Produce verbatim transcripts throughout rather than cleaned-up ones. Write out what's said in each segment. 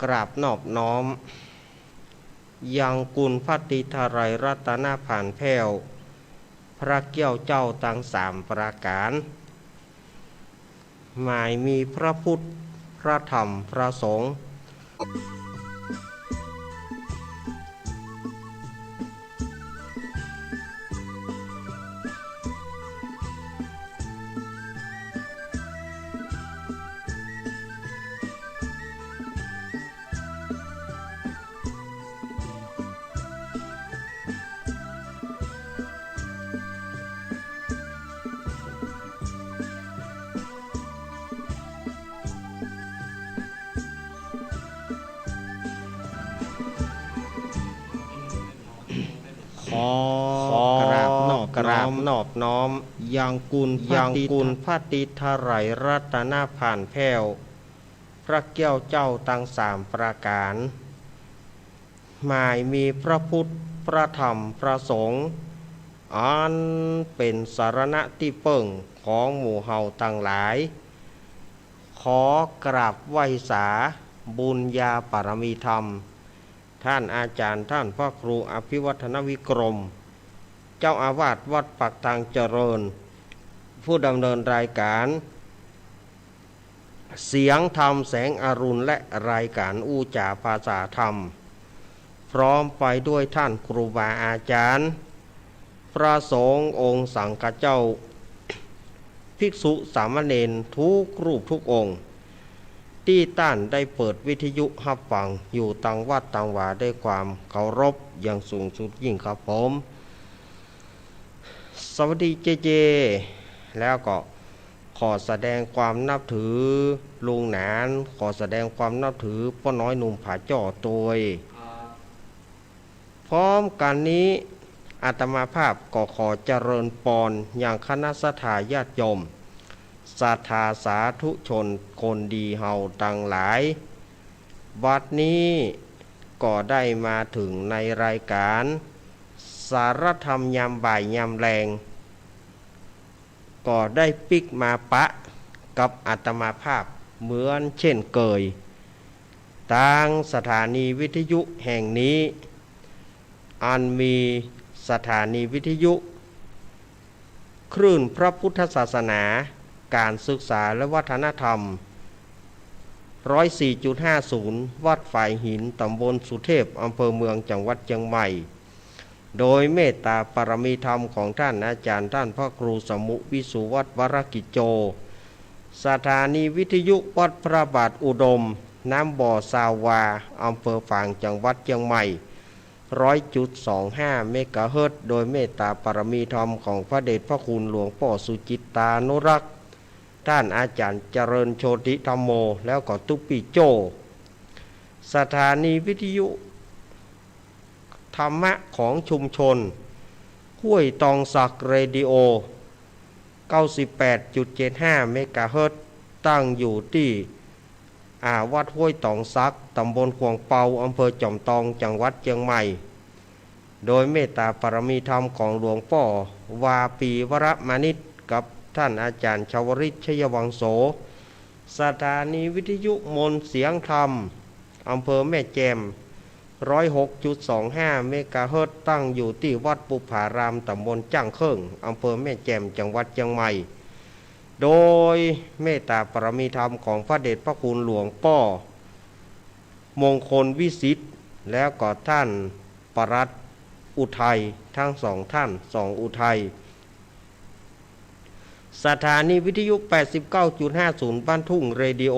กราบนอบน้อม ยังคุณพระตรีทะไลยรัตนผาลแผ้ว พระแก้วเจ้าตังสามประก๋าน หมายมีพระพุทธ พระธรรม พระสงฆ์ ขอ ขอกราบนอบ กราบนอบน้อม ยังคุณพระ ยังคุณพระตรีทะไลยรัตนผาลแผ้ว พระแก้วเจ้าตังสามประก๋าน หมายมีพระพุทธ พระธรรม พระสงฆ์ อันเป๋นสรณะตี้เปิ้งของหมู่เฮาตังหลาย ขอกราบไหว้สาบุญญาปารมีธรรม ท่านอาจ๋ารย์ ท่านพระครูอภิวัฒนวิกรม เจ้าอาวาสวัดปากทางเจริญ ผู้ดำเนินรายก๋าน เสียงธรรมแสงอรุณ และรายก๋านอู้จ๋าภาษาธรรม พร้อมไปด้วยท่านครูบาอาจ๋ารย์ พระสงฆ์องค์สังฆเจ้า ภิกษุสามเณรทุกรูปทุกองค์ ตี้ต้านได้เปิดวิทยุฮับฟังอยู่ตังวัดตังวา ด้วยความเคารพอย่างสูงสุดยิ่งครับผม สวัสดีเจเจ แล้วก็ขอแสดงความนับถือลุงหนาน ขอแสดงความนับถือป้อน้อยหนุ่มผาจ้อตวย พร้อมกั๋นนี้ อาตมาภาพก็ขอเจริญปอนยังคณะศรัทธาญาติโยม ศรัทธาสาธุชนคนดีเฮาตังหลาย บัดนี้ก็ได้มาเถิงในรายก๋าน สารธรรมยามบ่ายยามแลง ก็ได้ปิ๊กมาปะกับอาตมาภาพเหมือนเช่นเกย ตางสถานีวิทยุแห่งนี้ อันมีสถานีวิทยุ คลื่นพระพุทธศาสนา ก๋านศึกษาและวัฒนธรรม ร้อยสี่จุดห้าศูนย์ วัดฝายหิน ต๋ำบลสุเทพ อำเภอเมือง จังหวัดเจียงใหม่ โดยเมตตาปารมีธรรมของท่านอาจ๋ารย์ ท่านพระครูสมุห์ วิสุวัฒน์ วรกิจโจ สถานีวิทยุวัดพระบาทอุดม น้ำบ่อ ซาววา อำเภอฝาง จังหวัดเจียงใหม่ ร้อยจุดสองห้า เมกะเฮิรตซ์ โดยเมตตาปารมีธรรมของพระเดชพระคุณหลวงป้อสุจิตตานุรักษ์ ท่านอาจ๋ารย์เจริญโชติธัมโม แล้วก็ตุ๊ปี้โจ้ สถานีวิทยุธรรมะของชุมชนห้วยตองสัก เรดิโอ เก้าสิบแปดจุดเจ็ดห้า เมกะเฮิรตซ์ ตั้งอยู่ตี้ อ่า วัดห้วยตองสัก ต๋ำบลขวางเปา อำเภอจอมตอง จังหวัดเจียงใหม่ โดยเมตตาปารมีธรรมของหลวงป้อวาปี วรมานิช กับท่านอาจ๋ารย์ชวริต ชัยวังโส สถานีวิทยุมนต์เสียงธรรม อำเภอแม่แจ่ม ร้อยหกจุดสองห้า เมกะเฮิรตซ์ ตั้งอยู่ตี้วัดบุพาราม ต๋ำบลจ้างเคิ่ง อำเภอแม่แจ่ม จังหวัดเจียงใหม่ โดยเมตตาปารมีธรรมของพระเดชพระคุณหลวงป้อมงคลวิสิทธิ์ แล้วก็ท่านปลัดอุทัย ทั้งสองท่าน สองอุทัย สถานีวิทยุ แปดสิบเก้าจุดห้าศูนย์ บ้านทุ่ง เรดิโอ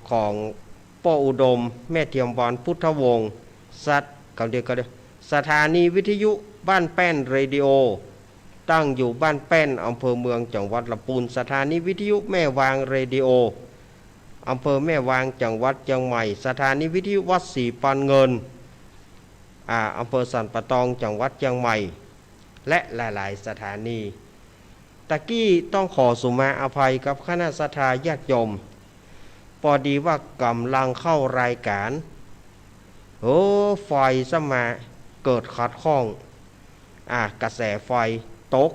ของป้ออุดม แม่เทียมวรรณ พุทธวงศ์ สัตว์ กำเดียวกันเดียว สถานีวิทยุบ้านแป้น เรดิโอ ตั้งอยู่บ้านแป้น อำเภอเมือง จังหวัดลำพูน สถานีวิทยุแม่วาง เรดิโอ อำเภอแม่วาง จังหวัดเจียงใหม่ สถานีวิทยุวัดศรีปานเงิน อ่า อำเภอสันป่าตอง จังหวัดเจียงใหม่ และหลายๆ สถานี ตะกี้ต้องขอสุมาอภัยกับคณะศรัทธาญาติโยม ปอดีว่ากำลังเข้ารายก๋าน เออ ไฟซ้ำมาเกิดขัดข้อง อ่า กระแสไฟตก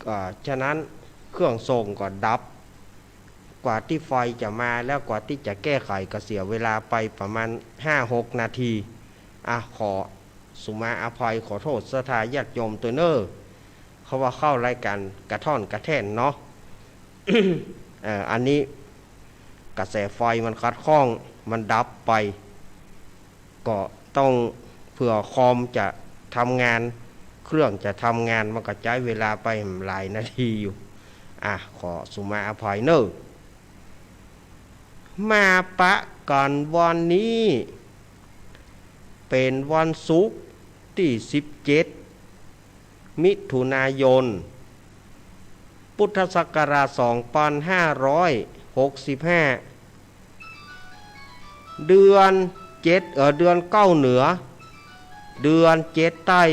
อ่า ฉะนั้นเครื่องส่งก็ดับ กว่าตี้ไฟจะมาแล้วกว่าตี้จะแก้ไขก็เสียเวลาไปประมาณห้าหกนาที อ่ะ ขอสุมาอภัยขอโต้ษศรัทธาญาติโยมตวยเน่อ เพราะว่าเข้ารายก๋านกระท่อนกระแท่นเนาะ เอ่อ อันนี้กระแสไฟมันขัดข้อง มันดับไป ก็ต้อง เผื่อคอมจะทำงาน เครื่องจะทำงาน มันก็ใจ๊เวลาไปหลายนาทีอยู่ อ่ะ ขอสุมาอภัยเน่อ มาปะกั๋นวันนี้ เป๋นวันศุกร์ตี้สิบเจ็ด มิถุนายน พุทธศักราชสองปันห้าร้อยหกสิบห้า เดือนเจ็ด เอ่อ เดือนเก้าเหนือ เดือนเจ็ดใต้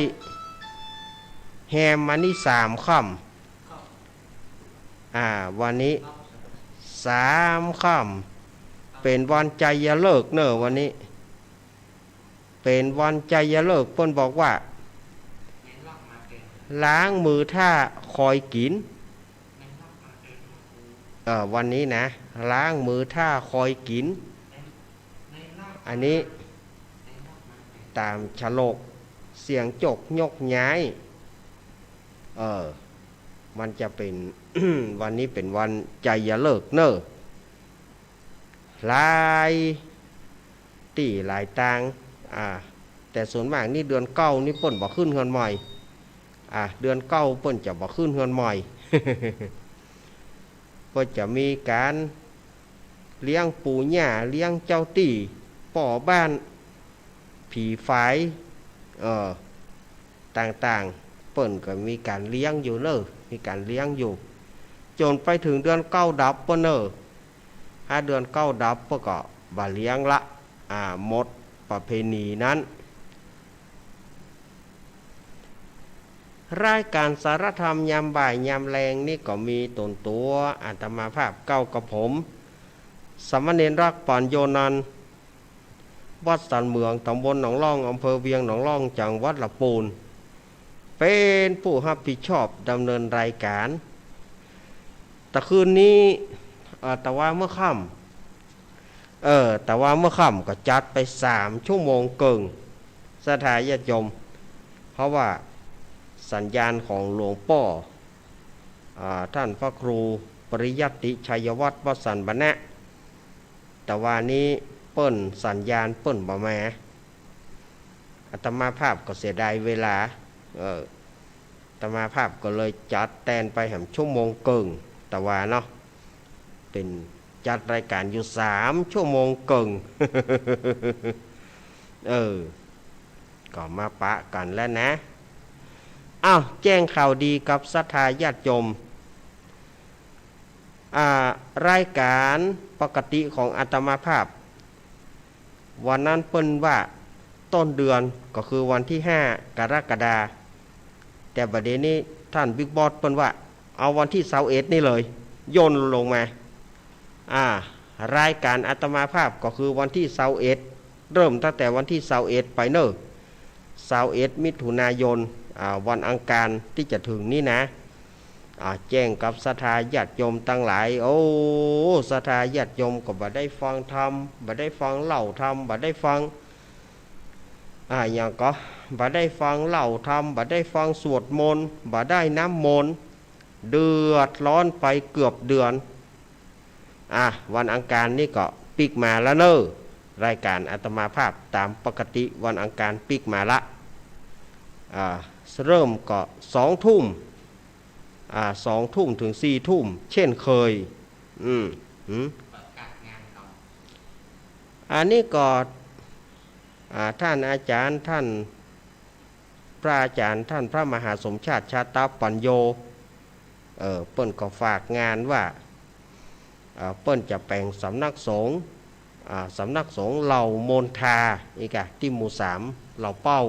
แฮมมานี่สามค่ำ อ่า วันนี้สามค่ำ เป๋นวันไชยฤกษ์เน่อวันนี้ เป๋นวันไชยฤกษ์ เปิ้นบอกว่า ล้างมือถ้าคอยกิ๋น เอ่อ วันนี้นะ ล้างมือถ้าคอยกิ๋น อันนี้ต๋ามฉลก เสียงจกยกย้าย เออ มันจะเป๋น วันนี้เป๋นวันไชยฤกษ์เน่อ หลายตี้หลายตาง อ่า แต่ส่วนมากนี่เดือนเก้านี่เปิ้นบ่ขึ้นเฮือนใหม่ อ่า เดือนเก้าเปิ้นจะบ่ขึ้นเฮือนใหม่ เปิ้นจะมีก๋านเลี้ยงปู่ย่า เลี้ยงเจ้าตี้ ป้อบ้าน ผีฝาย เอ่อ ต่างๆ เปิ้นก็มีก๋านเลี้ยงอยู่เน่อ มีก๋านเลี้ยงอยู่ จ๋นไปเถิงเดือนเก้าดับเปิ้นเน่อ ถ้าเดือนเก้าดับเปิ้นก็บ่เลี้ยงละ อ่า หมดประเพณีนั้น รายก๋านสารธรรมยามบ่ายยามแลงนี่ก็มีตนตั๋วอาตมาภาพเก้ากับผม สามเณรรักษ์ ปัญโญนันท์ วัดสันเหมือง ต๋ำบลหนองล่อง อำเภอเวียงหนองล่อง จังหวัดลำปูน เป๋นผู้ฮับผิดชอบดำเนินรายก๋าน ตะคืนนี้ เอ่อ ตะวาเมื่อค่ำ เออ ตะวาเมื่อค่ำก็จัดไปสามชั่วโมงเกิ่ง ศรัทธาญาติโยม เพราะว่าสัญญาณของหลวงป้อ อ่า ท่านพระครูปริยัติชัยวัฒน์ วัดสันบะนะ ตะวานี้เปิ้นสัญญาณเปิ้นบ่มา อาตมาภาพก็เสียดายเวลา เออ อาตมาภาพก็เลยจัดแตนไปแหมชั่วโมงเกิ่ง ตะวาเนาะ เป๋นจัดรายก๋านอยู่สามชั่วโมงเกิ่ง เออ ก็มาปะกั๋นแล้วนะ อ้าว แจ้งข่าวดีกับศรัทธาญาติโยม อ่า รายก๋านปกติของอาตมาภาพ วันนั้นเปิ้นว่าต้นเดือนก็คือวันตี้ห้ากรกฎา แต่บัดเดี๋ยวนี้ท่านบิ๊กบอสเปิ้นว่าเอาวันตี้ซาวเอ็ดนี่เลย ย่นลงมา อ่า รายก๋านอาตมาภาพก็คือวันตี้ซาวเอ็ด เริ่มตั้งแต่วันตี้ซาวเอ็ดไปเน่อ ซาวเอ็ดมิถุนายน อ่า วันอังคารตี้จะเถิงนี้นะ อ่า แจ้งกับศรัทธาญาติโยมตังหลาย โอ้ ศรัทธาญาติโยมก็บ่ได้ฟังธรรม บ่ได้ฟังเล่าธรรม บ่ได้ฟัง อ่า หยังก็ บ่ได้ฟังเล่าธรรม บ่ได้ฟังสวดมนต์ บ่ได้น้ำมนต์ เดือดร้อนไปเกือบเดือน อ่ะ วันอังคารนี่ก็ปิ๊กมาแล้วเน่อ รายก๋านอาตมาภาพต๋ามปกติวันอังคารปิ๊กมาละ อ่า เริ่มก็สองทุ่ม อ่า สองทุ่มเถิงสี่ทุ่ม เช่นเคย อืม หืม อันนี้ก็ อ่า ท่านอาจารย์ ท่าน พระอาจารย์ท่านพระมหาสมชาติ ชาตปัญโญ เอ่อ เปิ้นก็ฝากงานว่า เอ่อ เปิ้นจะแป๋งสำนักสงฆ์ อ่า สำนักสงฆ์เหล่ามณฑา อีกอะ ตี้หมู่สาม เหล่าเป้า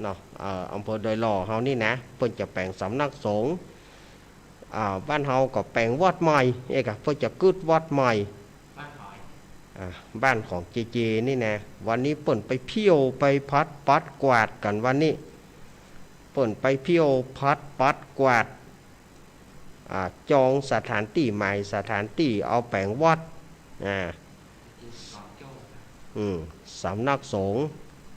เนาะ เอ่อ อำเภอดอยหล่อเฮานี่นะ เปิ้นจะแป๋งสำนักสงฆ์ อ่า บ้านเฮาก็แป๋งวัดใหม่ เอกอะ เปิ้นจะกึ๊ดวัดใหม่ บ้านใผ อ่า บ้านของเจเจนี่นะ วันนี้เปิ้นไปเผี้ยวไปผัดปัดกวาดกั๋นวันนี้ เปิ้นไปเผี้ยวผัดปัดกวาด อ่า จองสถานตี้ใหม่ สถานตี้เอาแป๋งวัด อ่า อืม สำนักสงฆ์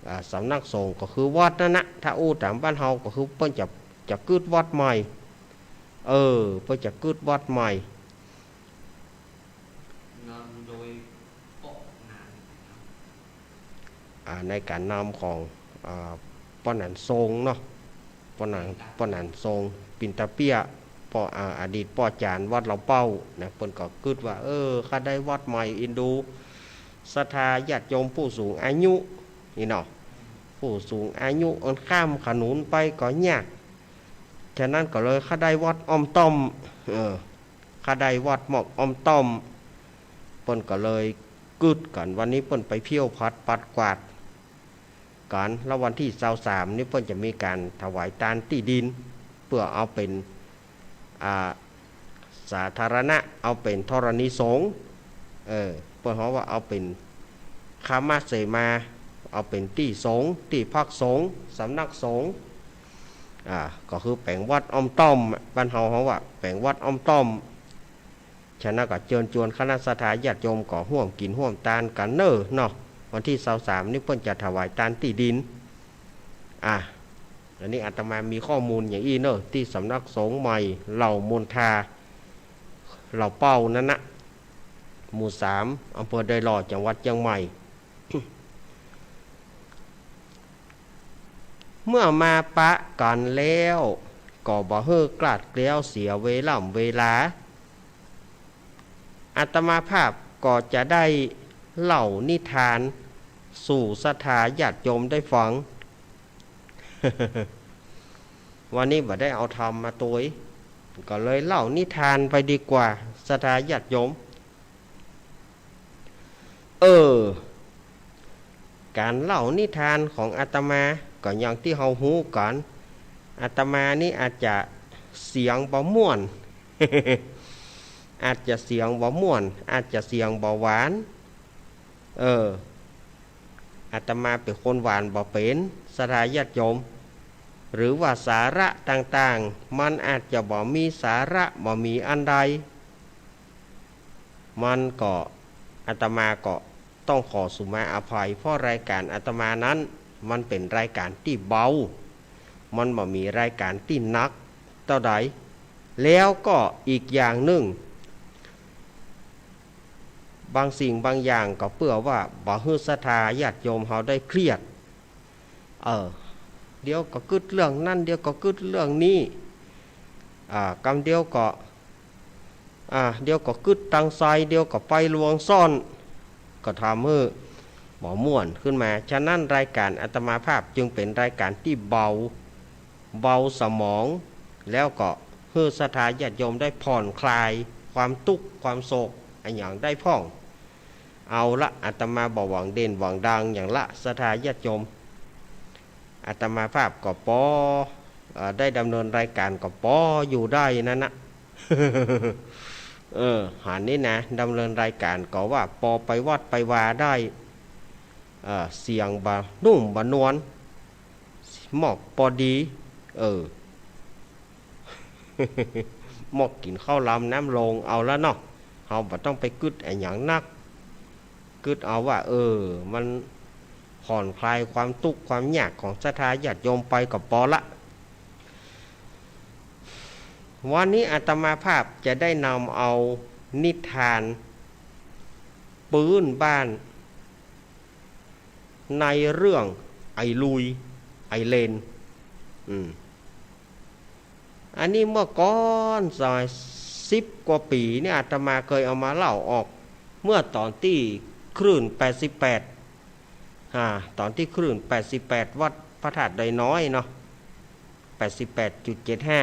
อ่า สำนักสงฆ์ก็คือวัดนั้นนะ ถ้าอู้ต๋ามบ้านเฮาก็คือเปิ้นจะ จะกึ๊ดวัดใหม่ เออ เปิ้นจะกึ๊ดวัดใหม่ นำโดยป้อหนาน อ่า ในก๋านนำของ อ่า ป้อหนานทรงเนาะ ป้อหนาน ป้อหนานทรง ปิ่นตาเปี้ย ป้อ อ่า อดีตป้อจ๋ารย์วัดเหล่าเป้านะ เปิ้นก็กึ๊ดว่า เออ ข้าได้วัดใหม่ อินดูศรัทธาญาติโยมผู้สูงอายุนี่เนาะ ผู้สูงอายุอันข้ามถนนไปก็ยาก ฉะนั้นก็เลยข้าได้วัดอ้อมต้อม เออ ข้าได้วัดหมอกอ้อมต้อม เปิ้นก็เลยกึ๊ดกั๋น วันนี้เปิ้นไปเผี้ยวผัดปัดกวาดกั๋น แล้ววันตี้ซาวสามนี่เปิ้นจะมีก๋านถวายตานตี้ดิน เปื้อเอาเป๋น อ่า สาธารณะ เอาเป๋นธรณีสงฆ์ เออ เปิ้นฮ้องว่าเอาเป๋นคามเสมา เอาเป๋นตี้สงฆ์ ตี้พักสงฆ์ สำนักสงฆ์ อ่า ก็คือแป๋งวัดอ้อมต้อม บ้านเฮาฮ้องว่าแป๋งวัดอ้อมต้อม ฉะนั้นก็เจิญจวนคณะศรัทธาญาติโยมก็ฮ่วมกิ๋นฮ่วมตานกั๋นเน่อเนาะ วันตี้ซาวสามนี่เปิ้นจะถวายตานตี้ดิน อ่ะ อันนี้อาตมามีข้อมูลอย่างอี้เน่อ ตี้สำนักสงฆ์ใหม่เหล่ามนทา เหล่าเป้านั้นนะ หมู่สาม อำเภอดอยหล่อ จังหวัดเจียงใหม่ เมื่อมาปะกั๋นแล้ว ก็บ่หื้อคลาดเคลี้ยวเสียเวล่ำเวลา อาตมาภาพก็จะได้เล่านิทานสู่ศรัทธาญาติโยมได้ฟัง วันนี้บ่ได้เอาธรรมมาตวย ก็เลยเล่านิทานไปดีกว่า ศรัทธาญาติโยม เออ ก๋านเล่านิทานของอาตมาก็อย่างตี้เฮาฮู้กั๋น อาตมานี่อาจจะเสียงบ่ม่วน อาจจะเสียงบ่ม่วน อาจจะเสียงบ่หวาน เออ อาตมาเป๋นคนหวานบ่เป๋น ศรัทธาญาติโยม หรือว่าสาระต่างๆ มันอาจจะบ่มีสาระ บ่มีอันใด มันก็ อาตมาก็ต้องขอสุมาอภัย เพราะรายก๋านอาตมานั้น มันเป๋นรายก๋านตี้เบา มันบ่มีรายก๋านตี้หนักเต้าใด แล้วก็อีกอย่างนึ่ง บางสิ่งบางอย่างก็เปื้อว่าบ่หื้อศรัทธาญาติโยมเฮาได้เครียด เออ เดี๋ยวก็กึ๊ดเรื่องนั้น เดี๋ยวก็กึ๊ดเรื่องนี้ อ่า กำเดียวก็ อ่า เดี๋ยวก็กึ๊ดตังไซ เดี๋ยวก็ไปหลวงซ่อน ก็ทำหื้อบ่ม่วนขึ้นมา ฉะนั้นรายก๋านอาตมาภาพจึงเป๋นรายก๋านตี้เบา เบาสมอง แล้วก็หื้อศรัทธาญาติโยมได้ผ่อนคลายความตุ๊กข์ความโศกอะหยังได้พ่อง เอาละ อาตมาบ่หวังเด่นหวังดังหยังละ ศรัทธาญาติโยม อาตมาภาพก็ปอ เอ่อ ได้ดำเนินรายก๋านก็ปออยู่ได้นั้นนะ เออ หันนี่นะ ดำเนินรายก๋านก็ว่าปอไปวัดไปวาได้ เอ่อ เสียงบ่นุ่มบ่นวล หมอกปอดี เออ หมอกกิ๋นข้าวลำน้ำลงเอาละเนาะ เฮาบ่ต้องไปกึ๊ดอะหยังนัก กึ๊ดเอาว่า เออ มันผ่อนคลายความตุ๊กข์ความยากของศรัทธาญาติโยมไปก็ปอละ วันนี้อาตมาภาพจะได้นำเอานิทานปื๊นบ้าน ในเรื่องไอ้ลุย ไอ้เลน อืม อันนี้เมื่อก่อนสมัยสิบกว่าปี๋เนี่ย อาตมาเกยเอามาเล่าออก เมื่อต๋อนตี้คลื่นแปดสิบแปด อ่า ต๋อนตี้คลื่นแปดสิบแปด วัดพระธาตุดอยน้อยเนาะ แปดสิบแปดจุดเจ็ดห้า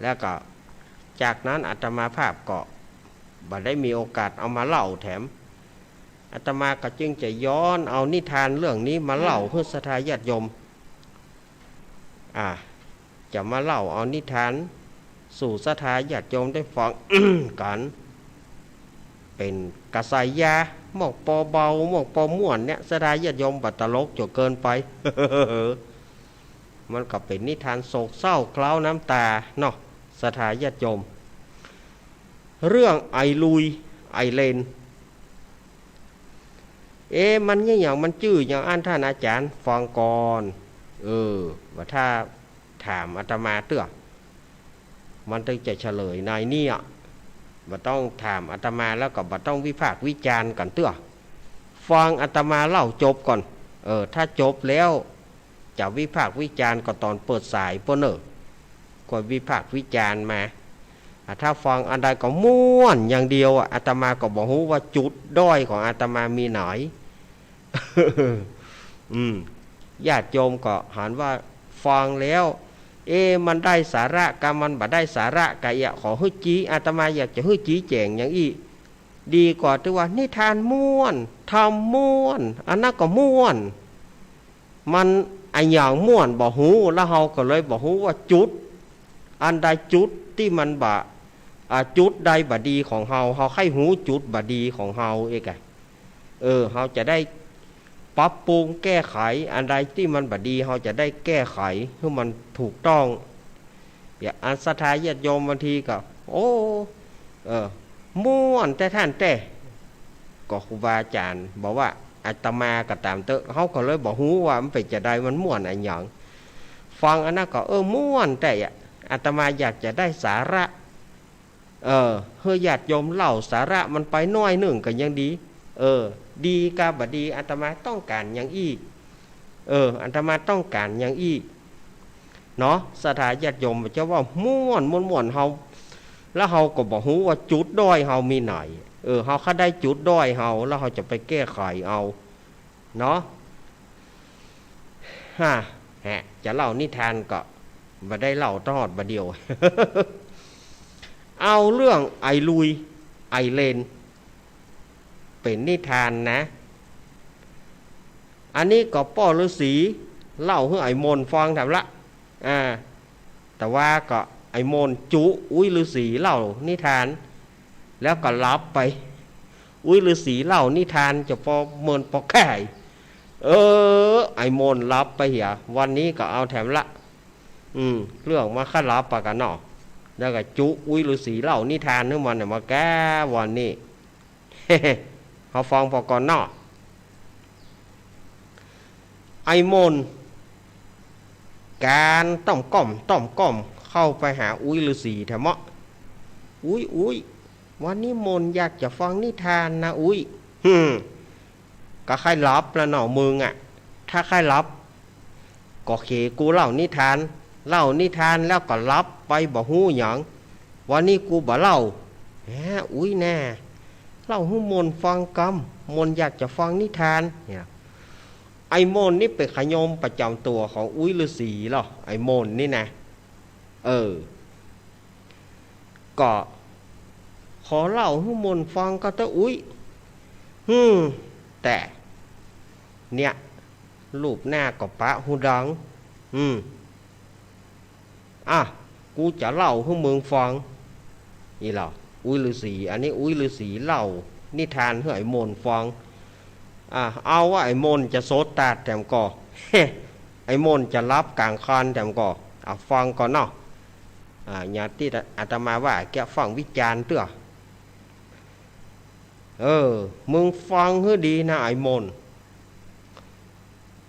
แล้วก็จากนั้นอาตมาภาพก็บ่ได้มีโอกาสเอามาเล่าแถม อาตมาก็จึงจะย้อนเอานิทานเรื่องนี้มาเล่าหื้อศรัทธาญาติโยม อ่า จะมาเล่าเอานิทานสู่ศรัทธาญาติโยมได้ฟังกั๋น เป๋นกระสายยา หมอกปอเบา หมอกปอม่วนเนี่ย ศรัทธาญาติโยมบ่ตลกจ๋นเกินไป มันก็เป๋นนิทานโศกเศร้าเคล้าน้ำต๋าเนาะ ศ ศรัทธาญาติโยม เรื่องไอ้ลุย ไอ้เลน เอ๊ะ มันเยียะหยัง มันจื้อหยังอั้น ต้านอาจ๋ารย์ ฟังก่อน เออ ว่าถ้าถามอาตมาเตื้อ มันตึงจะเฉลยในเนี่ย บ่ต้องถามอาตมาแล้วก็บ่ต้องวิพากษ์วิจารณ์กั๋นเตื้อ ฟังอาตมาเล่าจบก่อน เออ ถ้าจบแล้ว จะวิพากษ์วิจารณ์ก็ตอนเปิดสายปู้นเน่อ ค่อยวิพากษ์วิจารณ์มา อ่ะ ถ้าฟังอันใดก็ม่วนอย่างเดียวอะ อาตมาก็บ่ฮู้ว่าจุดด้อยของอาตมามีไหน อืม ญาติโยมก็หันว่าฟังแล้ว เอ๊ะ มันได้สาระกา มันบ่ได้สาระกา เอียะ ขอหื้อจี้ อาตมาอยากจะหื้อจี้แจ๋งอย่างอี้ ดีกว่าตี้ว่านิทานม่วน ธรรมม่วน อันนั้นก็ม่วน มันอะหยังม่วนบ่ฮู้ แล้วเฮาก็เลยบ่ฮู้ว่าจุด อันใดจุดตี้มันบ่ อ่า จุดใดบ่ดีของเฮา เฮาใค่ฮู้จุดบ่ดีของเฮาเอกอะ เออ เฮาจะได้ปรับปรุงแก้ไข อันใดตี้มันบ่ดี เฮาจะได้แก้ไขหื้อมันถูกต้อง อย่างอันศรัทธาญาติโยมบางทีก็ โอ้ เออ ม่วนแต๊ท่านแต๊ ก็ครูบาอาจ๋ารย์บอกว่า อาตมาก็ต๋ามเต๊อะ เฮาก็เลยบ่ฮู้ว่ามันเป๋นจาใด มันม่วนอะหยัง ฟังอันนั้นก็ เออ ม่วนแต๊อะ อาตมาอยากจะได้สาระ เออ หื้อญาติโยมเล่าสาระมันไปหน้อยนึ่งก็ยังดี เออ ดีกาบ่ดี อาตมาต้องก๋านอย่างอี้ เออ อาตมาต้องก๋านอย่างอี้ เนาะ ศรัทธาญาติโยม จะว่าม่วน ม่วน ม่วน เฮา แล้วเฮาก็บ่ฮู้ว่าจุดด้อยเฮามีไหน เออ เฮาใค่ได้จุดด้อยเฮา แล้วเฮาจะไปแก้ไขเอา เนาะ ฮะ ฮะ จะเล่านิทานก็บ่ได้เล่าตลอดบ่าเดี่ยว เอาเรื่องไอ้ลุย ไอ้เลน เป๋นนิทานนะ อันนี้ก็ป้อฤๅษีเล่าหื้อไอ้มนต์ฟังแถมละ อ่า แต่ว่าก็ไอ้มนต์จุอุ๊ยฤๅษีเล่านิทาน แล้วก็หลับไป อุ๊ยฤๅษีเล่านิทานจะปอเมินปอแค่ เออ ไอ้มนต์หลับไปเหีย วันนี้ก็เอาแถมละ อืม เรื่องมาขะหลับปะกั๋นเนาะ แล้วก็จุอุ๊ยฤๅษีเล่านิทานหื้อมันเนี่ยมาแก้วันนี้ เฮาฟังปอก่อนเนาะ ไอ้มนต์ ก๋านต้อมก้อม ต้อมก้อม เข้าไปหาอุ๊ยฤๅษีแถมเมาะ อุ๊ย อุ๊ย วันนี้มนต์อยากจะฟังนิทานนะอุ๊ย หืม ก็ใค่หลับละเนาะมึงอะ ถ้าใค่หลับ ก็เขกูเล่านิทาน เล่านิทานแล้วก็หลับไปบ่ฮู้หยัง วันนี้กูบ่เล่า แหม อุ๊ยแน่ เล่าหื้อมนต์ฟังกำ มนต์อยากจะฟังนิทาน เนี่ย ไอ้มนต์นี่เป๋นขยมประจ๋ำตั๋วของอุ๊ยฤๅษีเหรอ ไอ้มนต์นี่นะ เออ ก็ขอเล่าหื้อมนต์ฟังก็เต๊อะอุ๊ย หืม แต่ เนี่ย รูปหน้าก็ปะฮูดัง อืม อ่ะ กูจะเล่าหื้อมึงฟัง นี่เหรอ อุ๊ยฤๅษี อันนี้อุ๊ยฤๅษีเล่านิทานหื้อไอ้มนต์ฟัง อ่ะ เอาว่าไอ้มนต์จะโสตาดแถมก่อ ไอ้มนต์จะหลับก๋างคานแถมก่อ อ่ะ ฟังก่อนเนาะ อ่า อย่างตี้อาตมาว่าแกฟังวิจารณ์เตื้อ เออ มึงฟังหื้อดีนะไอ้มนต์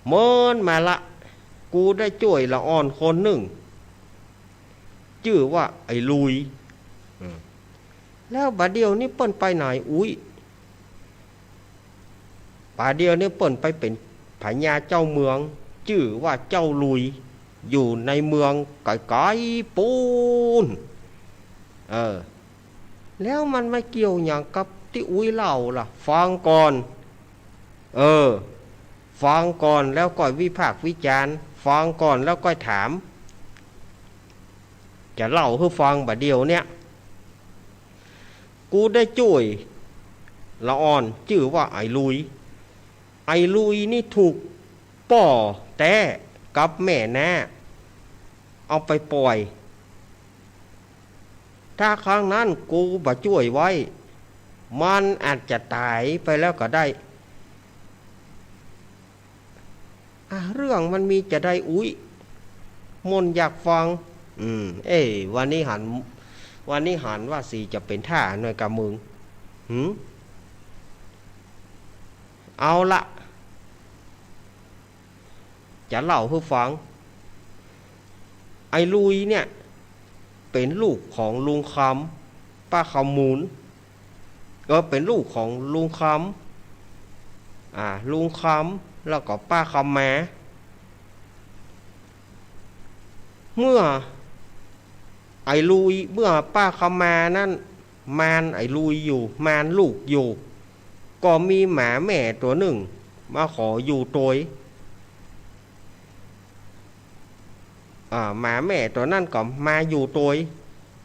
เมินมาละ กูได้จ้วยละอ่อนคนนึ่ง จื้อว่าไอ้ลุย อืม แล้วบ่าเดี่ยวนี้เปิ้นไปไหนอุ๊ย บ่าเดี่ยวนี้เปิ้นไปเป๋นพญาเจ้าเมือง จื้อว่าเจ้าลุย อยู่ในเมืองไก๋ๆ ปู๊น เออ แล้วมันมาเกี่ยวหยังกับตี้อุ๊ยเล่าล่ะ ฟังก่อน เออ ฟังก่อนแล้วก้อยวิพากษ์วิจารณ์ ฟังก่อนแล้วก้อยถาม จะเล่าหื้อฟังบ่าเดี่ยวเนี่ย กูได้จ้วยละอ่อน จื้อว่าไอ้ลุย ไอ้ลุยนี่ถูกป้อแต๊กับแม่น้า เอาไปป่อย ถ้าครั้งนั้นกูบ่จ้วยไว้ มันอาจจะต๋ายไปแล้วก็ได้ อ่ะ เรื่องมันมีจาใดอุ๊ย มนต์อยากฟัง อืม เอ้ย วันนี้หัน วันนี้หันว่าสีจะเป๋นท่าหน่อยกะมึง หืม เอาละ จะเล่าหื้อฟัง ไอ้ลุยเนี่ย เป๋นลูกของลุงคำ ป้าคำมูล เออ เป๋นลูกของลุงคำ อ่า ลุงคำ แล้วก็ป้าคำมา เมื่อไอ้ลุย เมื่อป้าคำมานั้น มานไอ้ลุยอยู่ มานลูกอยู่ ก็มีหมาแม่ตั๋วนึ่ง มาขออยู่ตวย อ่า หมาแม่ตั๋วนั้นก็มาอยู่ตวย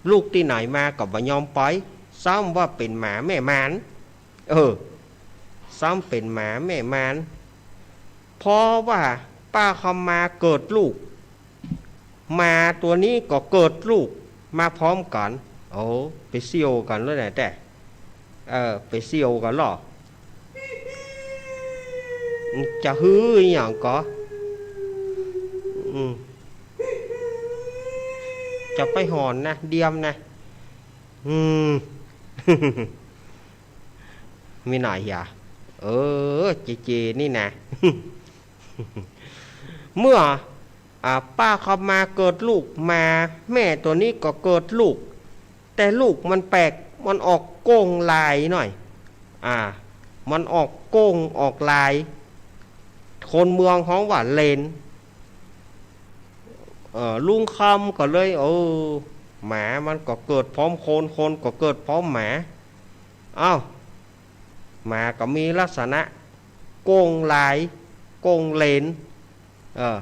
ลูกตี้ไหนมาก็บ่ยอมไป ซ้ำว่าเป๋นหมาแม่มาน เออ ซ้ำเป๋นหมาแม่มาน เพราะว่าป้าคำมาเกิดลูก หมาตั๋วนี้ก็เกิดลูกมาพร้อมกั๋น โอ้ ไปเสี่ยวกั๋นแล้วแหละแต๊ เออ ไปเสี่ยวกั๋นเหรอ จะหื้ออะหยังก่อ อืม จะไปหอนนะ เดียมนะ อืม มีหน่อยเหีย เออ เจเจนี่นะ เมื่อ อ่า ป้าคำมาเกิดลูก หมาแม่ตั๋วนี้ก็เกิดลูก แต่ลูกมันแปลก มันออกโก้งลายหน่อย อ่า มันออกโก้งออกลาย คนเมืองฮ้องว่าเลน เอ่อ ลุงคำก็เลย เออ หมามันก็เกิดพร้อมคน คนก็เกิดพร้อมหมา เอ้า หมาก็มีลักษณะโก้งลาย โก้งเลน เออ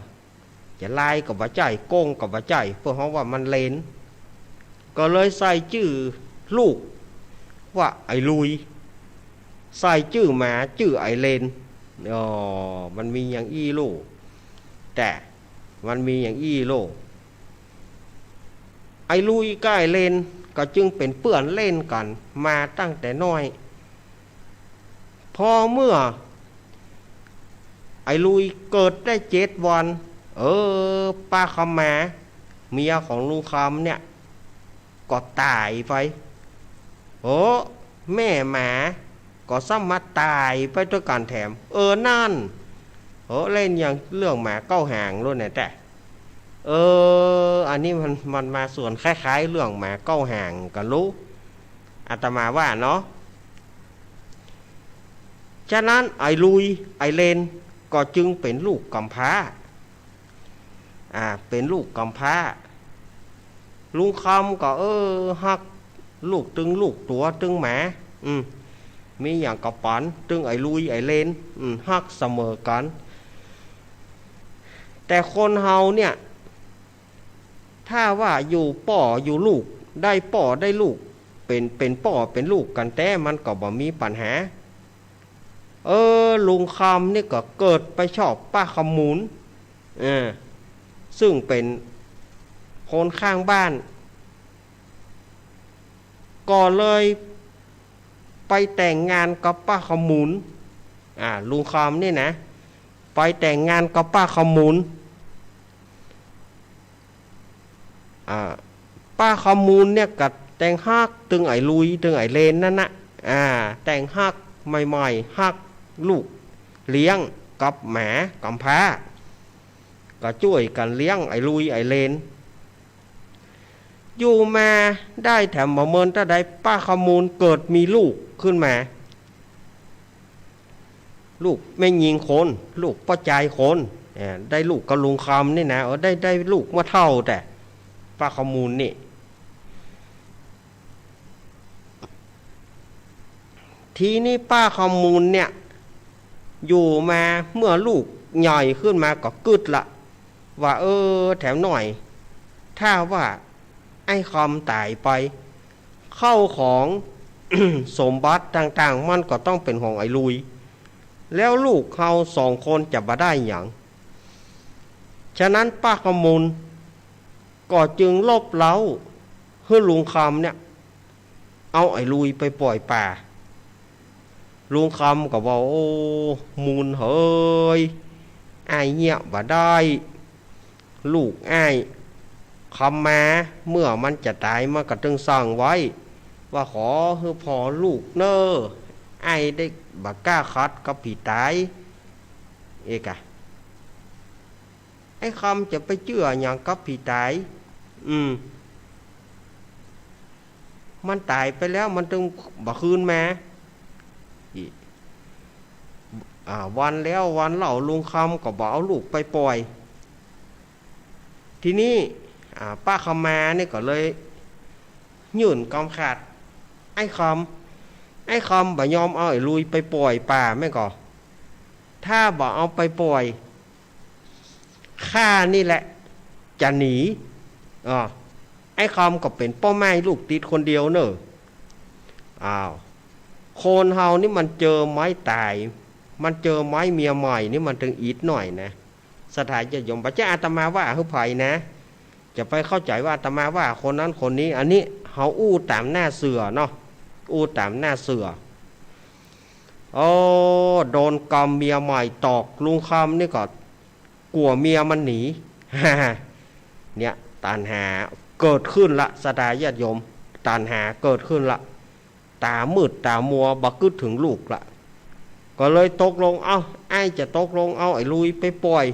จะลายก็บ่ใจ้ โก้งก็บ่ใจ้ เปิ้นฮ้องว่ามันเลน ก็เลยใส่จื้อลูกว่าไอ้ลุย ใส่จื้อหมาจื้อไอ้เลน อ๋อ มันมีอย่างอี้ลูก แต่มันมีอย่างอี้ลูก ไอ้ลุยกับไอ้เลนก็จึงเป๋นเปื้อนเล่นกั๋นมาตั้งแต่น้อย พอเมื่อไอ้ลุยเกิดได้เจ็ดวัน เออ ป้าคำมา เมียของลุงคำเนี่ย ก็ต๋ายไป โอ้ แม่หมาก็ซ้ำมาต๋ายไปตวยกั๋นแถม เออ นั่น โอ้ เล่นอย่างเรื่องหมาเก้าหางโลดแน่แต๊ เออ อันนี้มัน มันมาส่วนคล้ายๆ เรื่องหมาเก้าหางกั๋นลูก อาตมาว่าเนาะ ฉะนั้นไอ้ลุย ไอ้เลน ก็จึงเป๋นลูกกำพร้า อ่า เป๋นลูกกำพร้า ลุงคำก็ เออ ฮักลูกตึงลูกตั๋วตึงหมา อืม มีอย่างก็ปั๋น ตึงไอ้ลุยไอ้เลน อืม ฮักเสมอกั๋น แต่คนเฮาเนี่ย ถ้าว่าอยู่ป้ออยู่ลูก ได้ป้อได้ลูก เป๋น เป๋นป้อเป๋นลูกกั๋นแต๊ มันก็บ่มีปัญหา เออ ลุงคำนี่ก็เกิดไปชอบป้าคำมูล เออ ซึ่งเป๋นคนข้างบ้าน ก็เลยไปแต่งงานกับป้าคำมูล อ่า ลุงคำนี่นะ ไปแต่งงานกับป้าคำมูล อ่า ป้าคำมูลเนี่ยก็แตงฮักตึงไอ้ลุยตึงไอ้เลนนั่นนะ อ่า แตงฮักใหม่ๆ ฮักลูกเลี้ยงกับหมากำพร้า ก็จ้วยกั๋นเลี้ยงไอ้ลุยไอ้เลน อยู่มาได้แถมบ่เมินเต้าใด ป้าคำมูลเกิดมีลูกขึ้นมา ลูกแม่ญิงคน ลูกป้อจายคน เอ่อ ได้ลูกกับลุงคำนี่นะ เออ ได้ ได้ลูกมาเฒ่าแต๊ ป้าคำมูลนี่ ทีนี้ป้าคำมูลเนี่ย อยู่มาเมื่อลูกใหญ่ขึ้นมาก็กึ๊ดละ ว่า เออ แถมหน่อย ถ้าว่าไอ้คำต๋ายไป ข้าวของ สมบัติต่างๆ มันก็ต้องเป๋นของไอ้ลุย แล้วลูกเฮาสองคนจะบ่ได้หยัง ฉะนั้นป้าคำมูลก็จึงลบเล้าหื้อลุงคำเนี่ย เอาไอ้ลุยไปป่อยป่า ลุงคำก็ว่า โอ้ มูลเหย อ้ายเยียะบ่ได้ ลูกอ้าย คำมา เมื่อมันจะต๋ายมันก็ตึงสั่งไว้ ว่าขอหื้อผ่อลูกเน่อ อ้ายได้บ่กล้าขัดกับผีต๋าย เอกะ ไอ้คำจะไปเจื้อหยังกับผีต๋าย อืม มันต๋ายไปแล้วมันตึงบ่คืนมา อี อ่า วันแล้ววันเล่าลุงคำก็บ่เอาลูกไปป่อย ทีนี้ อ่า ป้าคำมานี่ก็เลยยื่นกำขาด ไอ้คำ ไอ้คำบ่ยอมเอาไอ้ลุยไปป่อยป่าแม่นก่อ ถ้าบ่เอาไปป่อย ข้านี่แหละจะหนี อ่า ไอ้คำก็เป๋นป้อไม้ลูกติดคนเดียวเน่อ อ้าว คนเฮานี่มันเจอไม้ต๋าย มันเจอไม้เมียใหม่นี่มันตึงอิดหน่อยนะ ศรัทธาญาติโยม บ่ใจ้อาตมาว่าหื้อใผนะ จะไปเข้าใจ๋ว่าอาตมาว่าคนนั้นคนนี้ อันนี้เฮาอู้ต๋ามหน้าเสื่อเนาะ อู้ต๋ามหน้าเสื่อ โอ้ โดนกำเมียใหม่ตอก ลุงคำนี่ก็กั๋วเมียมันหนี เนี่ย ตัณหาเกิดขึ้นละ ศรัทธาญาติโยม ตัณหาเกิดขึ้นละ ต๋ามืดต๋ามัว บ่กึ๊ดเถิงลูกละ ก็เลยตกลง เอ้า อ้ายจะตกลงเอาไอ้ลุยไปป่อย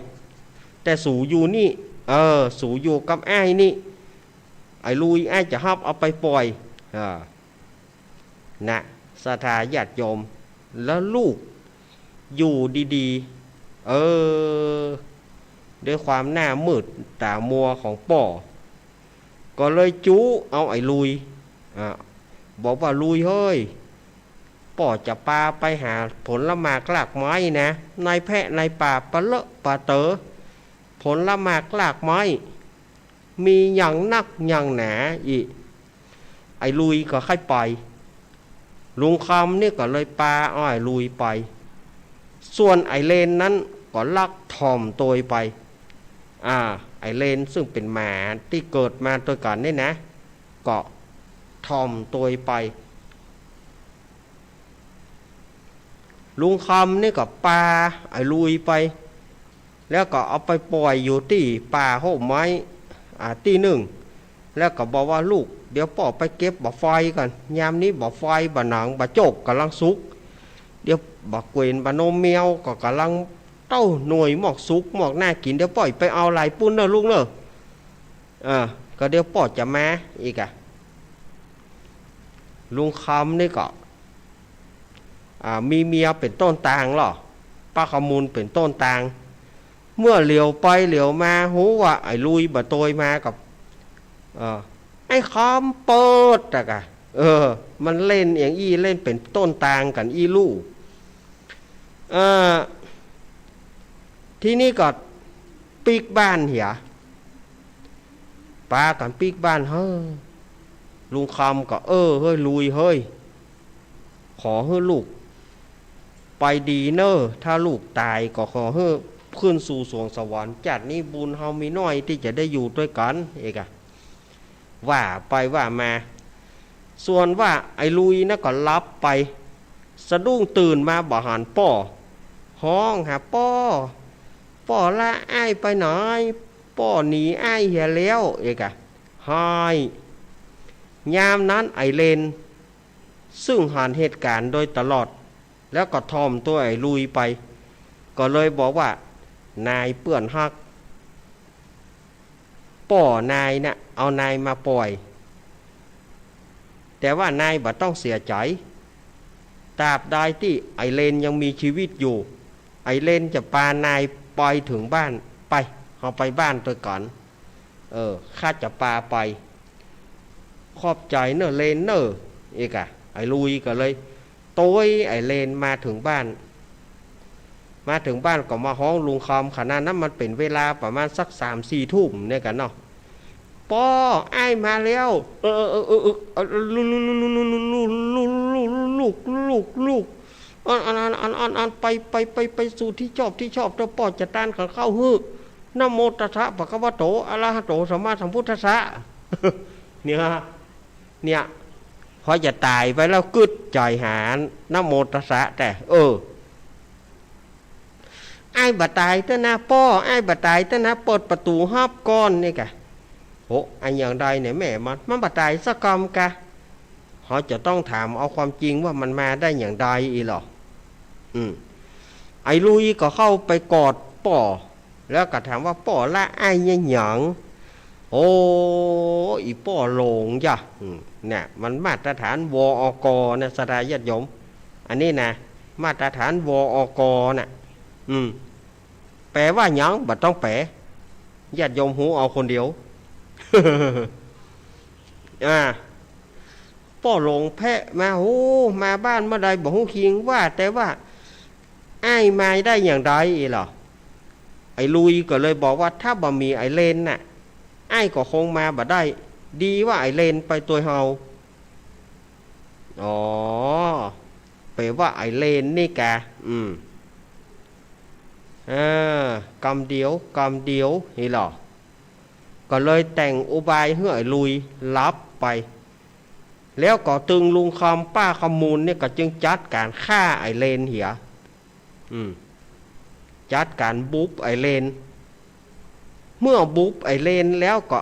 แต่สูอยู่นี่ เออ สูอยู่กับอ้ายนี่ ไอ้ลุยอ้ายจะฮับเอาไปป่อย อ่า นะ ศรัทธาญาติโยม แล้วลูกอยู่ดีๆ เออ ด้วยความหน้ามืดต๋ามัวของป้อ ก็เลยจู๊เอาไอ้ลุย อ่า บอกว่า ลุยเฮ้ย ป้อจะปาไปหาผลหมากรากไม้นะ ในแพะในป่าปะเลอะปะเต๋อ ผลหมากรากไม้ มีหยังนักหยังหนาอี้ ไอ้ลุยก็ใค่ไป ลุงคำนี่ก็เลยปาเอาไอ้ลุยไป ส่วนไอ้เลนนั้นก็ลักถ่อมตวยไป อ่า ไอ้เลนซึ่งเป๋นหมาตี้เกิดมาตวยกั๋นนี่นะ ก็ถ่อมตวยไป ลุงคำนี่ก็ปาไอ้ลุยไป แล้วก็เอาไปป่อยอยู่ตี้ป่าฮ่มไม้ อ่า ตี้นึ่ง แล้วก็บอกว่า ลูก เดี๋ยวป้อไปเก็บบ่าไฟก่อน ยามนี้บ่าไฟ บ่าหนัง บ่าโจ๊กก่ำลังสุก เดี๋ยวบ่าเกวียน บ่านมแมวก็ก่ำลังเต้าหน่วยมอกสุกมอกน่ากิ๋น เดี๋ยวป้อไปเอาไหล่ปุ้นเน่อลูกเน่อ เออ ก็เดี๋ยวป้อจะมาอีกอะ ลุงคำนี่ก็ อ่า มีเมียเป๋นต้นตางลอ ป้าขมูลเป๋นต้นตาง เมื่อเหลียวไปเหลียวมา ฮู้ว่าไอ้ลุยบ่าตวยมากับ เออ ไอ้คำเปิดอะกะ เออ มันเล่นอย่างอี้ เล่นเป๋นต้นตางกั๋นอี้ลู่ เออ ทีนี้ก็ปิ๊กบ้านเหีย ปากั๋นปิ๊กบ้าน เฮ้อ ลุงคำก็ เออ เฮ้ย ลุยเฮ้ย ขอหื้อลูกไปดีเน่อ ถ้าลูกต๋ายก็ขอหื้อขึ้นสู่สวงสวรรค์ จาตินี้บุญเฮามีน้อยตี้จะได้อยู่ตวยกั๋น เอกอะ ว่าไปว่ามา ส่วนว่าไอ้ลุยนะก็หลับไป สะดุ้งตื่นมาบ่หันป้อ ฮ้องหาป้อ ป้อละอ้ายไปไหน ป้อหนีอ้ายเหียแล้ว เอกอะ ฮ้าย ยามนั้นไอ้เลน ซึ่งหันเหตุก๋ารณ์โดยตลอด แล้วก็ถ่อมตวยไอ้ลุยไป ก็เลยบอกว่า นายเปื้อนฮัก ป้อนายนะ เอานายมาป่อย แต่ว่านายบ่ต้องเสียใจ๋ ตราบใดตี้ไอ้เลนยังมีชีวิตอยู่ ไอ้เลนจะปานายไปเถิงบ้าน ไป เฮาไปบ้านตวยกั๋น เออ ข้าจะปาไป ขอบใจ๋เน่อเลนเน่อ เอกอะ ไอ้ลุยก็เลยตวยไอ้เลนมาเถิงบ้าน มาเถิงบ้านก็มาฮ้องลุงคำ ขณะนั้นมันเป๋นเวลาประมาณสักสามสี่ทุ่มเนี่ยกั๋นเนาะ ป้อ อ้ายมาแล้ว เออ เออ เออ เออ เออ ลูก ลูก ลูก ลูก ลูก ลูก อัน อัน อัน อัน อัน อัน ไป ไป ไป ไปสู่ที่ชอบ ที่ชอบ เต๊อะ ป้อจะตานขันข้าวหื้อ นะโมตัสสะ ภะคะวะโต อะระหะโต สัมมาสัมพุทธัสสะ เนี่ย เนี่ย พอจะต๋ายไปแล้วกึ๊ดใจ๋หา นะโมตัสสะ แต่ เออ อ้ายบ่ต๋ายเต๊อะนะป้อ อ้ายบ่ต๋ายเต๊อะนะ เปิดประตู๋ฮับก่อน นี่กะ โห อะหยังใดเนี่ยแม่มัน มันบ่ต๋ายสักกำกะ เฮาจะต้องถามเอาความจริงว่ามันมาได้อย่างใดอี้ลอ อืม ไอ้ลุยก็เข้าไปกอดป้อ แล้วก็ถามว่า ป้อละอ้ายเยียะหยัง โอ้ อี่ป้อหลงจ้ะ อืม เนี่ย มันมาตรฐาน วอก นะ ศรัทธาญาติโยม อันนี้นะ มาตรฐาน วอก น่ะ อืม แป๋ว่าหยัง บ่ต้องแป๋ ญาติโยมฮู้เอาคนเดียว อ่า ป้อหลงแพะมา โอ้ มาบ้านเมื่อใดบ่ฮู้คิง ว่าแต่ว่าอ้ายมาได้อย่างใดอี้ลอ ไอ้ลุยก็เลยบอกว่า ถ้าบ่มีไอ้เลนน่ะ อ้ายก็คงมาบ่ได้ ดีว่าไอ้เลนไปตวยเฮา อ๋อ แป๋ว่าไอ้เลนนี่กะ อืม อ่า กำเดียว กำเดียว อี้ลอ ก็เลยแต่งอุบายหื้อไอ้ลุยหลับไป แล้วก็ตึงลุงคำ ป้าขมูลเนี่ยก็จึงจัดก๋านฆ่าไอ้เลนเหีย อืม จัดก๋านบุบไอ้เลน เมื่อบุบไอ้เลนแล้วก็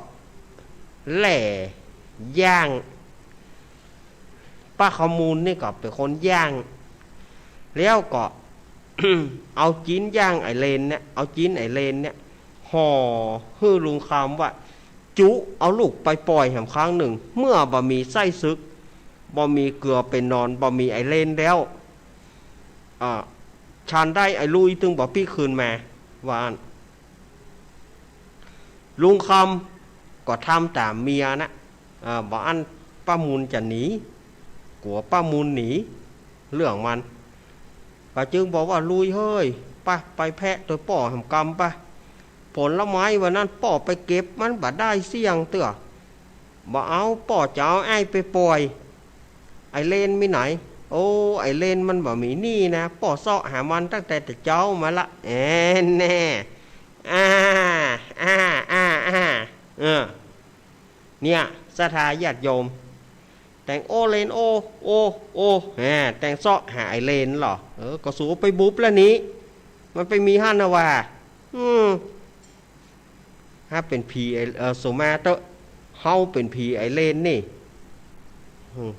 แล่ย่าง ป้าขมูลนี่ก็เป๋นคนย่าง แล้วก็ เอาจิ๊นย่างไอ้เลนเนี่ย เอาจิ๊นไอ้เลนเนี่ย ห่อหื้อลุงคำว่า จุเอาลูกไปป่อยแหมครั้งนึ่ง เมื่อบ่มีไส้ศึก บ่มีเกือเป๋นนอน บ่มีไอ้เลนแล้ว อ่า ฉันใดไอ้ลุยตึงบ่ปิ๊กคืนมา ว่าอั้น ลุงคำก็ทำต๋ามเมียนะ อ่า บ่อั้นป้ามูลจะหนี กั๋วป้ามูลหนี เรื่องมัน ก็จึงบอกว่า ลุยเฮ้ย ไป ไปแพะตวยป้อแหมกำไป ผลไม้วันนั้นป้อไปเก็บมันบ่ได้เสี้ยงเตื้อ บ่เอา ป้อจะเอาอ้ายไปป่อย ไอ้เลนมีไหน โอ้ ไอ้เลนมันบ่มีนี่นะ ป้อเซาะหามันตั้งแต่แต่เจ๊ามาละ แอนแน่ อ่า อ่า อ่า อ่า เออ เนี่ย ศรัทธาญาติโยม แต่งโอเลนโอ โอ โอ แหม แต่งเซาะหาไอ้เลนลอ เออ ก็สูไปบุบแล้วนี้ มันไปมีหั้นนะว่า อืม ถ้าเป๋นผีไอ้ เออ สูมาเต๊อะ เฮาเป๋นผีไอ้เลนนี่ อืม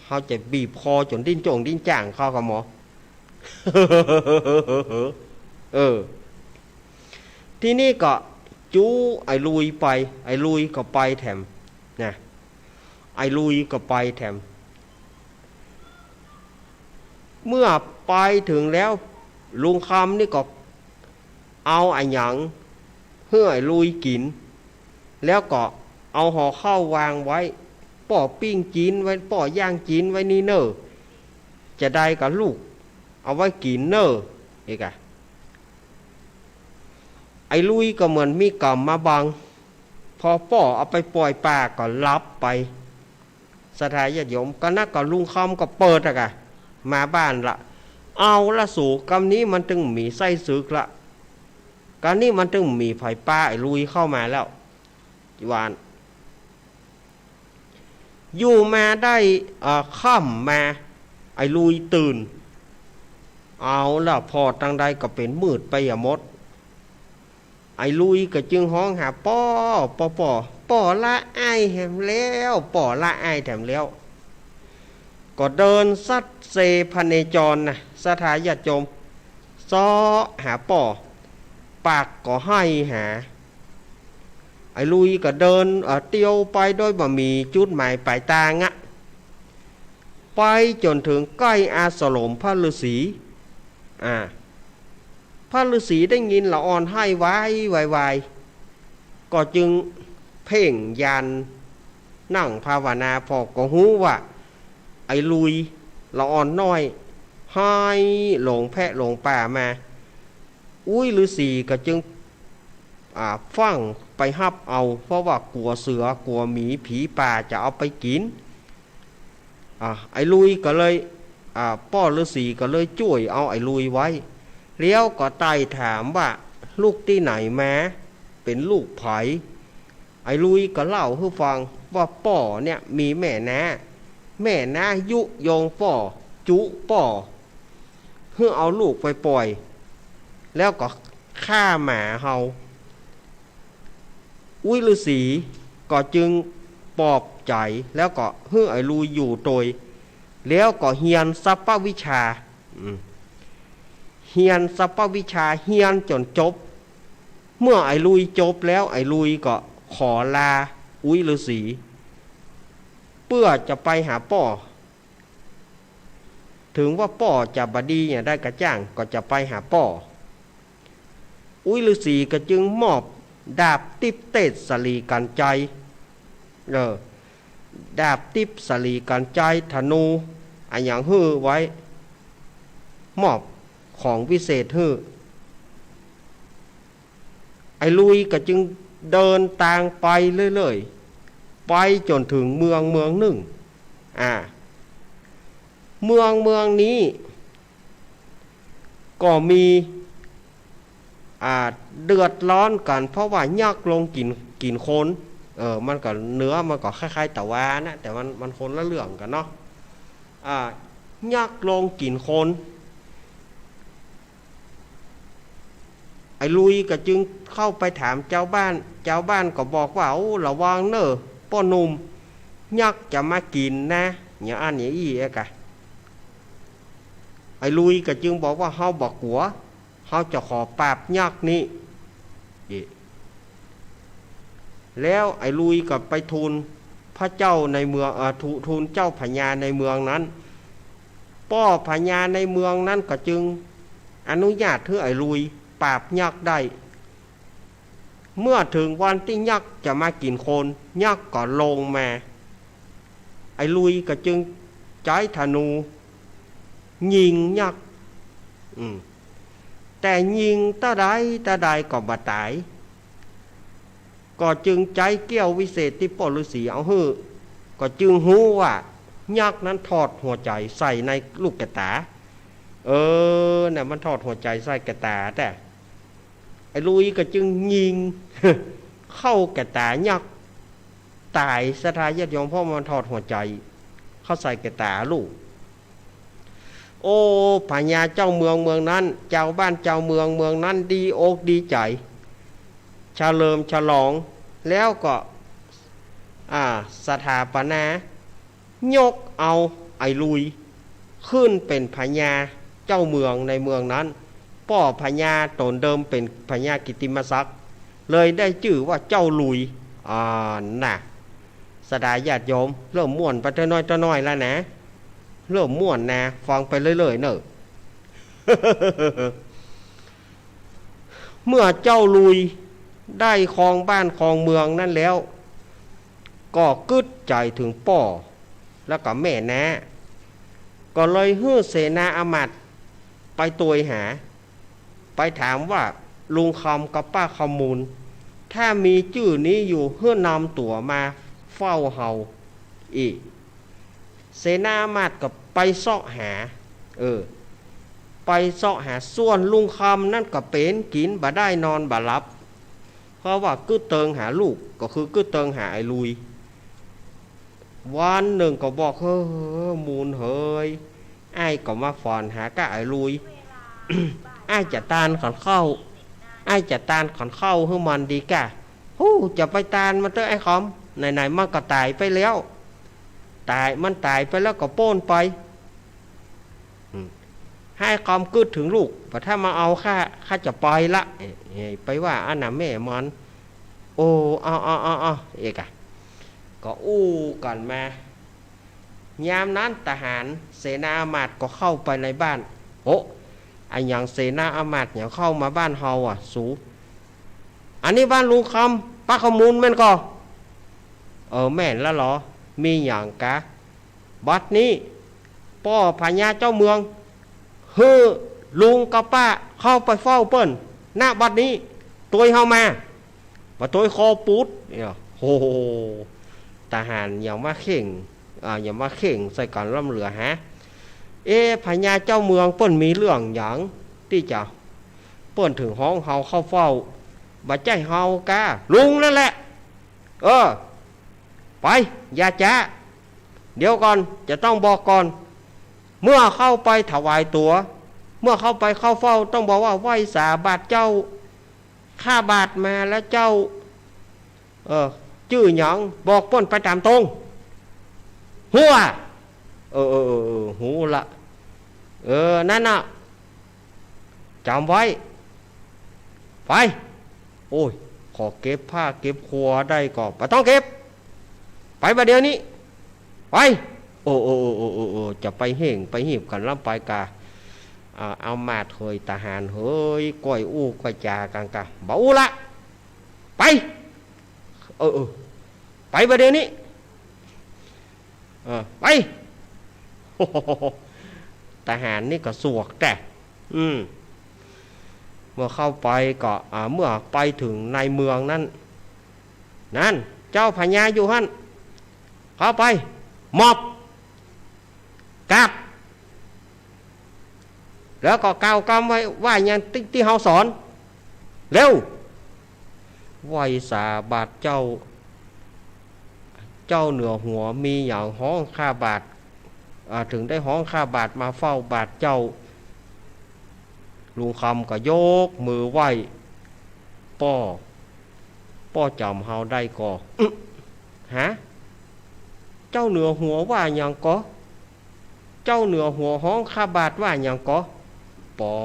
เฮาจะบีบคอจ๋นดิ้นจ่งดิ้นจ่างเข้ากับหมอ เออ ทีนี้ก็จูไอ้ลุยไป ไอ้ลุยก็ไปแถม นะ ไอ้ลุยก็ไปแถม เมื่อไปเถิงแล้ว ลุงคำนี่ก็เอาอะหยังหื้อไอ้ลุยกิ๋น แล้วก็เอาห่อข้าววางไว้ ป้อปิ้งจิ๊นไว้ ป้อย่างจิ๊นไว้นี่เน่อ จะได้กับลูก เอาไว้กิ๋นเน่อ เอกอะ ไอ้ลุยก็เหมือนมีก๋รรมมาบัง พอป้อเอาไปป่อยป่าก็หลับไป ศรัทธาญาติโยม ก็นักก็ลุงคำก็เปิดอะกะ มาบ้านละ เอาละสู กำนี้มันตึงมีไส้ศึกละ กำนี้มันตึงมีไผปาไอ้ลุยเข้ามาแล้ว ว่าอั้น อยู่มาได้ เอ่อ ค่ำมา ไอ้ลุยตื่น เอาละ ผ่อตังใดก็เป๋นมืดไปอะหมด ไอ้ลุยก็จึงฮ้องหาป้อ ป้อ ป้อ ป้อละอ้ายแถมแล้ว ป้อละอ้ายแถมแล้ว ก็เดินสัดเซพเนจรนะ ศรัทธาญาติโยม เซาะหาป้อ ปากก็ไห้หา ไอ้ลุยก็เดิน เอ่อ เตียวไปโดยบ่มีจุดหมายปลายตางอะ ไปจ๋นเถิงใก้อาสรมพระฤๅษี อ่า พระฤๅษีได้ยินละอ่อนไห้วายวายวาย ก็จึงเพ่งญาณนั่งภาวนา ผ่อก็ฮู้ว่า ไอ้ลุยละอ่อนน้อย ไห้หลงแพะหลงป่ามา อุ๊ย ฤๅษีก็จึง อ่า ฟั่งไปฮับเอา เพราะว่ากั๋วเสือ กั๋วหมี ผีป่าจะเอาไปกิ๋น อ่า ไอ้ลุยก็เลย อ่า ป้อฤๅษีก็เลยจ้วยเอาไอ้ลุยไว้ แล้วก็ไต่ถามว่า ลูกตี้ไหนมา เป๋นลูกใผ ไอ้ลุยก็เล่าหื้อฟังว่า ป้อเนี่ยมีแม่น้า แม่น้ายุยงป้อ จุป้อ หื้อเอาลูกไปป่อย แล้วก็ฆ่าหมาเฮา อุ๊ยฤๅษีก็จึงปลอบใจ๋ แล้วก็หื้อไอ้ลุยอยู่ตวย แล้วก็เฮียนสัพพวิชชา อืม เฮียนสัพพวิชชา เฮียนจ๋นจบ เมื่อไอ้ลุยจบแล้ว ไอ้ลุยก็ขอลาอุ๊ยฤๅษี เปื้อจะไปหาป้อ เถิงว่าป้อจะบ่ดีอย่างใดก็จ้าง ก็จะไปหาป้อ อุ๊ยฤๅษีก็จึงมอบดาบติ๊บเตศสลีกัญไชย เออ ดาบติ๊บสลีกัญไชย ธนู อะหยังหื้อไว้ มอบของวิเศษหื้อ ไอ้ลุยก็จึงเดินตางไปเรื่อยๆ ไปจ๋นเถิงเมืองเมืองนึ่ง อ่า เมืองเมืองนี้ ก็มี อ่า เดือดร้อนกั๋น เพราะว่ายักษ์ลงกิ๋น กิ๋นคน เออ มันก็เนื้อมันก็คล้ายๆ ตะวานะ แต่มัน มันคนละเรื่องกั๋นเนาะ อ่า ยักษ์ลงกิ๋นคน ไอ้ลุยก็จึงเข้าไปถามจาวบ้าน จาวบ้านก็บอกว่า โอ้ ระวังเน่อป้อหนุ่ม ยักษ์จะมากิ๋นนะ อย่างอั้นอย่างอี้เอ๊ะกะ ไอ้ลุยก็จึงบอกว่า เฮาบ่กั๋ว เฮาจะขอปราบยักษ์นี้ แล้วไอ้ลุยก็ไปทูลพระเจ้าในเมือง เอ่อ ทู ทูลเจ้าพญาในเมืองนั้น ป้อพญาในเมืองนั้นก็จึงอนุญาตหื้อไอ้ลุยปราบยักษ์ได้ เมื่อเถิงวันตี้ยักษ์จะมากิ๋นคน ยักษ์ก็ลงมา ไอ้ลุยก็จึงใจ๊ธนู ยิงยักษ์ อืม แต่ยิงเต้าใดเต้าใดก็บ่ต๋าย ก็จึงใจ๊เกี้ยววิเศษตี้ป้อฤๅษีเอาหื้อ ก็จึงฮู้ว่ายักษ์นั้นถอดหัวใจ๋ใส่ในลูกแก่ต๋า เออ น่ะ มันถอดหัวใจ๋ใส่แก่ต๋า แต่ไอ้ลุยก็จึงยิงเข้าแก่ต๋ายักษ์ ต๋ายศรัทธาญาติโยม เพราะมันถอดหัวใจ๋เข้าใส่แก่ต๋าลูก โอ้ พญาเจ้าเมืองเมืองนั้น จาวบ้านจาวเมืองเมืองนั้นดีอกดีใจ๋ เฉลิมฉลอง แล้วก็ อ่า สถาปนา ยกเอาไอ้ลุยขึ้นเป๋นพญาเจ้าเมืองในเมืองนั้น ป้อพญาต๋นเดิมเป๋นพญากิตติมศักดิ์ เลยได้จื้อว่าเจ้าลุย อ่า น่ะ ศรัทธาญาติโยม เริ่มม่วนไปเต้าน้อยเต้าน้อยแล้วนะ เริ่มม่วนนะ ฟังไปเรื่อยๆ เน่อ เมื่อเจ้าลุยได้ครองบ้านครองเมืองนั้นแล้ว ก็กึ๊ดใจ๋เถิงป้อ แล้วก็แม่น้า ก็เลยหื้อเสนาอามาตย์ไปตวยหา ไปถามว่า ลุงคำกับป้าคำมูล ถ้ามีจื้อนี้อยู่ หื้อนำตั๋วมาเฝ้าเฮาอี้ เสนาอามาตย์ก็ไปเซาะหา เออ ไปเซาะหา ส่วนลุงคำนั้นก็เป๋นกิ๋นบ่ได้นอนบ่หลับ เพราะว่ากึ๊ดเติงหาลูก ก็คือกึ๊ดเติงหาไอ้ลุย วันนึ่งก็บอก เฮ้อ มูลเหย อ้ายก็มาฝอนหาก้าไอ้ลุย อ้ายจะตานขันข้าว อ้ายจะตานขันข้าวหื้อมันดีก้า ฮู้ จะไปตานมันเต๊อะไอ้คำ ไหนๆ มันก็ต๋ายไปแล้ว ต๋าย มันต๋ายไปแล้วก็ป๊นไป อืม ไอ้คำกึ๊ดเถิงลูก บ่าถ้ามาเอาข้า ข้าจะไปละ เอ๊ะ เอ๊ะ ไปว่าอั้นน่ะแม่มัน โอ้ เอา เอา เอา เอา เอ๊ะกะ ก็อู้กั๋นมา ยามนั้นทหารเสนาอามาตย์ก็เข้าไปในบ้าน โอ้ อะหยังเสนาอามาตย์หยังเข้ามาบ้านเฮาอะสู อันนี้บ้านลุงคำ ป้าคำมูลแม่นก่อ เออ แม่นละเหรอ มีหยังกา บัดนี้ ป้อพญาเจ้าเมือง หื้อลุงกับป้าเข้าไปเฝ้าเปิ้น ณ บัดนี้ ตวยเฮามา บ่ตวยคอปูด เนี่ย โห ทหารหยังมาเข่ง อ่า หยังมาเข่งใส่กั๋นล้ำเหลือฮะ เอ๊ะ พญาเจ้าเมืองเปิ้นมีเรื่องหยังตี้จะ เปิ้นเถิงฮ้องเฮาเข้าเฝ้า บ่ใจ้เฮากา ลุงนั่นแหละ เออ ไป อย่าจ๊า เดี๋ยวก่อน จะต้องบอกก่อน เมื่อเข้าไปถวายตั๋ว เมื่อเข้าไปเข้าเฝ้า ต้องบอกว่า ไหว้สาบาทเจ้า ข้าบาทมาแล้วเจ้า เออ จื้อหยัง บอกเปิ้นไปต๋ามตรง ฮู้อะ เออ เออ เออ เออ ฮู้ละ เออ นั่นน่ะ จ๋ำไว้ ไป โอ้ย ขอเก็บผ้าเก็บครัวได้ก่อ บ่ต้องเก็บ ไปบ่าเดี่ยวนี้ ไป โอ้ โอ้ โอ้ จะไปเฮ่งไปหีบกั๋นลำไปกา อ่า อำมาตย์เหย ทหารเหย ก้อยอู้ก้อยจ๋ากั๋นกา บ่อู้ละ ไป เออ เออ ไปบ่าเดี่ยวนี้ เออ ไป ทหารนี่ก็สวกแต๊ อืม เมื่อเข้าไปก็ อ่า เมื่อไปเถิงในเมืองนั้น นั่น เจ้าพญาอยู่หั้น เข้าไป หมอบ กราบ แล้วก็กล่าวกำไว้ ว่าหยังตี้ ตี้เฮาสอน เร็ว ไหว้สาบาทเจ้า เจ้าเหนือหัวมีหยังฮ้องข้าบาท อ่า เถิงได้ฮ้องข้าบาทมาเฝ้าบาทเจ้า ลุงคำก็ยกมือไหว้ ป้อ ป้อจ๋ำเฮาได้ก่อ อึ๊ะ ฮะ เจ้าเหนือหัวว่าหยังก่อ เจ้าเหนือหัวฮ้องข้าบาทว่าหยังก่อ ป้อ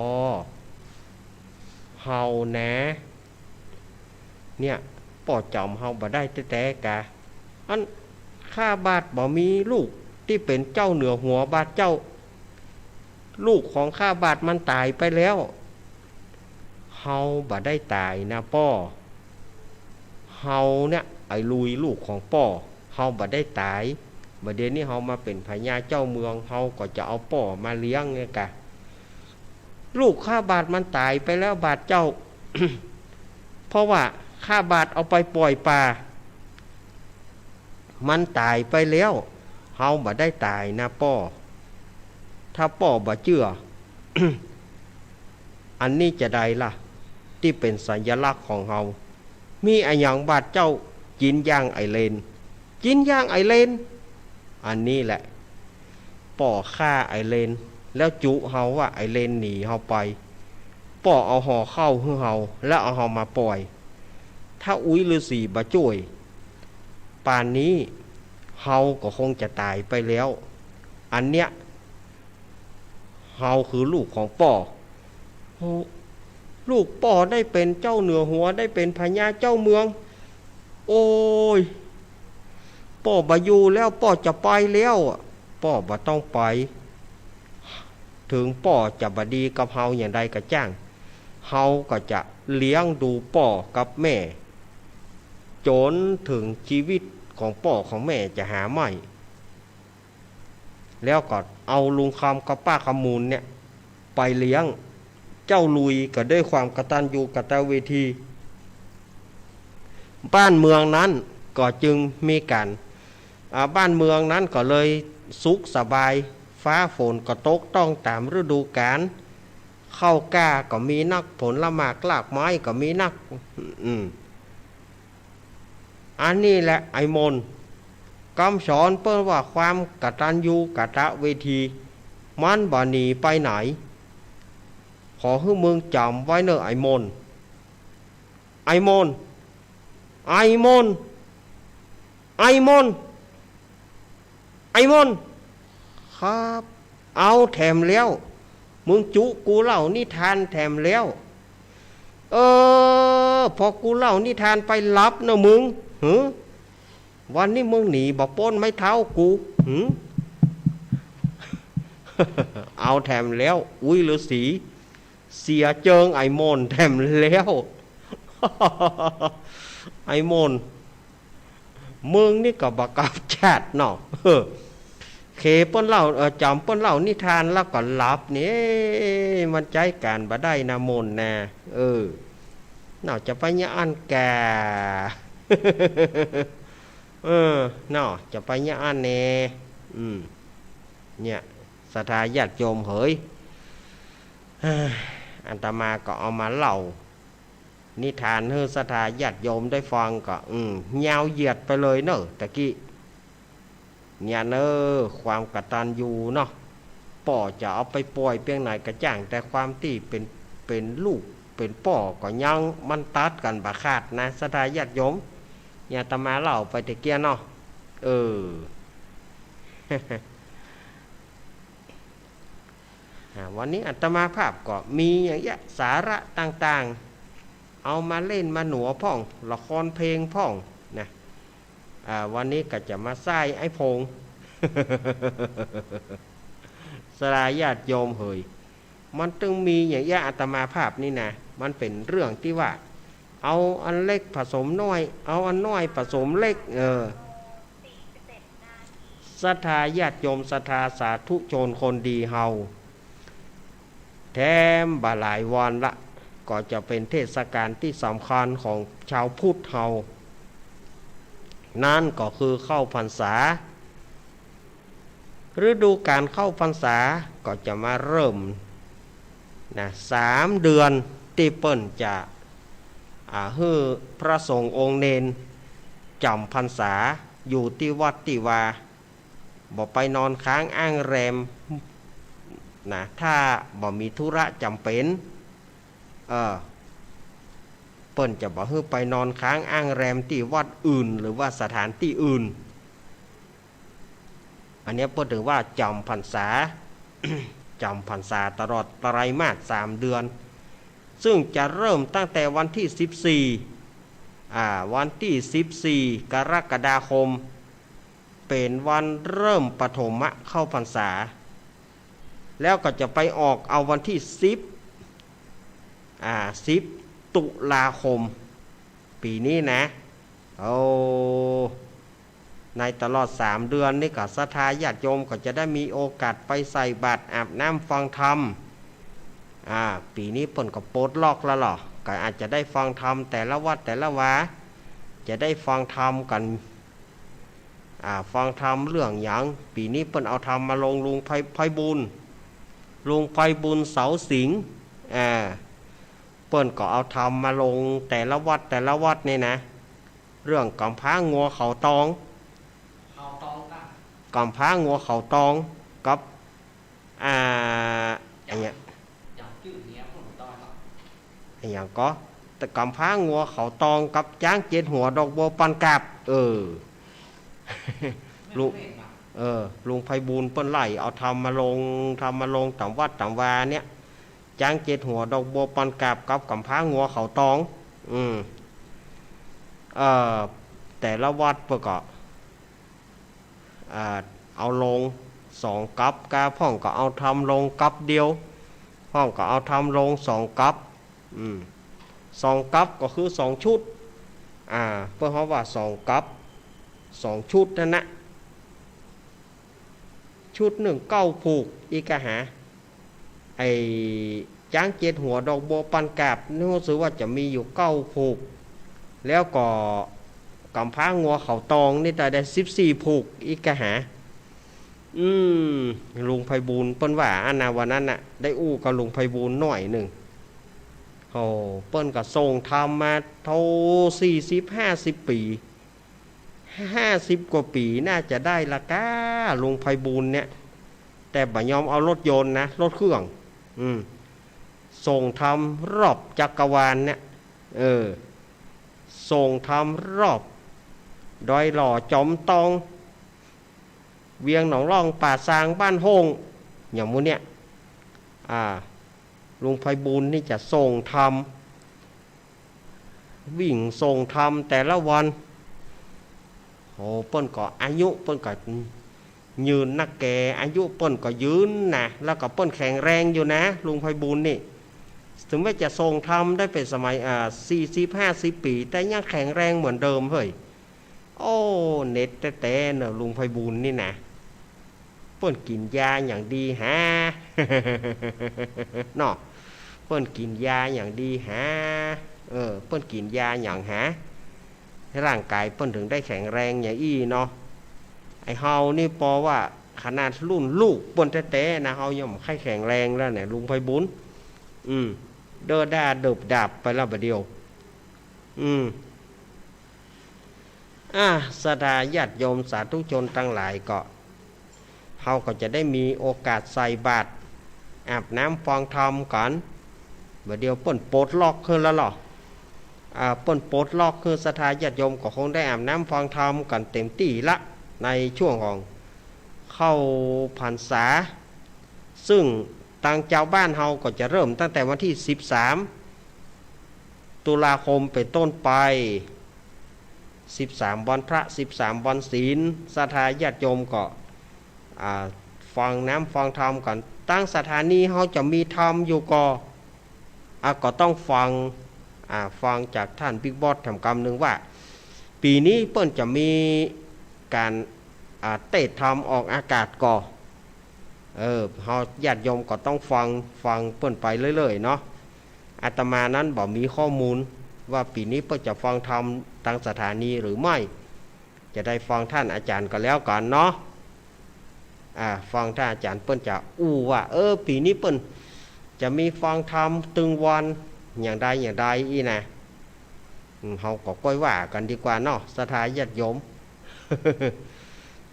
เฮาแหน เนี่ย ป้อจ๋ำเฮาบ่ได้แต๊ๆ กา อันข้าบาทบ่มีลูกตี้เป๋นเจ้าเหนือหัวบาทเจ้า ลูกของข้าบาทมันต๋ายไปแล้ว เฮาบ่ได้ต๋ายนะป้อ เฮาเนี่ย ไอ้ลุยลูกของป้อ เฮาบ่ได้ต๋าย บ่าเดี่ยวนี้เฮามาเป๋นพญาเจ้าเมือง เฮาก็จะเอาป้อมาเลี้ยงเนี่ยกา ลูกข้าบาทมันต๋ายไปแล้วบาทเจ้า เพราะว่าข้าบาทเอาไปป่อยป่า มันต๋ายไปแล้ว เฮาบ่ได้ต๋ายนะป้อ ถ้าป้อบ่เจื้อ อันนี้จาใดล่ะ ตี้เป๋นสัญลักษณ์ของเฮา มีอะหยังบาทเจ้า กิ๋นย่างไอ้เลน กิ๋นย่างไอ้เลน อันนี้แหละ ป้อฆ่าไอ้เลน แล้วจุเฮาว่าไอ้เลนหนีเฮาไป ป้อเอาห่อข้าวหื้อเฮา แล้วเอาเฮามาป่อย ถ้าอุ๊ยฤๅษีบ่จ้วย ป่านนี้เฮาก็คงจะต๋ายไปแล้ว อันเนี้ย เฮาคือลูกของป้อ โอ้ ลูกป้อได้เป๋นเจ้าเหนือหัว ได้เป๋นพญาเจ้าเมือง โอ้ย ป้อบ่อยู่แล้ว ป้อจะไปแล้วอะ ป้อบ่ต้องไป เถิงป้อจะบ่ดีกับเฮาอย่างใดก็จ้าง เฮาก็จะเลี้ยงดูป้อกับแม่ จ๋นเถิงจีวิตของป้อของแม่จะหาใหม่ แล้วก็เอาลุงคำกับป้าคำมูลเนี่ยไปเลี้ยง เจ้าลุยก็ด้วยความกตัญญูกตเวที บ้านเมืองนั้นก็จึงมีก๋าน อ่า บ้านเมืองนั้นก็เลยสุขสบาย ฟ้าฝนก็ตกต้องต๋ามฤดูก๋าล ข้าวกล้าก็มีนัก ผลหมากรากไม้ก็มีนัก อืม อันนี้แหละไอ้มน กำสอนเปิ้นว่าความกตัญญูกตเวที มันบ่หนีไปไหน ขอหื้อมึงจ๋ำไว้เน่อไอ้มน ไอ้มน ไอ้มน ไอ้มน ไอ้มน ครับ เอาแถมแล้ว มึงจุกูเล่านิทานแถมแล้ว เออ พอกูเล่านิทานไปหลับเน่อมึง หือ วันนี้มึงหนีบ่ป๊นไม้เท้ากู หือ เอาแถมแล้ว อุ๊ยฤๅษี เสียเจิงไอ้มนแถมแล้ว ไอ้มน มึงนี่ก็บ่กลับจาดเนาะ เออ เขเปิ้นเล่า เออ จ๋ำเปิ้นเล่านิทานแล้วก็หลับนี่ มันใจ๊ก๋านบ่ได้นะมนนะ เออ เนาะ จะไปเยียะอั้นแก่ เออ เนาะ จะไปเยียะอั้นแน่ อืม เนี่ย ศรัทธาญาติโยมเหย อาตมาก็เอามาเล่านิทานหื้อศรัทธาญาติโยมได้ฟังก็ อืม ยาวเหยียดไปเลยเน่อตะกี้ เนี่ยเน่อ ความกตัญญูเนาะ ป้อจะเอาไปป่อยเปียงไหนก็จ้าง แต่ความตี้เป๋น เป๋นลูกเป๋นป้อก็ยังมันตัดกั๋นบ่ขาดนะ ศรัทธาญาติโยม นี่อาตมาเล่าไปตะเกียะเนาะ เออ อ่า วันนี้อาตมาภาพก็มีอย่างเยียะสาระต่างๆ เอามาเล่นมาหนวพ่อง ละครเพลงพ่องนะ อ่า วันนี้ก็จะมาใส่ไอ้ผง ศรัทธาญาติโยมเหย มันตึงมีอย่างเยียะ อาตมาภาพนี่นะ มันเป๋นเรื่องตี้ว่า เอาอันเล็กผสมน้อย เอาอันน้อยผสมเล็ก เออ ศรัทธาญาติโยม ศรัทธาสาธุชนคนดีเฮา แถมบ่าหลายวันละ ก็จะเป๋นเทศกาลตี้สำคัญของชาวพุทธเฮา นั้นก็คือเข้าพรรษา ฤดูก๋านเข้าพรรษาก็จะมาเริ่มนะ สามเดือนตี้เปิ้นจะ อ่า หื้อพระสงฆ์องค์เณรจ๋ำพรรษาอยู่ตี้วัดตี้วา บ่ไปนอนค้างอ้างแรมนะ ถ้าบ่มีธุระจ๋ำเป๋น เออ เปิ้นจะบ่หื้อไปนอนค้างอ้างแรมตี้วัดอื่น หรือว่าสถานตี้อื่น อันเนี้ยเปิ้นถือว่าจ๋ำพรรษา จ๋ำพรรษาตลอดไตรมาสสามเดือน ซึ่งจะเริ่มตั้งแต่วันตี้สิบสี่ อ่า วันตี้สิบสี่ กรกฎาคม เป๋นวันเริ่มปฐมะเข้าพรรษา แล้วก็จะไปออกเอาวันตี้สิบ อ่า สิบ ตุลาคม ปี๋นี้นะ โอ้ ในตลอดสามเดือนนี่ก็ศรัทธาญาติโยมก็จะได้มีโอกาสไปใส่บาตร อาบน้ำฟังธรรม อ่า ปี๋นี้เปิ้นก็ปลดล็อกแล้วเหรอ ก็อาจจะได้ฟังธรรมแต่ละวัดแต่ละวา จะได้ฟังธรรมกั๋น อ่า ฟังธรรมเรื่องหยัง ปี๋นี้เปิ้นเอาธรรมมาลงลุงไพ ไพบูลย์ ลุงไพบูลย์ เสาสิงห์ อ่า เปิ้นก็เอาธรรมมาลงแต่ละวัดแต่ละวัดนี่นะ เรื่องก๋ำพร้างัวเขาตอง เขาตองอะ ก๋ำพร้างัวเขาตองกับ อ่า อะหยัง จ๋ำจื้อเนี้ยผมตองอะ อะหยังก็ แต่ก๋ำพร้างัวเขาตองกับจ๊างเจ็ดหัวดอกบัวปันกาบ เออ ลุง เออ ลุงไพบูลย์เปิ้นไล่เอาธรรมมาลง ธรรมมาลงต๋ามวัดต๋ามวาเนี่ย จ๊างเจ็ดหัวดอกบัวปันกาบกับก๋ำพร้างัวเขาตอง อืม เอ่อ แต่ละวัดเปิ้นก็ อ่า เอาลงสองกั๊บ กาพ่องก็เอาธรรมลงกั๊บเดียว พ่องก็เอาธรรมลงสองกั๊บ อืม สองกั๊บก็คือสองชุด อ่า เปิ้นฮ้องว่าสองกั๊บ สองชุดนั้นนะ ชุดนึ่งเก้าผูก อีกกะหา ไอ้จ๊างเจ็ดหัวดอกบัวปันกาบนี่ฮู้สึกว่าจะมีอยู่เก้าผูก แล้วก็ก๋ำพร้างัวเขาตองนี่ได้ ได้สิบสี่ผูก อีกกะหา อืม ลุงไพบูลย์เปิ้นว่าอันนะ วันนั้นน่ะ ได้อู้กับลุงไพบูลย์หน้อยนึ่ง โอ้ เปิ้นก็ส่งธรรมมาเท่าสี่สิบห้าสิบปี๋ ห้าสิบกว่าปี๋น่าจะได้ละก้า ลุงไพบูลย์เนี่ย แต่บ่ยอมเอารถยนต์นะ รถเครื่อง อืม ส่งธรรมรอบจักรวาลเนี่ย เออ ส่งธรรมรอบดอยหล่อจอมตอง เวียงหนองล่อง ป่าซาง บ้านโฮ่ง อย่างหมู่เนี่ย อ่า ลุงไพบูลย์นี่จะส่งธรรม วิ่งส่งธรรมแต่ละวัน โห เปิ้นก็อายุเปิ้นก็ยืนนักแก อายุเปิ้นก็ยืนนะ แล้วก็เปิ้นแข็งแรงอยู่นะ ลุงไพบูลย์นี่ ถึงแม้จะส่งธรรมได้เป๋นสมัย อ่า สี่สิบห้าสิบปี๋ แต่ยังแข็งแรงเหมือนเดิมเฮ้ย โอ้ เน็ดแต๊ๆ เนอะ ลุงไพบูลย์นี่นะ เปิ้นกิ๋นยาอย่างดีหา เนาะ เปิ้นกิ๋นยาอย่างดีหา เออ เปิ้นกิ๋นยาอย่างหา ร่างก๋ายเปิ้นถึงได้แข็งแรงอย่างอี้เนาะ ไอ้เฮานี่ปอว่าขนาดรุ่นลูกเปิ้นแต๊ๆ นะ เฮายังบ่ใค่แข็งแรงแล้วเนี่ย ลุงไพบูลย์ อืม เด้อด้าเดิบดับไปแล้วบ่าเดี่ยว อืม อ่า ศรัทธาญาติโยมสาธุชนตังหลายก็ เฮาก็จะได้มีโอกาสใส่บาตร อาบน้ำฟังธรรมกั๋น บ่าเดี่ยวเปิ้นปลดล็อกขึ้นแล้วเหรอ อ่า เปิ้นปลดล็อกหื้อศรัทธาญาติโยมก็คงได้อาบน้ำฟังธรรมกั๋นเต็มตี้ละ ในช่วงของเข้าพรรษา ซึ่งตางจาวบ้านเฮาก็จะเริ่มตั้งแต่วันตี้สิบสามตุลาคมเป๋นต้นไป สิบสามวันพระ สิบสามวันศีล ศรัทธาญาติโยมก็ อ่า ฟังน้ำฟังธรรมกั๋น ตางสถานีเฮาจะมีธรรมอยู่ก่อ อ่ะ ก็ต้องฟัง อ่า ฟังจากต้านบิ๊กบอสแถมกำนึ่งว่า ปี๋นี้เปิ้นจะมีก๋าน อ่า เตสน์ธรรมออกอากาศก่อ เออ เฮาญาติโยมก็ต้องฟัง ฟังเปิ้นไปเรื่อยๆ เนาะ อาตมานั้นบ่มีข้อมูลว่าปี๋นี้เปิ้นจะฟังธรรมตางสถานีหรือไม่ จะได้ฟังต้านอาจ๋ารย์ก็แล้วกั๋นเนาะ อ่า ฟังต้านอาจ๋ารย์เปิ้นจะอู้ว่า เออ ปี๋นี้เปิ้นจะมีฟังธรรมตึงวัน อย่างใดอย่างใดอี้นะ อืม เฮาก็ก้อยว่ากั๋นดีกว่าเนาะ ศรัทธาญาติโยม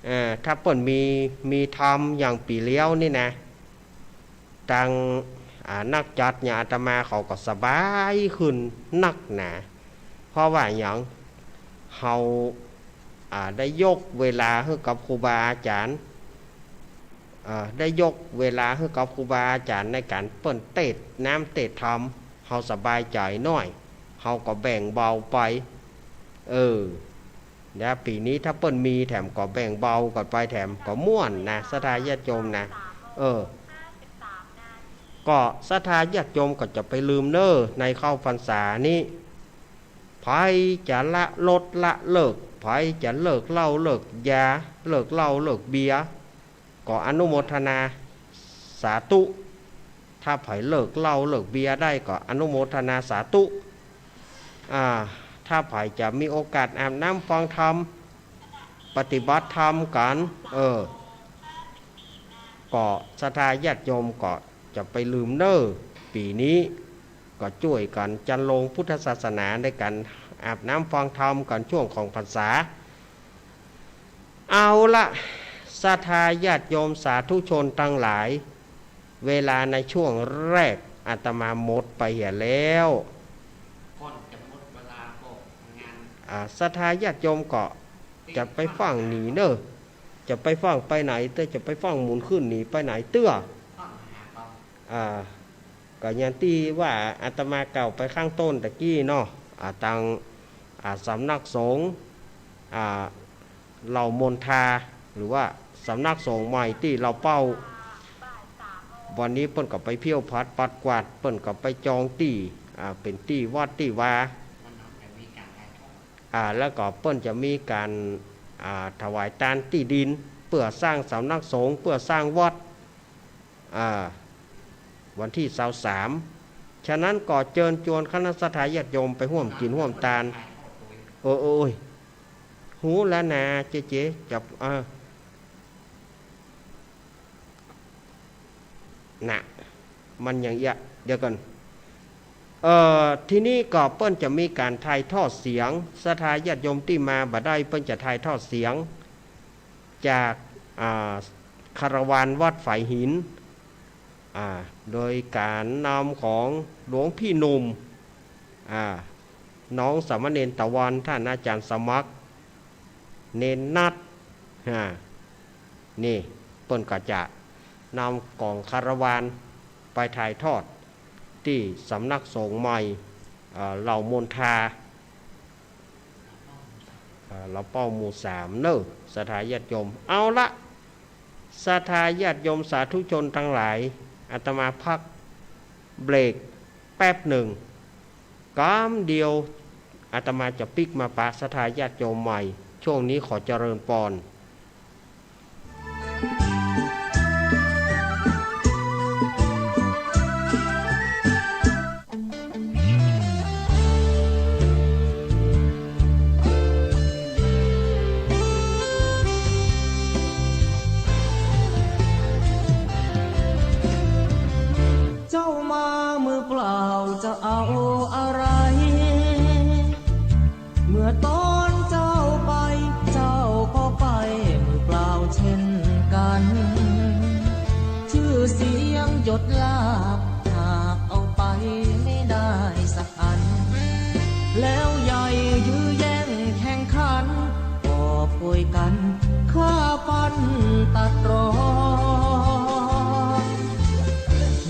เออ ถ้าเปิ้นมี มีธรรมอย่างปี๋แล้วนี่นะ ตาง อ่า นักจัดอย่างอาตมาเขาก็สบายขึ้นนักหนา เพราะว่าหยัง เฮา อ่า ได้ยกเวลาหื้อกับครูบาอาจ๋ารย์ อ่า ได้ยกเวลาหื้อกับครูบาอาจ๋ารย์ในก๋านเปิ้นเตสน์น้ำเตสน์ธรรม เฮาสบายใจ๋หน้อย เฮาก็แบ่งเบาไป เออ แล้วปี๋นี้ถ้าเปิ้นมีแถมก็แบ่งเบากั๋นไปแถมก็ม่วนนะ ศรัทธาญาติโยมนะ เออ ก็ศรัทธาญาติโยมก็จะไปลืมเน่อ ในเข้าพรรษานี้ ใผจะละลดละเลิก ใผจะเลิกเหล้าเลิกยา เลิกเหล้าเลิกเบียร์ ก็อนุโมทนาสาธุ ถ้าใผเลิกเหล้าเลิกเบียร์ได้ก็อนุโมทนาสาธุ อ่า ถ้าใผจะมีโอกาสอาบน้ำฟังธรรม ปฏิบัติธรรมกั๋น เออ ก็ศรัทธาญาติโยมก็จะไปลืมเน่อ ปี๋นี้ก็จ้วยกั๋นจันลงพุทธศาสนาในก๋านอาบน้ำฟังธรรมกั๋นช่วงของพรรษา เอาละ ศรัทธาญาติโยมสาธุชนตังหลาย เวลาในช่วงแรกอาตมาหมดไปเหียแล้ว ก่อนจะหมดเวลาก็งาน อ่า ศรัทธาญาติโยมก็จะไปฟั่งหนีเน่อ จะไปฟั่งไปไหนเตื้อ จะไปฟั่งหมุนขึ้นหนีไปไหนเตื้อ อ่า ก็อย่างตี้ว่าอาตมากล่าวไปข้างต้นตะกี้เนาะ อ่า ตาง อ่า สำนักสงฆ์ อ่า เหล่ามนทา หรือว่าสำนักสงฆ์ใหม่ตี้เหล่าเป้า วันนี้เปิ้นก็ไปเผี้ยวผัดปัดกวาด เปิ้นก็ไปจองตี้ อ่า เป๋นตี้วัดตี้วา อ่า แล้วก็เปิ้นจะมีก๋าน อ่า ถวายตานตี้ดิน เปื้อสร้างสำนักสงฆ์ เปื้อสร้างวัด อ่า วันตี้ซาวสาม ฉะนั้นก็เจิญจวนคณะศรัทธาญาติโยมไปฮ่วมกิ๋นฮ่วมตาน เออ เออ โอ้ย ฮู้แล้วนา เจ๊ เจ๊ จับ อ่า น่ะ มันอย่างเอี้ย เดี๋ยวก่อน เอ่อ ทีนี้ก็เปิ้นจะมีก๋านถ่ายทอดเสียง ศรัทธาญาติโยมตี้มาบ่ได้ เปิ้นจะถ่ายทอดเสียง จาก อ่า คาราวานวัดฝายหิน อ่า โดยก๋านนำของหลวงพี่หนุ่ม อ่า น้องสามเณรตะวัน ต้านอาจ๋ารย์สมัคร เณรนัท อ่า นี่เปิ้นก็จะนำก๋องคาราวานไปถ่ายทอดตี้สำนักสงฆ์ใหม่ เอ่อ เหล่ามนทา เอ่อ เหล่าเป้าหมู่สามเน่อ ศรัทธาญาติโยม เอาละ ศรัทธาญาติโยมสาธุชนตังหลาย อาตมาพักเบรกแป๊บนึ่ง กำเดียวอาตมาจะปิ๊กมาปะศรัทธาญาติโยมใหม่ ช่วงนี้ขอเจริญปอน เจ้ามามือเปล่าจะเอาอะไร เมื่อตอนเจ้าไป เจ้าก็ไปมือเปล่าเช่นกัน ชื่อเสียงยศลาภ หากเอาไปไม่ได้สักอัน เป แล้วใหญ่ยื้อแย่งแข่งขัน กอบโกยกั๋นฆ่าฟันตัดรอน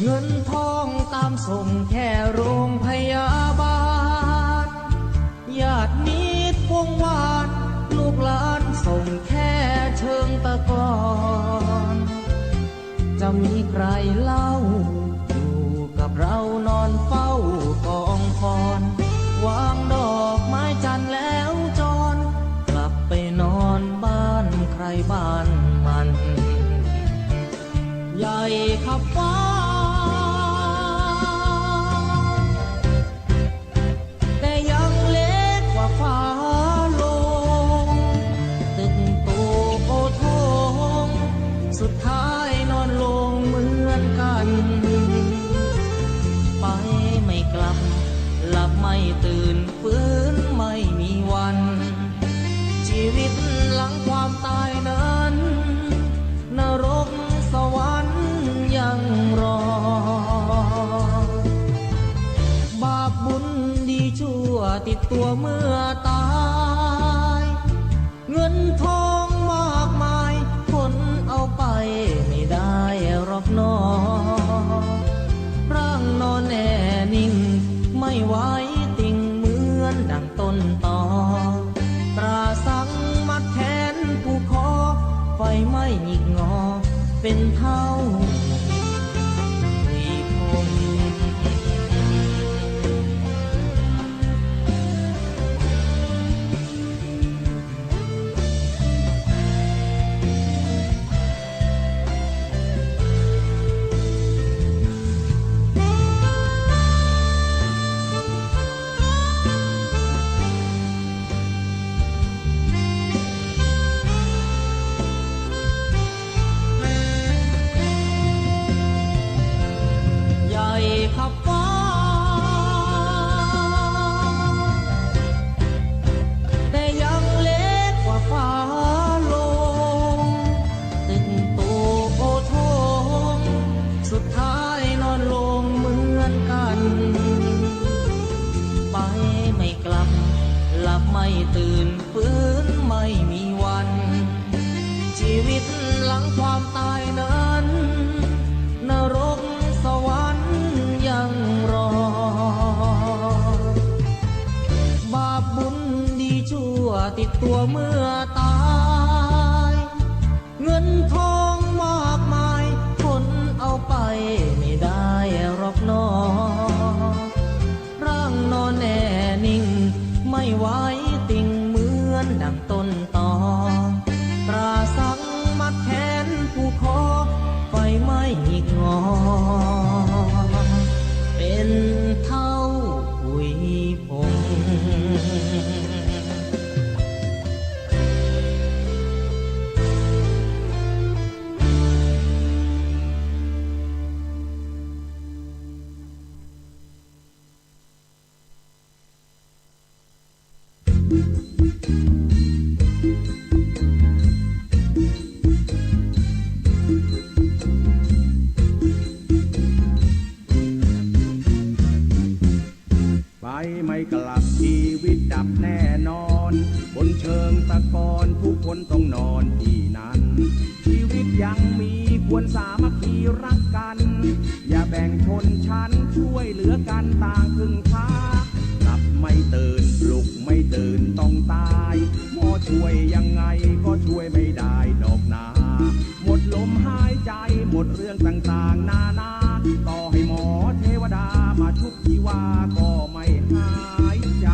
เงินทองตามส่งแค่โรงพยาบาล ญาติมิตรวงวาน ลูกหลานส่งแค่เชิงตะกอน จะมีใครเล่า อยู่กับเรานอนเฝ้ากองฟอน วางดอกไม้จันทร์แล้วจร กลับไปนอนบ้านใครบ้านมัน ใหญ่ขับฟ้า แต่ยังเล็กกว่าฝาโลง ตึกโตโอโถง สุดท้ายนอนโลงเหมือนกั๋น ไปไม่กลับ หลับไม่ตื่น ฟื้นไม่มีวัน ชีวิตหลังความตายนั้น นรกสวรรค์ยังรอ บาปบุญดีชั่วติดตัวเมื่อตาย เงินทองมากมาย ขนเอาไปไม่ได้หรอกหนอ ร่างนอนแน่นิ่ง ไม่ไหวติงเหมือนดังต้นตอ ตราสังมัดแขนผูกคอ ไฟไหม้หงิกงอเป็นเท่าผุยผง ใหญ่ขับฟ้า แต่ยังเล็กกว่าฝาโลง ตึกโตโอโถง สุดท้ายนอนโลงเหมือนกั๋น ไปไม่กลับ หลับไม่ตื่น ฟื้นไม่มีวัน ชีวิตหลังความตายนั้น นรกสวรรค์ยังรอ บาปบุญดีชั่วติดตัวเมื่อตาย เงินทองมากมาย ขนเอาไปไม่ได้หรอกหนอ ร่างนอนแน่นิ่ง ไม่ไหวติงเหมือนดังต้นตอ ตราสังมัดแขนผูกคอ ไฟไหม้หงิกงอ เป็นเท่าผุยผง ไปไม่กลับ ชีวิตดับแน่นอน บนเชิงตะกอนทุกคนต้องนอนที่นั่น ชีวิตยังมีควรสามัคคีรักกัน อย่าแบ่งชนชั้น ช่วยเหลือกันต่างพึ่งพา หลับไม่ตื่น ลุกไม่ตื่นต้องตาย หมอช่วยยังไงก็ช่วยไม่ได้ดอกนา หมดลมหายใจ หมดเรื่องต่างๆนานา ต่อให้หมอเทวดามาชุบชีวาก็ไม่หายใจ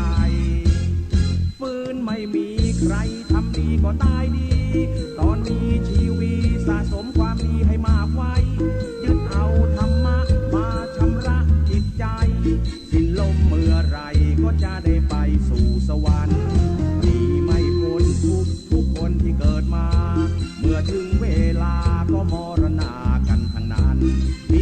ฟื้นไม่มีใครทำดีก็ตายดี ตอนมีชีวิตสะสมความดีให้มากไว้ ยึดเอาธรรมะมาชำระจิตใจ สิ้นลมเมื่อไหร่ก็จะได้ไปสู่สวรรค์ หนีไม่พ้นทุกข์ทุกคนที่เกิดมา เมื่อถึงเวลาก็มรณากันทั้งนั้น มี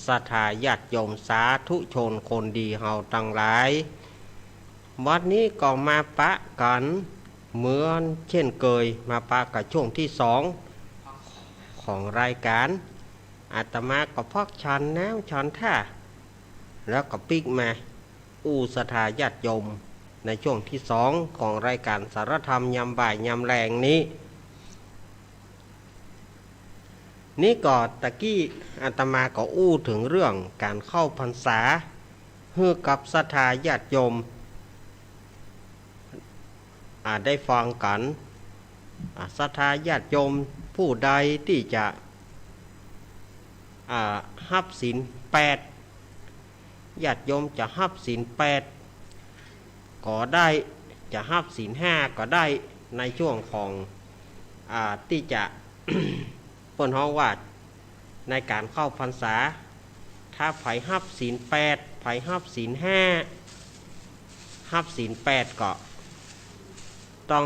ศรัทธาญาติโยมสาธุชนคนดีเฮาตังหลาย วันนี้ก็มาปะกั๋นเหมือนเจ้นเกย มาปะกับช่วงตี้สองของรายก๋าน อาตมาก็พักฉันน้ำฉันท่า แล้วก็ปิ๊กมาอู้ศรัทธาญาติโยมในช่วงตี้สองของรายก๋านสารธรรมยามบ่ายยามแลงนี้ นี่ก็ตะกี้อาตมาก็อู้เถิงเรื่องก๋านเข้าพรรษาหื้อกับศรัทธาญาติโยม อ่า ได้ฟังกั๋น อ่า ศรัทธาญาติโยมผู้ใดตี้จะ อ่า ฮับศีลแปด ญาติโยมจะฮับศีลแปดก็ได้ จะฮับศีลห้าก็ได้ ในช่วงของ อ่า ตี้จะ เปิ้นฮ้องว่าในก๋านเข้าพรรษา ถ้าใผฮับศีลแปด ใผฮับศีลห้า ฮับศีลแปดก็ต้อง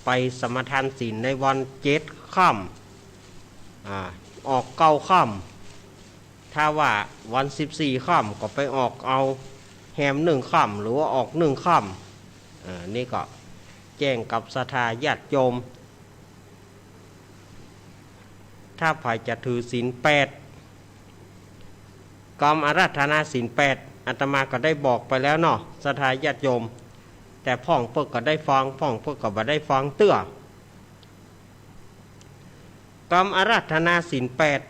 ไปสมาทานศีลในวันเจ็ดค่ำ อ่า ออกเก้าค่ำ ถ้าว่าวันสิบสี่ค่ำก็ไปออกเอาแฮมนึ่งค่ำ หรือว่าออกนึ่งค่ำ อ่า นี่ก็แจ้งกับศรัทธาญาติโยม ถ้าใผจะถือศีลแปด กำอาราธนาศีลแปด อาตมาก็ได้บอกไปแล้วเนาะ ศรัทธาญาติโยม แต่พ่องเปิ้นก็ได้ฟัง พ่องเปิ้นก็บ่ได้ฟังเตื้อ กำอาราธนาศีลแปด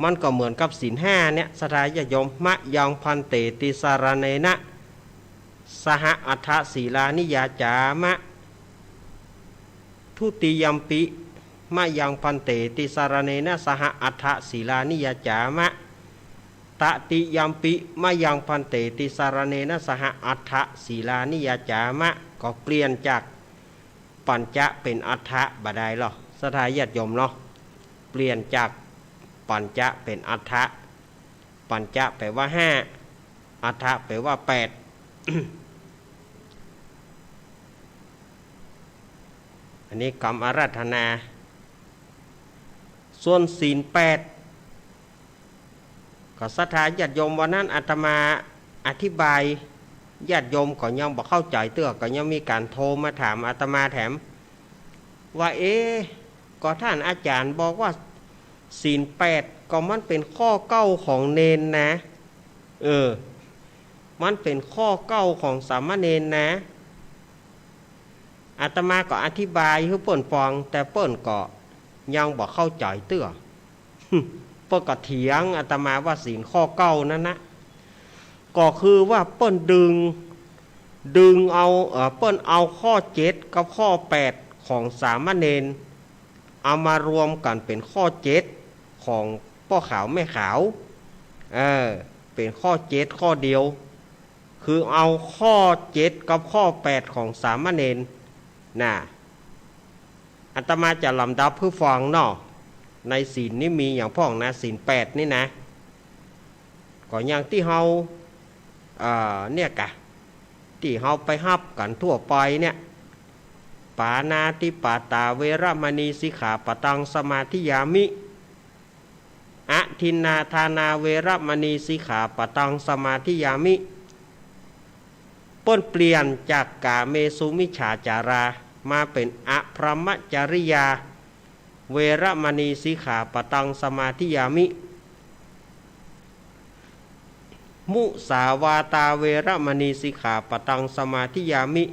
มันก็เหมือนกับศีลห้าเนี่ย ศรัทธาญาติโยม มะยังภันเตติสรเณนะ สหะอัฏฐะสีลานิยาจามะ ทุติยัมปิ มะยังภันเตติสรเณนะ สหะอัฏฐะสีลานิยาจามะ ตติยัมปิ มะยังภันเตติสรเณนะ สหะอัฏฐะสีลานิยาจามะ ก็เปลี่ยนจากปัญจะเป๋นอัฏฐะบ่ดายลอ ศรัทธาญาติโยมเนาะ เปลี่ยนจากปัญจะเป๋นอัฏฐะ ปัญจะแป๋ว่าห้า อัฏฐะแป๋ว่าแปด อันนี้กำอาราธนา ส่วนศีลแปด ก็ศรัทธาญาติโยม วันนั้นอาตมาอธิบาย ญาติโยมก็ยังบ่เข้าใจ๋เตื้อ ก็ยังมีก๋านโทรมาถามอาตมาแถม ว่า เอ๊ะ ก็ต้านอาจ๋ารย์บอกว่าศีลแปดก็มันเป๋นข้อเก๊าของเณรนะ เออ มันเป๋นข้อเก๊าของสามเณรนะ อาตมาก็อธิบายหื้อเปิ้นฟัง แต่เปิ้นก็ยังบ่เข้าใจ๋เตื้อ เปิ้นก็เถียงอาตมาว่าศีลข้อเก๊านั้นนะ ก็คือว่าเปิ้นดึง ดึงเอา เอ่อ เปิ้นเอาข้อเจ็ดกับข้อแปดของสามเณร เอามารวมกั๋นเป๋นข้อเจ็ดของป้อขาวแม่ขาว เออ เป๋นข้อเจ็ดข้อเดียว คือเอาข้อเจ็ดกับข้อแปดของสามเณร น่ะ อาตมาจะลำดับหื้อฟังเนาะ ในศีลนี่มีหยังพ่องนะ ศีลแปดนี่นะ ก็อย่างตี้เฮา เอ่อ เนี่ยกะ ตี้เฮาไปฮับกั๋นทั่วไปเนี่ย ปาณาติปาตาเวระมณีสิกขาปะตังสมาธิยามิ อทินนาทานาเวระมณีสิกขาปะตังสมาธิยามิ เปิ้นเปลี่ยนจากก๋าเมสุมิจฉาจารา มาเป๋นอะพรหมจริยา เวระมณีสิกขาปะตังสมาธิยามิ มุสาวาตาเวระมณีสิกขาปะตังสมาธิยามิ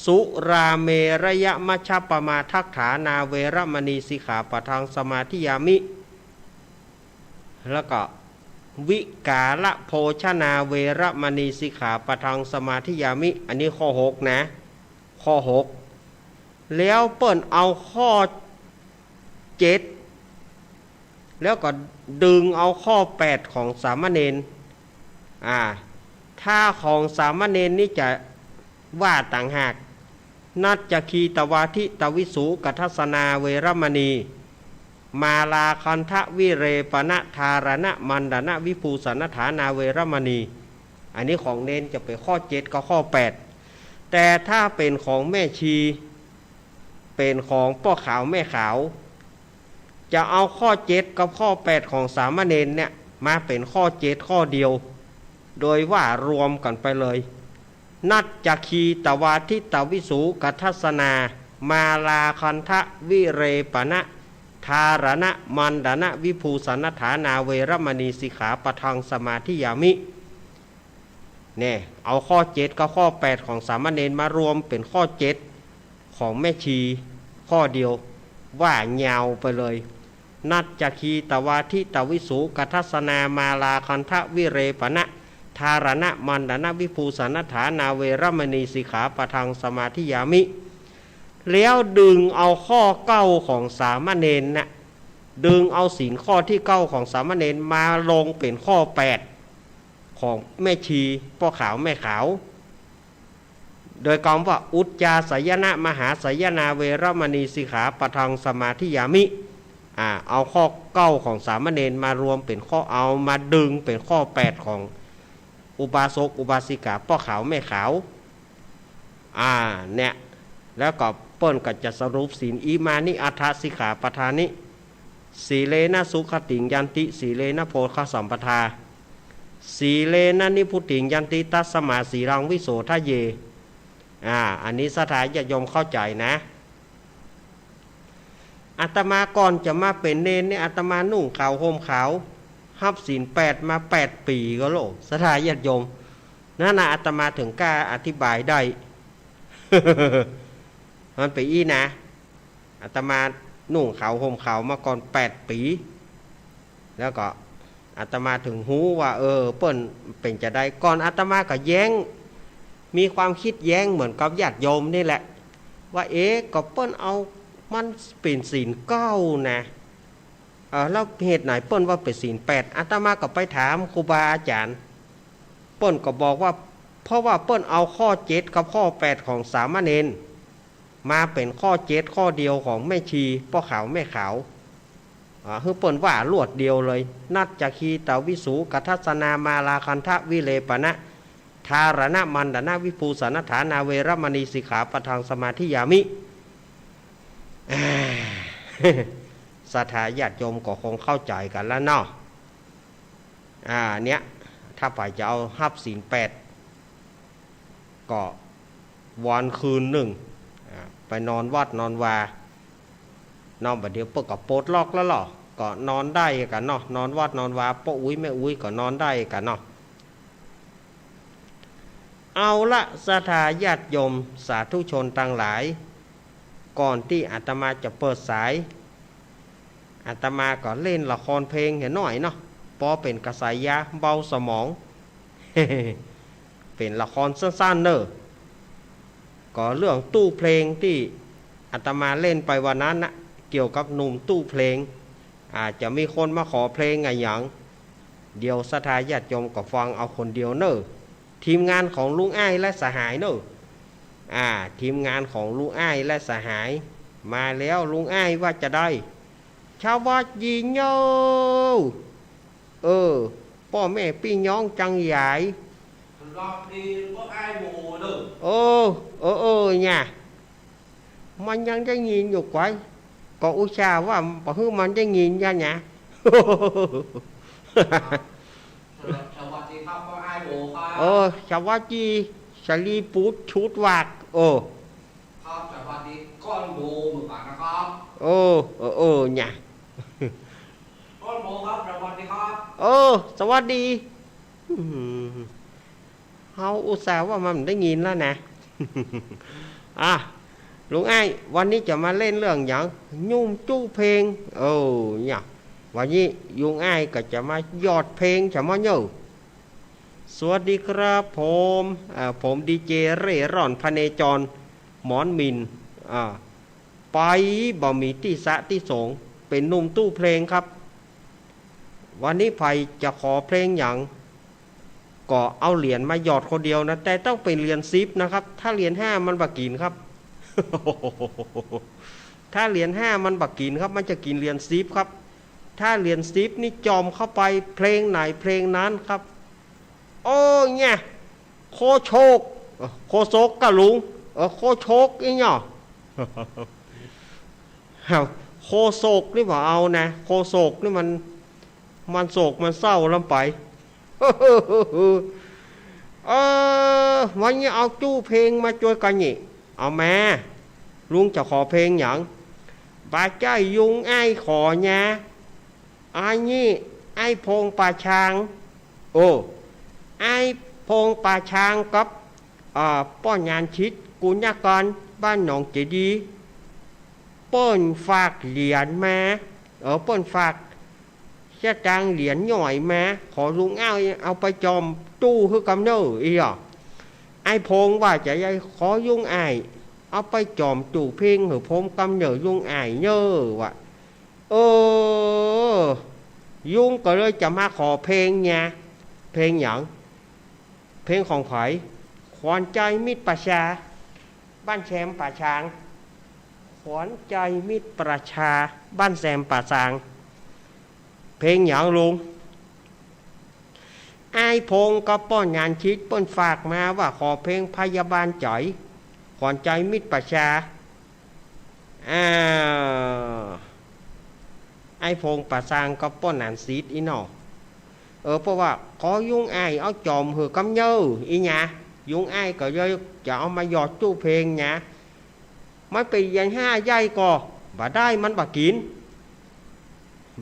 สุราเมรยมัชฌัปปมาทัฏฐานาเวระมณีสิกขาปะทังสมาธิยามิ แล้วก็วิกาลโภชนาเวระมณีสิกขาปะทังสมาธิยามิ อันนี้ข้อหกนะ ข้อหก แล้วเปิ้นเอาข้อเจ็ด แล้วก็ดึงเอาข้อแปดของสามเณร อ่า ถ้าของสามเณรนี่จะว่าต่างหาก นัจจคีตวาทิตวิสุกทัสสนาเวระมณี มาลาคันทวิเลปณะทารณะมันดนะวิภูสนฐานาเวระมณี อันนี้ของเณรจะเป๋นข้อเจ็ดกับข้อแปด แต่ถ้าเป๋นของแม่ชี เป๋นของป้อขาวแม่ขาว จะเอาข้อเจ็ดกับข้อแปดของสามเณรเนี่ย มาเป๋นข้อเจ็ดข้อเดียว โดยว่ารวมกั๋นไปเลย นัจจคีตวาทิตวิสูกทัสสนา มาลาคันทวิเลปนะ ทารณะมันดนะวิภูสนฐานา เวรมณีสิกขาปะทังสมาธิยามิ เนี่ย เอาข้อเจ็ดกับข้อแปดของสามเณรมารวมเป๋นข้อเจ็ดของแม่ชีข้อเดียว ว่ายาวไปเลย นัจจคีตวาทิตวิสูกทัสสนา มาลาคันทวิเลปนะ ทารณะมันดนะวิภูสนฐานา เวรมณีสิกขาปะทังสมาธิยามิ แล้วดึงเอาข้อเก้าของสามเณรน่ะ ดึงเอาศีลข้อตี้เก้าของสามเณรมาลงเป๋นข้อแปดของแม่ชีป้อขาวแม่ขาว โดยกำว่า อุจจาสยนะมหาสยนา เวรมณีสิกขาปะทังสมาธิยามิ อ่า เอาข้อเก้าของสามเณรมารวมเป๋นข้อ เอามาดึงเป๋นข้อแปดของอุบาสกอุบาสิกาป้อขาวแม่ขาว อ่า เนี่ย แล้วก็เปิ้นก็จะสรุปศีล อิมานิอัฏฐสิกขาปะทานิ สีเลนะสุขติงยันติ สีเลนะโภคสัมปทา สีเลนะนิพพุติงยันติ ตัสมาสีลังวิโสทะเย อ่า อันนี้ศรัทธาญาติโยมเข้าใจ๋นะ อาตมาก่อนจะมาเป๋นเณรเนี่ย อาตมานุ่งขาวห่มขาว ฮับศีลแปดมาแปดปี๋ก็โล ศรัทธาญาติโยม นั่นน่ะ อาตมาเถิงกล้าอธิบายได้ มันเป๋นอี้นะ อาตมานุ่งขาวห่มขาวมาก่อนแปดปี๋ แล้วก็อาตมาเถิงฮู้ว่า เออ เปิ้นเป๋นจาใด ก่อนอาตมาก็แย้ง มีความกึ๊ดแย้งเหมือนกับญาติโยมนี่แหละ ว่า เอ๊ะ ก็เปิ้นเอามันเป๋นศีลเก้านะ เออ แล้วเหตุไหนเปิ้นว่าเป๋นศีลแปด อาตมาก็ไปถามครูบาอาจ๋ารย์ เปิ้นก็บอกว่า เพราะว่าเปิ้นเอาข้อเจ็ดกับข้อแปดของสามเณร มาเป๋นข้อเจ็ดข้อเดียวของแม่ชีป้อขาวแม่ขาว อ่า หื้อเปิ้นว่ารวดเดียวเลย นัจจคีตวิสูกทัสสนา มาลาคันทวิเลปนะ ทารณะมันดนะวิภูสนฐานา เวรมณีสิกขาปะทังสมาธิยามิ อ่า ศรัทธาญาติโยมก็คงเข้าใจ๋กั๋นแล้วเนาะ อ่า เนี่ย ถ้าใผจะเอาฮับศีลแปด ก็วันคืนนึ่ง อ่า ไปนอนวัดนอนวา นอน บ่าเดี่ยวเปิ้นก็ปลดล็อกแล้วเนาะ ก็นอนได้กั๋นเนาะ นอนวัดนอนวา ป้ออุ๊ยแม่อุ๊ยก็นอนได้กั๋นเนาะ เอาละ ศรัทธาญาติโยมสาธุชนตังหลาย ก่อนตี้อาตมาจะเปิดสาย อาตมาก็เล่นละครเพลงเหียหน้อยเนาะ ปอเป๋นกระแสยาเบาสมอง เป๋นละครสั้นๆ เน่อ ก็เรื่องตู้เพลงตี้อาตมาเล่นไปวันนั้นนะ เกี่ยวกับหนุ่มตู้เพลง อาจจะมีคนมาขอเพลงอะหยัง เดี๋ยวศรัทธาญาติโยมก็ฟังเอาคนเดียวเน่อ ทีมงานของลุงอ้ายและสหายเน่อ อ่า ทีมงานของลุงอ้ายและสหาย มาแล้ว ลุงอ้ายว่าจาใด สวัสดีเน่อ เออ ป้อแม่ปี้น้องจังหยาย สวัสดีป้ออ้ายโหมเน่อ เออ เออ เออ เนี่ย มันยังได้ยินอยู่ก๋วย ก็อุตส่าห์ว่าบ่หื้อมันได้ยินยะนะ สวัส สวัสดีครับป้ออ้ายโหมครับ เออ สวัสดี สลีปูดชุดวาก เออ ครับ สวัสดีก้อนโหมเหมือนกันนะครับ เออ เออ เออ เนี่ย ก้อนโหมครับ สวัสดีครับ เออ สวัสดี อืม เฮาอุตส่าห์ว่ามันได้ยินแล้วนะ อ่ะ ลุงอ้าย วันนี้จะมาเล่นเรื่องหยัง หนุ่มตู้เพลง เออ เนี่ย วันนี้ลุงอ้ายก็จะมาหยอดเพลงจะมาเน่อ สวัสดีครับผม อ่า ผมดีเจเร่ร่อนพเนจร หมอนหมิ่น อ่า ไปบ่มีตี้สะตี้สง เป๋นหนุ่มตู้เพลงครับ วันนี้ใผจะขอเพลงหยัง ก็เอาเหรียญมาหยอดคนเดียวนะ แต่ต้องเป๋นเหรียญสิบนะครับ ถ้าเหรียญห้ามันบ่กิ๋นครับ ถ้าเหรียญห้ามันบ่กิ๋นครับ มันจะกิ๋นเหรียญสิบครับ ถ้าเหรียญสิบนี่จ่อมเข้าไป เพลงไหนเพลงนั้นครับ โอ้ เนี่ย โคโชก เออ โคโซกกะลุง เออ โคโชกอี้เนาะ ครับ โคโศกนี่บ่เอานะ โคโศกนี่มัน มันโศกมันเศร้าล้ำไป เออ วันนี้เอาจู้เพลงมาจวยกั๋นนี่ เอามา ลุงจะขอเพลงหยัง บ่าใจ้ยุงอ้ายขอนะ อันนี้อ้ายพงป่าช้าง โอ้ อ้ายพงป่าช้างกับ อ่า ป้อหนานชิต กุณยากร บ้านหนองเจดีย์ เปิ้นฝากเหรียญมา เออ เปิ้นฝากสตางค์เหรียญหน่อยมา ขอลุงอ้ายเอาไปจ่อมตู้หื้อกำเน่อ อี้หยอ อ้ายพงว่าจะใหญ่ ขอลุงอ้าย เอาไปจ่อมตู้เพลงหื้อผมกำเน่อลุงอ้ายเน่อ ว่า เออ ลุงก็เลยจะมาขอเพลงเนี่ย เพลงหยัง เพลงของใผ ขวัญใจมิตรประชา บ้านแซมป่าซาง ขวัญใจมิตรประชา บ้านแซมป่าซาง เพลงหยังลุง อ้ายพงกับป้อหนานชิตเปิ้นฝากมาว่าขอเพลงพยาบาลจ๋อย ขวัญใจมิตรประชา อ้าว อ้ายพงป่าซางกับป้อหนานชิตอี้หนอ เออ เพราะว่าขอลุงอ้ายเอาจ่อมหื้อกำเน่อ อี้หนา ลุงอ้ายก็เลยจะเอามาหยอดตู้เพลงหนา มันเป๋นเหรียญห้าใหญ่ก่อ บ่ได้มันบ่กิ๋น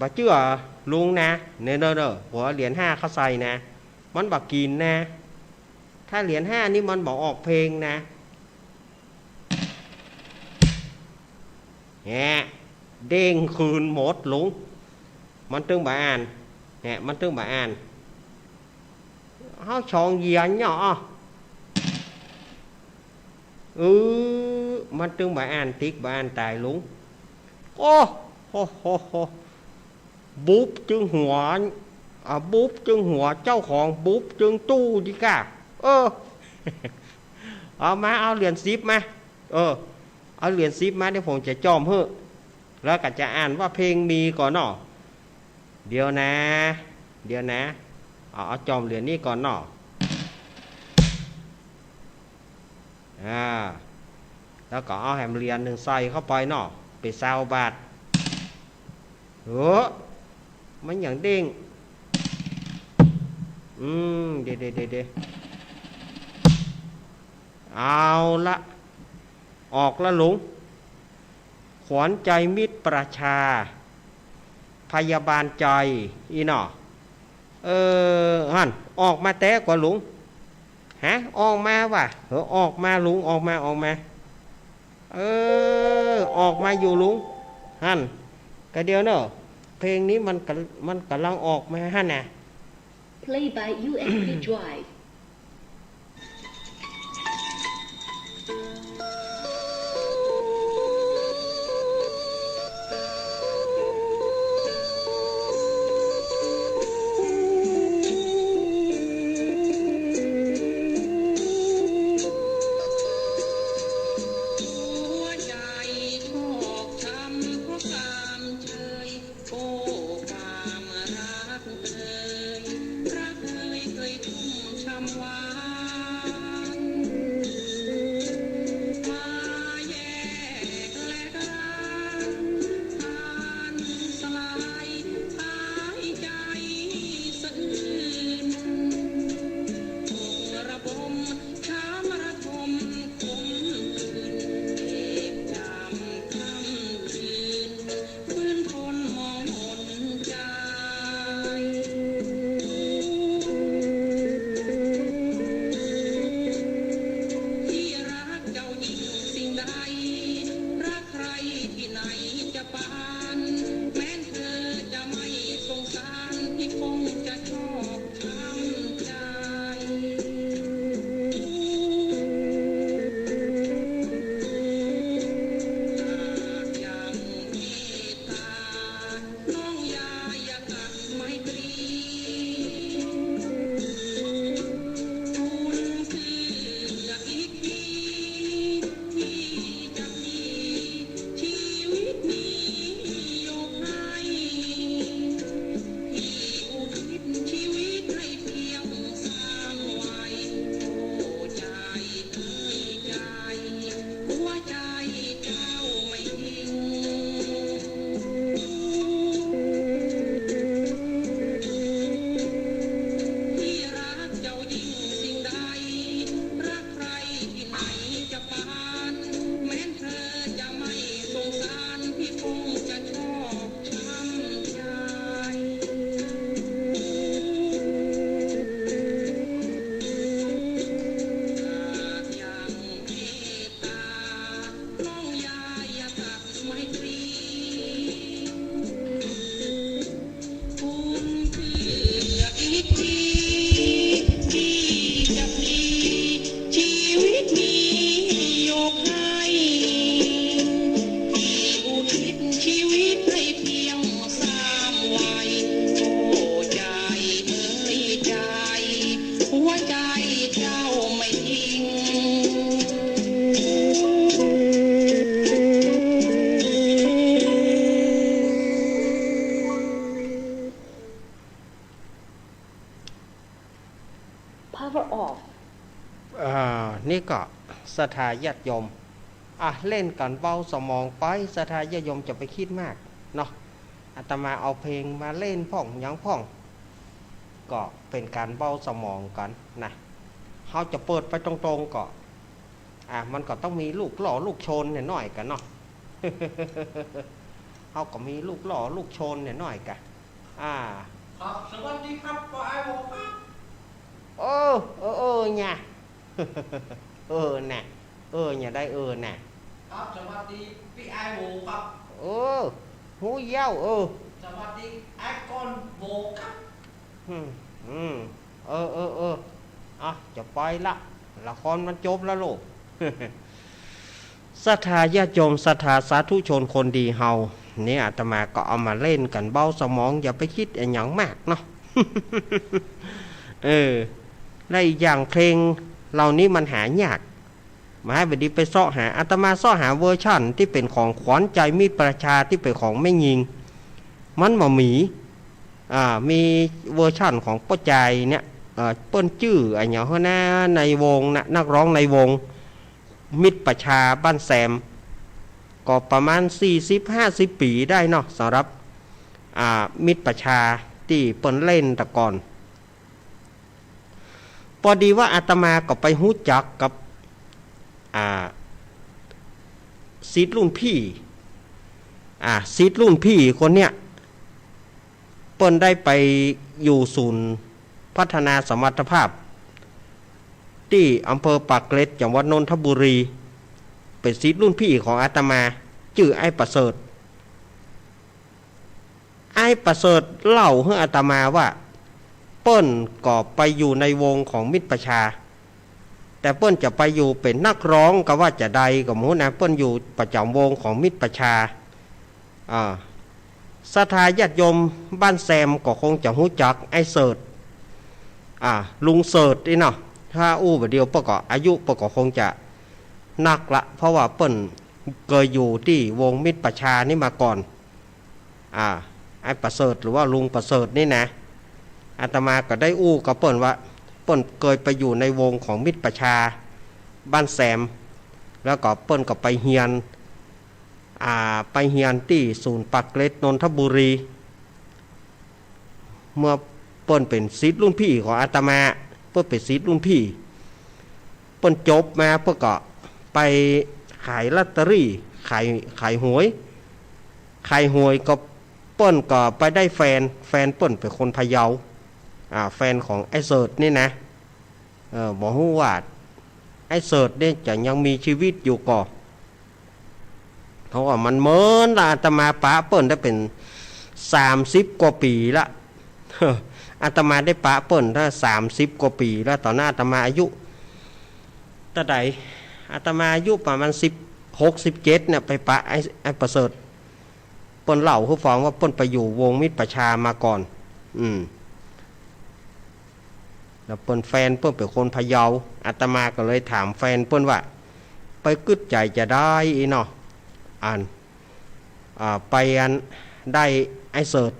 บ่เจื้อลุงนะ เน่อ เน่อ เน่อ หัวเหรียญห้าเข้าใส่นะ มันบ่กิ๋นนะ ถ้าเหรียญห้านี่มันบ่ออกเพลงนะ แหะ เด้งคืนหมดลุง มันตึงบ่อ่าน แหะ มันตึงบ่อ่าน เฮาสองเหรียญเนาะ เออ มันตึงบ่อ่าน ติ๊กบ่อ่านต๋ายลุง โอ้ โห โห โห บุบจึงหัว อ่ะ บุบจึงหัวเจ้าของ บุบจึงตู้ดีก้า เออ เอามา เอาเหรียญสิบมา เออ เอาเหรียญสิบมา เดี๋ยวผมจะจ่อมหื้อ แล้วก็จะอ่านว่าเพลงมีก่อนเนาะ เดี๋ยวนะ เดี๋ยวนะ เอา เอาจ่อมเหรียญนี้ก่อนเนาะ อ่า แล้วก็เอาแหมเหรียญนึ่งใส่เข้าไปเนาะ เป๋นซาวบาท เออ มันหยังเด้ง อืม เดี๋ยว เดี๋ยว เดี๋ยว เดี๋ยว เอาละ ออกละลุง ขวัญใจมิตรประชา พยาบาลจ๋อย อี้หนอ เออ หั้น ออกมาแต๊ก่อลุง ฮะ ออกมาว่ะ เออ ออกมาลุง ออกมา ออกมา เออ ออกมาอยู่ลุง หั้น กะเดี๋ยวเนาะ เพลงนี้มันกะ มันก่ำลังออกมาหั้นนะ Play by ยู เอส พี Drive ก็ศรัทธาญาติโยม อ่ะ เล่นกั๋นเบาสมองไป ศรัทธาญาติโยมจะไปกึ๊ดมากเนาะ อาตมาเอาเพลงมาเล่นพ่องหยังพ่อง ก็เป๋นก๋านเบาสมองกั๋นนะ เฮาจะเปิดไปตรงๆ ก็ อ่ะ มันก็ต้องมีลูกหล่อลูกชนหน้อยๆ กั๋นเนาะ เฮาก็มีลูกหล่อลูกชนหน้อยๆ กั๋น อ่า ครับ สวัสดีครับ ป้ออ้ายโหวครับ เออ เออ เออ เนี่ย เออ น่ะ เออ เนี่ย ได้ เออ น่ะ ครับ สวัสดี ปี้อ้ายโหวครับ เออ ฮู้เย้า เออ สวัสดี อ้ายก้อนโหวครับ อืม อืม เออ เออ เออ อ่ะ จะไปละ ละครมันจบแล้วลูก ศรัทธาญาติโยม ศรัทธาสาธุชนคนดีเฮา นี่อาตมาก็เอามาเล่นกั๋นเบาสมอง อย่าไปกึ๊ดอะหยังมากเนาะ เออ และอีกอย่างเพลงเหล่านี้มันหายาก บ่าดนี้ไปเซาะหา อาตมาเซาะหาเวอร์ชันตี้เป๋นของขวัญใจมิตรประชาตี้เป๋นของแม่ญิง มันบ่มี อ่า มีเวอร์ชันของป้อจายเนี่ย เอ่อ เปิ้นจื้ออะหยังหั้นนะ ในวงนะ นักร้องในวงมิตรประชาบ้านแซม ก็ประมาณสี่สิบห้าสิบปี๋ได้เนาะ สำหรับ อ่า มิตรประชาตี้เปิ้นเล่นแต่ก่อน ปอดีว่าอาตมาก็ไปฮู้จักกับ อ่า ศิษย์รุ่นพี่ อ่า ศิษย์รุ่นพี่คนเนี้ย เปิ้นได้ไปอยู่ศูนย์พัฒนาสมรรถภาพ ตี้อำเภอปากเกร็ด จังหวัดนนทบุรี เป๋นศิษย์รุ่นพี่ของอาตมา จื้ออ้ายประเสริฐ อ้ายประเสริฐเล่าหื้ออาตมาว่า เปิ้นก็ไปอยู่ในวงของมิตรประชา แต่เปิ้นจะไปอยู่เป๋นนักร้องกาว่าจาใดก็บ่ฮู้นะ เปิ้นอยู่ประจ๋ำวงของมิตรประชา อ่า ศรัทธาญาติโยมบ้านแซมก็คงจะฮู้จักอ้ายเสริฐ อ่า ลุงเสริฐนี่เนาะ ถ้าอู้บ่าเดี่ยวเปิ้นก็อายุเปิ้นก็คงจะนักละ เพราะว่าเปิ้นเกยอยู่ตี้วงมิตรประชานี่มาก่อน อ่า อ้ายประเสริฐหรือว่าลุงประเสริฐนี่นะ อาตมาก็ได้อู้กับเปิ้นว่า เปิ้นเกยไปอยู่ในวงของมิตรประชาบ้านแซม แล้วก็เปิ้นก็ไปเฮียน อ่า ไปเฮียนตี้ศูนย์ปากเกร็ด นนทบุรี เมื่อเปิ้นเป๋นศิษย์รุ่นพี่ของอาตมา เปิ้นเป๋นศิษย์รุ่นพี่ เปิ้นจบมาเปิ้นก็ไปขายลอตเตอรี่ ขาย ขายหวย ขายหวยก็เปิ้นก็ไปได้แฟน แฟนเปิ้นเป๋นคนพะเยา อ่า แฟนของอ้ายเสริฐนี่นะ เออ บ่ฮู้ว่าอ้ายเสริฐนี่จะยังมีจีวิตอยู่ก่อ เพราะว่ามันเมินละ อาตมาปะเปิ้นได้เป๋นสามสิบกว่าปี๋ละ อาตมาได้ปะเปิ้นได้สามสิบกว่าปี๋ละ ต๋อนนั้นอาตมาอายุเต้าใด อาตมาอายุประมาณสิบหก สิบเจ็ดเนี่ย ไปปะอ้าย อ้ายประเสริฐ เปิ้นเล่าหื้อฟังว่าเปิ้นไปอยู่วงมิตรประชามาก่อน อืม แล้วเปิ้น แฟนเปิ้นเป๋นคนพะเยา อาตมาก็เลยถามแฟนเปิ้นว่า ไปกึ๊ดใจ๋จาใดอี้เนาะ อัน อ่า ไปอันได้อ้ายเสริฐ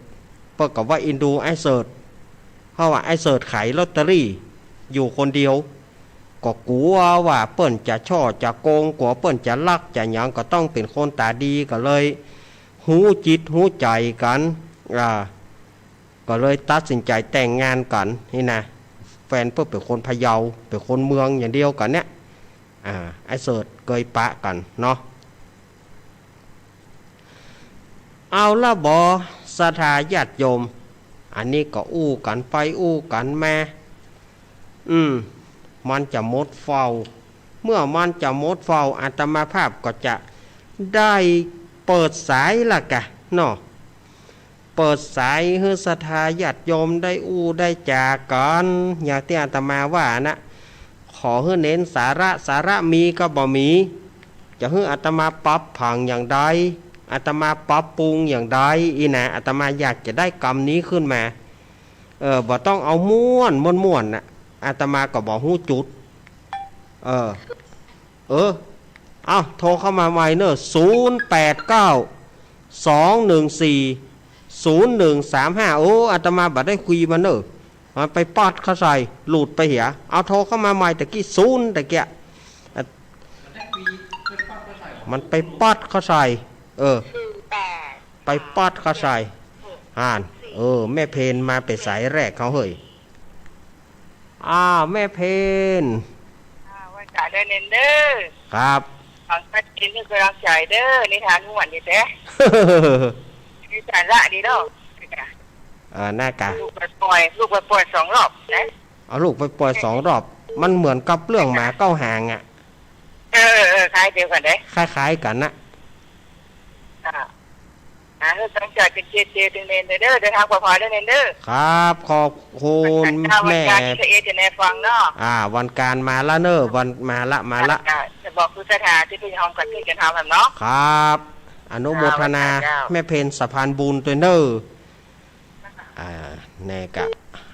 เปิ้นก็ว่าเอ็นดูอ้ายเสริฐ เพราะว่าอ้ายเสริฐขายลอตเตอรี่อยู่คนเดียว ก็กั๋วว่าเปิ้นจะฉ้อจะโกง กั๋วเปิ้นจะลักจะหยัง ก็ต้องเป๋นคนต๋าดี ก็เลยฮู้จิตฮู้ใจ๋กั๋น อ่า ก็เลยตัดสินใจ๋แต่งงานกั๋นนี่นะ แฟนเปิ้นเป๋นคนพะเยา เป๋นคนเมืองอย่างเดียวกั๋นเนี่ย อ่า อ้ายเสริฐเกยปะกั๋นเนาะ เอาละบ่ ศรัทธาญาติโยม อันนี้ก็อู้กั๋นไปอู้กั๋นมา อืม มันจะหมดเฝ้า เมื่อมันจะหมดเฝ้า อาตมาภาพก็จะได้เปิดสายละกะเนาะ เปิดสายหื้อศรัทธาญาติโยมได้อู้ได้จ๋ากั๋น อย่างตี้อาตมาว่านะ ขอหื้อเน้นสาระ สาระมีก็บ่มี จะหื้ออาตมาปรับผังอย่างใด อาตมาปรับปรุงอย่างใด อี้นะ อาตมาอยากจะได้กำนี้ขึ้นมา เออ บ่ต้องเอาม่วนม่วนๆ น่ะ อาตมาก็บ่ฮู้จุด เออ เออ เอา โทรเข้ามาใหม่เน่อ ศูนย์แปดเก้า สองหนึ่งสี่ ศูนย์หนึ่งสามห้า โอ้ อาตมาบ่ได้คุยมันเน่อ มันไปปอดเข้าใส่ หลุดไปเหีย เอา โทรเข้ามาใหม่ตะกี้ ศูนย์ตะกี้ มันไปป๊อดเข้าใส่ เออ ไปป๊อดเข้าใส่ อ่าน เออ แม่เพนมาเป๋นสายแรกเขาเฮ้ย อ้าว แม่เพน อ่า ไหว้สาเด้อเณรเด้อ ครับ ฟังชัดเจน เป็นกำลังใจ๋เด้อ นิทานม่วนดีแต๊ มีสาระดีเนาะ อ่า น่ากะ ลูกไปปล่อย ลูกไปปล่อยสองรอบนะ เอาลูกไปปล่อยสองรอบ มันเหมือนกับเรื่องหมาเก้าหางอะ เออ เออ คล้ายเดียวกั๋นเด้ คล้ายๆ กั๋นนะ อ่า อ่า ตั้งใจ๋เป๋นเกจิเป๋นเณรเด้อ เดินตางปลอดภัยเด้อเณรเด้อ ครับ ขอบคุณแม่ วันจันทร์เก้า วันจันทร์ยี่สิบเอ็ด จะแนฟังเนาะ อ่า วันจันทร์มาละเน่อ วัน มาละ มาละ อ่า จะบอกคือสถานตี้เปิ้นยอมกั๋นตี้จะทำแหมเนาะ ครับ อนุโมทนา อ่า วันจันทร์เก้า แม่เพนสะพานบุญตวยเน่อ อ่า แน่กะ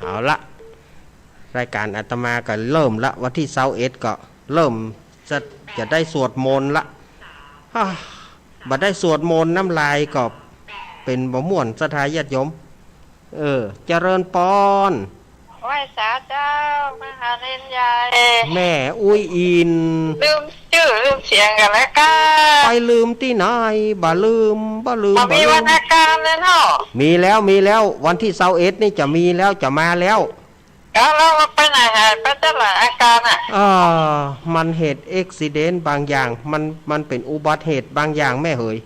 เอาละ รายก๋านอาตมาก็เริ่มละ วันตี้ซาวเอ็ดก็เริ่มจะ จะได้สวดมนต์ละ ฮ่า บ่ได้สวดมนต์น้ำลายก็เป๋นบ่ม่วน ศรัทธาญาติโยม เออ เจริญปอน ไหว้สาเจ้า มหาเณรใหญ่ แม่อุ๊ยอิน ลืมจื้อลืมเสียงกั๋นแล้วก้า ไปลืมตี้ไหน บ่ลืม บ่ลืม บ่มี บ่ลืม วันอาการเลยเนาะ มีแล้ว มีแล้ว วันตี้ซาวเอ็ดนี่จะมีแล้ว จะมาแล้ว แล้ว แล้วไปไหนหายไปตั้งหลายอาการอะ เออ มันเหตุอุบัติเหตุบางอย่าง มัน มันเป๋นอุบัติเหตุบางอย่างแม่เหย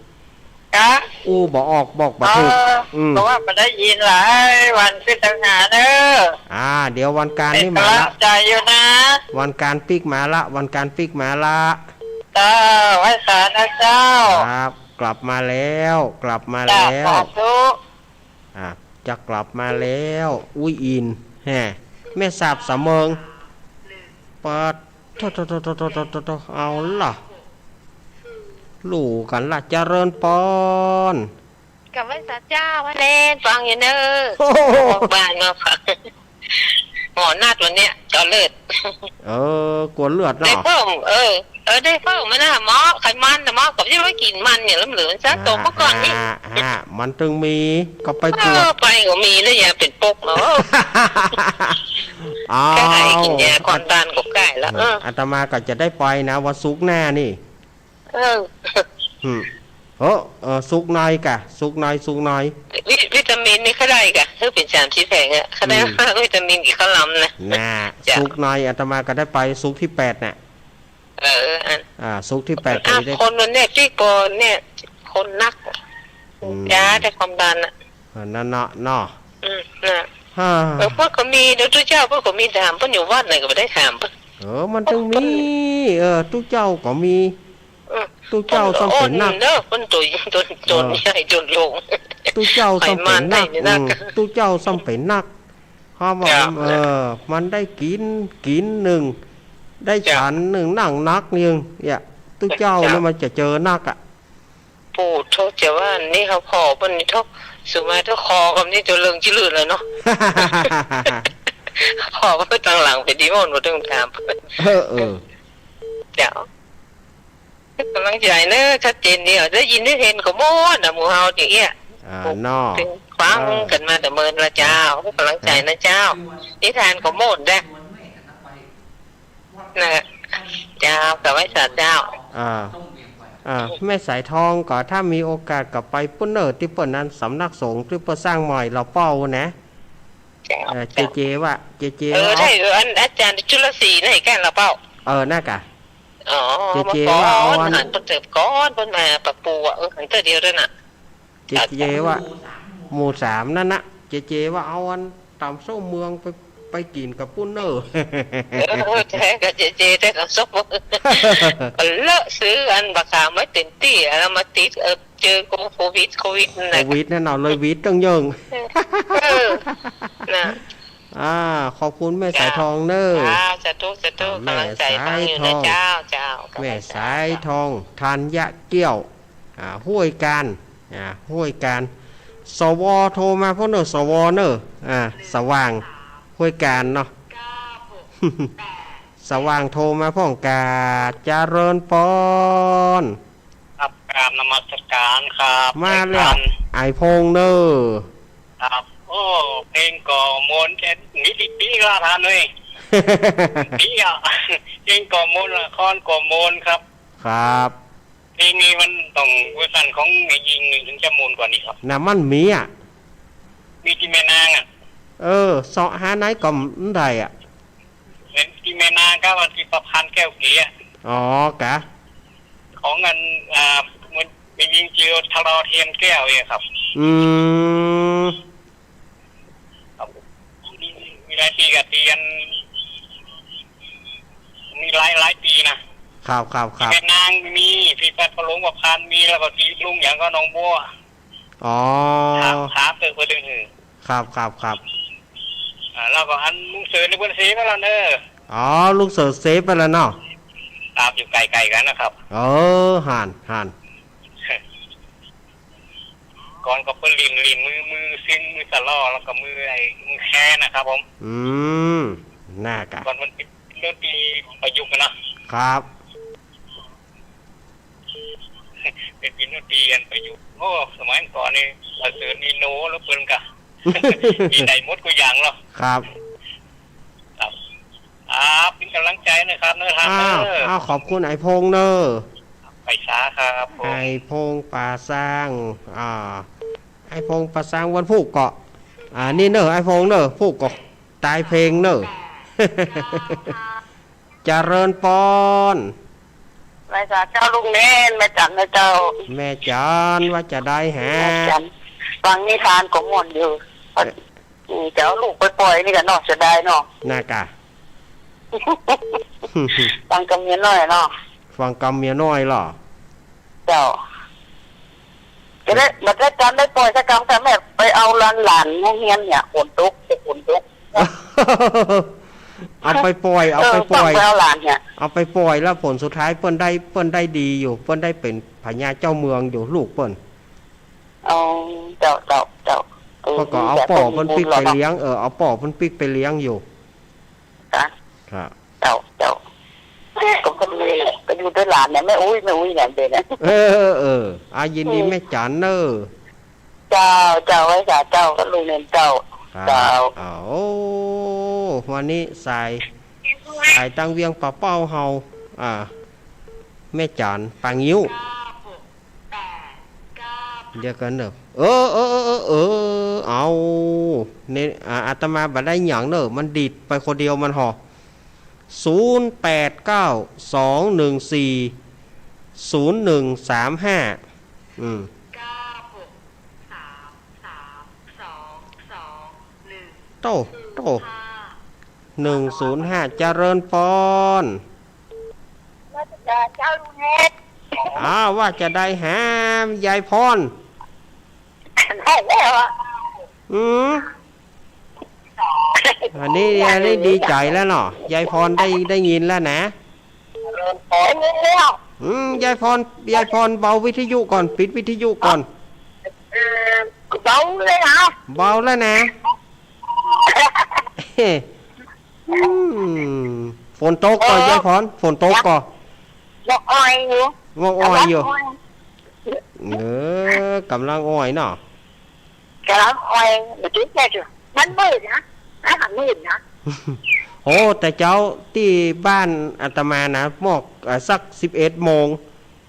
กะ อู้บ่ออก บอกบ่ถูก เออ อืม เพราะว่าบ่ได้ยินหลายวันขึ้นตังหาเด้อ อ่า เดี๋ยววันจันทร์นี่มาละ เป๋นกำลังใจ๋อยู่นะ วันจันทร์ปิ๊กมาละ วันจันทร์ปิ๊กมาละ เจ้า ไหว้สานะเจ้า ครับ กลับมาแล้ว กลับมาแล้ว จ้ะ สาธุ อ่ะ จะกลับมาแล้ว อุ๊ยอิน แฮ่ แม่สาบสะเมิง เปิด โธ่ โธ่ โธ่ เอาละ รู้กั๋นละ เจริญปอน กับไหว้สาเจ้า พระเณรฟังอยู่เน่อ โอ้โห ออกบ้านมาฟัง หมอนัดวันเนี้ย เจาะเลือด เออ กวดเลือดเนาะ ได้เพิ่ม เออ เออ ได้เพิ่มมานะหมอ ไขมันนะหมอ ก็จะไว้กิ๋นมันเนี่ย แล้วเหลือมันซะ อ่า โตเมื่อก่อนนี่ อ่า อ่า มันตึงมี ก็ไปกวด เออ ไปก็มีแล้ว ยาเป๋นปกเนาะ อ้าว แค่ไหนกิ๋นยาความดันก็ใก้ละ เออ เออ อาตมาก็จะได้ไปนะ วันศุกร์หน้านี่ เออ อืม เออ เออ สุกหน่อยกะ สุกหน่อย สุกหน่อย วิ วิตามินนี่ก็ได้กะ คือเป๋นสามสี่แผงอะ ก็ได้ อืม วิตามินกับข้าวหลามนะ น่ะ จ้ะ สุกหน่อย อาตมาก็ได้ไปสุกที่แปดน่ะ เออ อัน อ่า สุกที่แปด อ่ะ ก็ได้ คนวันเนี้ย ตี้ก่อนเนี่ย คนนัก อืม ยาได้ความดันอะ เออ นั่นเนาะ เนาะ อืม น่ะ ฮ่า เออ เปิ้นก็มี เดี๋ยวตุ๊เจ้าเปิ้นก็มีถาม เปิ้นอยู่วัดไหนก็บ่ได้ถามเปิ้น เออ มันตึงมี เออ ตุ๊เจ้าก็มี เออ ตุ๊เจ้าซ้ำเป๋นนัก เปิ้นโต โต โต เออ ใหญ่ โตโล่ง ตุ๊เจ้าซ้ำเป๋นนัก ไขมันได้นี่นัก อืม ตุ๊เจ้าซ้ำเป๋นนัก เพราะว่า จ้ะ มัน เออ มันได้กิ๋น กิ๋นนึ่ง ได้ จ้ะ ฉันนึ่ง นั่งนักนึ่ง เนี่ย ตุ๊เจ้า จ้ะ เนี่ยมันจะเจอนักอะ ปู่โธ่ จะว่าอันนี้เขาผ่อเปิ้นนี่โธ่ สุมาโธ่ คอกับนี่จะเริงจิลื่นเลยเนาะ ผ่อเปิ้นตังหลังไปดีหมด บ่ต้องถาม เออ เออ เจ้า กำลังใจ๋เนอะ ชัดเจนดี ได้ยินได้เห็นก็ม่วนนะ หมู่เฮาอย่างเงี้ย อ่า เนาะ ฟัง เออ กั๋นมาแต่เมินละเจ้า กำลังใจ๋นะเจ้า นิทานก็ม่วนนะ น่ะ เจ้า กับไหว้สาเจ้า อ่า อ่า แม่สายทองก็ถ้ามีโอกาสก็ไปปุ้นเน่อ ตี้เปิ้นนั้นสำนักสงฆ์ตี้เปิ้นสร้างใหม่ลาวเป้านะ เจ้า เออ เจ้า เจเจว่า เจเจ เออ ว่า ใจ้ เออ อันอาจ๋ารย์จุลศรีน่ะ แก่นลาวเป้า เออ น่ากะ อ๋อ เจเจ เมื่อก่อน ว่าเอาอัน หันเปิ้นเถิบก่อน เปิ้นมาปรับปรุงอะ เออ หันเตื้อเดียวเตื้อนั้นน่ะ เจเจว่า หมู่สามนั่นน่ะ เจเจว่าเอาอันต๋ำส้มเมืองไป ไปกิ๋นกับปุ้นเน่อ เออ แต๊กับเจเจ แต๊ต๋ำส้มเมือง ก็เลอะซื้ออันบ่าขามไว้เต็มตี้ แล้วมาติด เออ เจอโควิด โควิดนั่นแหละ โควิดนั่นเนาะ เลยวิดตั้งเยิง เออ น่ะ อ่า ขอบคุณแม่สายทองเน่อ เจ้า สาธุ สาธุ อ่า กำลังใจ๋ฟังอยู่นะ แม่สายทอง เจ้า เจ้า แม่สายทอง ธัญเกี้ยว อ่า ห้วยการ อ่า ห้วยการ สว โทรมาพ่องเน่อ สว เน่อ อ่า สว่าง ห้วยการเนาะ สว่างโทรมาพ่องกา เจริญปอน ครับ กราบนมัสการครับ มาแล้ว อาจ๋ารย์ ไอ้พงษ์เน่อ ครับ โอ้ เพลงก่อมนต์แกมีกี่ปีละอาจ๋ารย์เอ้ย ปีอะ เพลงก่อมนต์ ละครก่อมนต์ครับ ครับ เพลงนี้มันต้องเวอร์ชันของแม่ญิงนี่ถึงจะม่วนกว่านี้ครับ น่ะมันมีอะ มีตี้แม่นางอะ เออ เซาะหาไหนก็บ่ได้อะ ตี้แม่นางก็ว่าตี้ประพันธ์แก้วเก๋อะ อ๋อ กะ ของอัน อ่า มัน แม่ญิงจื้อทะเลาะเทียนแก้วเนี่ยครับ อืม ครับ มี มีหลายตี้กะตี้อัน มีหลาย หลายตี้นะ ครับ ครับ ครับ แม่นางมี ตี้พระโขงประพันธ์มี แล้วก็ตี้ลุงหยังก็หนองบัว อ๋อ ถาม ถามเปิ้น เปิ้นดึงหื้อ ครับ ครับ ครับ อ่า แล้วก็อันลุงเสริฐนี่เปิ้นเสียไปแล้วเนอะ อ๋อ ลุงเสริฐเสียไปแล้วเนาะ ครับ อยู่ไกลๆ กั๋นนะครับ เออ หั้น หั้น ก่อนก็เปิ้นลิ้น ลิ้นมือ มือซิน มือสะหล่อ แล้วก็มือไอ้ มือแคนนะครับผม อืม น่ากะ ก่อนมันเป๋นดนตรีประยุกต์อะเนาะ ครับ เป๋น เป๋นดนตรีอันประยุกต์ โอ้ สมัยก่อนนี่ เสริฐนี่โนแล้วเปิ้นกะ มีได้หมดกู้อย่างเนาะ ครับ ครับ ครับ เป๋นก๋ำลังใจ๋นะครับ เนอะ ครับ อ้าว เนอะ อ้าว ขอบคุณอ้ายพงษ์เนอะ ไปสาครับผม อ้ายพงษ์ป่าซาง อ่า อ้ายพงษ์ป่าซางวันพูกก็ อ่า นี่เนอะ อ้ายพงษ์เนอะ พูกก็ตายเพลงเนอะ เจริญปอน ไหว้สาเจ้าลุงเณร แม่จั๋นนะเจ้า แม่จั๋นว่าจะใดฮะ แม่จั๋น ฟังนิทานก็ม่วนอยู่ เอ๊ะ อืม จะเอาลูกไปป่อยนี่กะเนาะ เสียดายเนาะ น่ากะ ฟังกำเมียน้อยเนาะ ฟังกำเมียน้อยเหรอ เจ้า จะได้ บ่ได้ต๋อนได้ป่อยสักกำ แต่แม่ไปเอาหลานๆ โฮงเฮียนเนี่ย ฝนตก แต่ฝนตก เอาไปป่อย เอาไปป่อย เออ ฟังไปเอาหลานเนี่ย เอาไปป่อยแล้วผลสุดท้ายเปิ้นได้ เปิ้นได้ดีอยู่ เปิ้นได้เป๋นพญาเจ้าเมืองอยู่ ลูกเปิ้น อ๋อ เจ้า เจ้า เจ้า เออ เปิ้นก็เอาป้อเปิ้นปิ๊กไปเลี้ยง เออ เอาป้อเปิ้นปิ๊กไปเลี้ยงอยู่ จ้ะ ครับ เจ้า เจ้า ก็ ก็ดี ก็อยู่ด้วยหลานเนี่ย แม่อุ๊ย แม่อุ๊ยเนี่ยเด่นเนี่ย เออ เออ เออ อ่ะ ยินดี อืม แม่จั๋นเนอะ เจ้า เจ้า ไหว้สาเจ้า ก็ลุงเณรเจ้า ครับ เจ้า อ้าว โอ้ วันนี้สาย สายตังเวียงป่าเป้าเฮา อ่า แม่จั๋น ปางิ้ว เดี๋ยวก่อนเนอะ เออ เออ เอา เนี่ย อ่า อาตมาบ่ได้หยังเนอะ มันดีดไปคนเดียวมันห่อ ศูนย์แปดเก้า สองหนึ่งสี่ ศูนย์หนึ่งสามห้า อืม โต้ โต้ หนึ่งศูนย์ห้า เจริญปอน ว่าจะได้เจ้าลุงเณร อ้าว ว่าจะได้หามยายพร ได้แล้วอะ อืม อันนี้ อันนี้ดีใจ๋แล้วเนาะ ยายพรได้ ได้ยินแล้วนะ ได้ยินแล้ว อืม ยายพร ยายพรเบาวิทยุก่อน ปิดวิทยุก่อน เออ เบาเลยนะ เบาแล้วนะ อืม ฝนตกก่อ เออ ยายพร ฝนตกก่อ หมอกอ่อยอยู่ หมอกอ่อยอยู่ หมอกอ่อย เออ ก่ำลังอ่อยเนาะ ก่ำลังอ่อย บ่ติดใจอยู่ มันมืดนะ มันมืดนะ โอ้ แต่เจ๊า ตี้บ้านอาตมานะ หมอก อ่า สักสิบเอ็ดโมง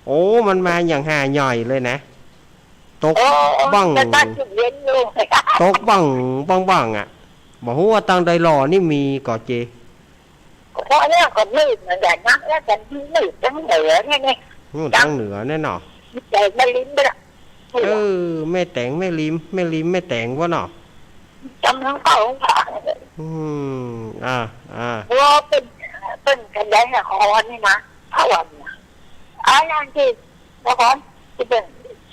โอ้ มันมาอย่างห่าใหญ่เลยนะ ตก เออ บั้ง แต่บ้านเย็นอยู่ ตกบั้ง บั้ง บั้งอะ บ่ฮู้ว่าตังใดหล่อนี่มีก่อเจ ก็เนี่ยก็มืดเหมือนกันนะ แล้วกันมืดตังเหนือเนี่ยนี่ อืม ตังเหนือเนี่ยเนาะ แต่แม่ริมไปละ เออ แม่แตง แม่ริม แม่ริม แม่แตงวะเนาะ จำทั้งเก่า อืม อ่า อ่า เพราะว่าเปิ้น เปิ้นกันได้นะ ขอนี่นะ พระวันนะ อ่า อย่างที่นครที่เปิ้น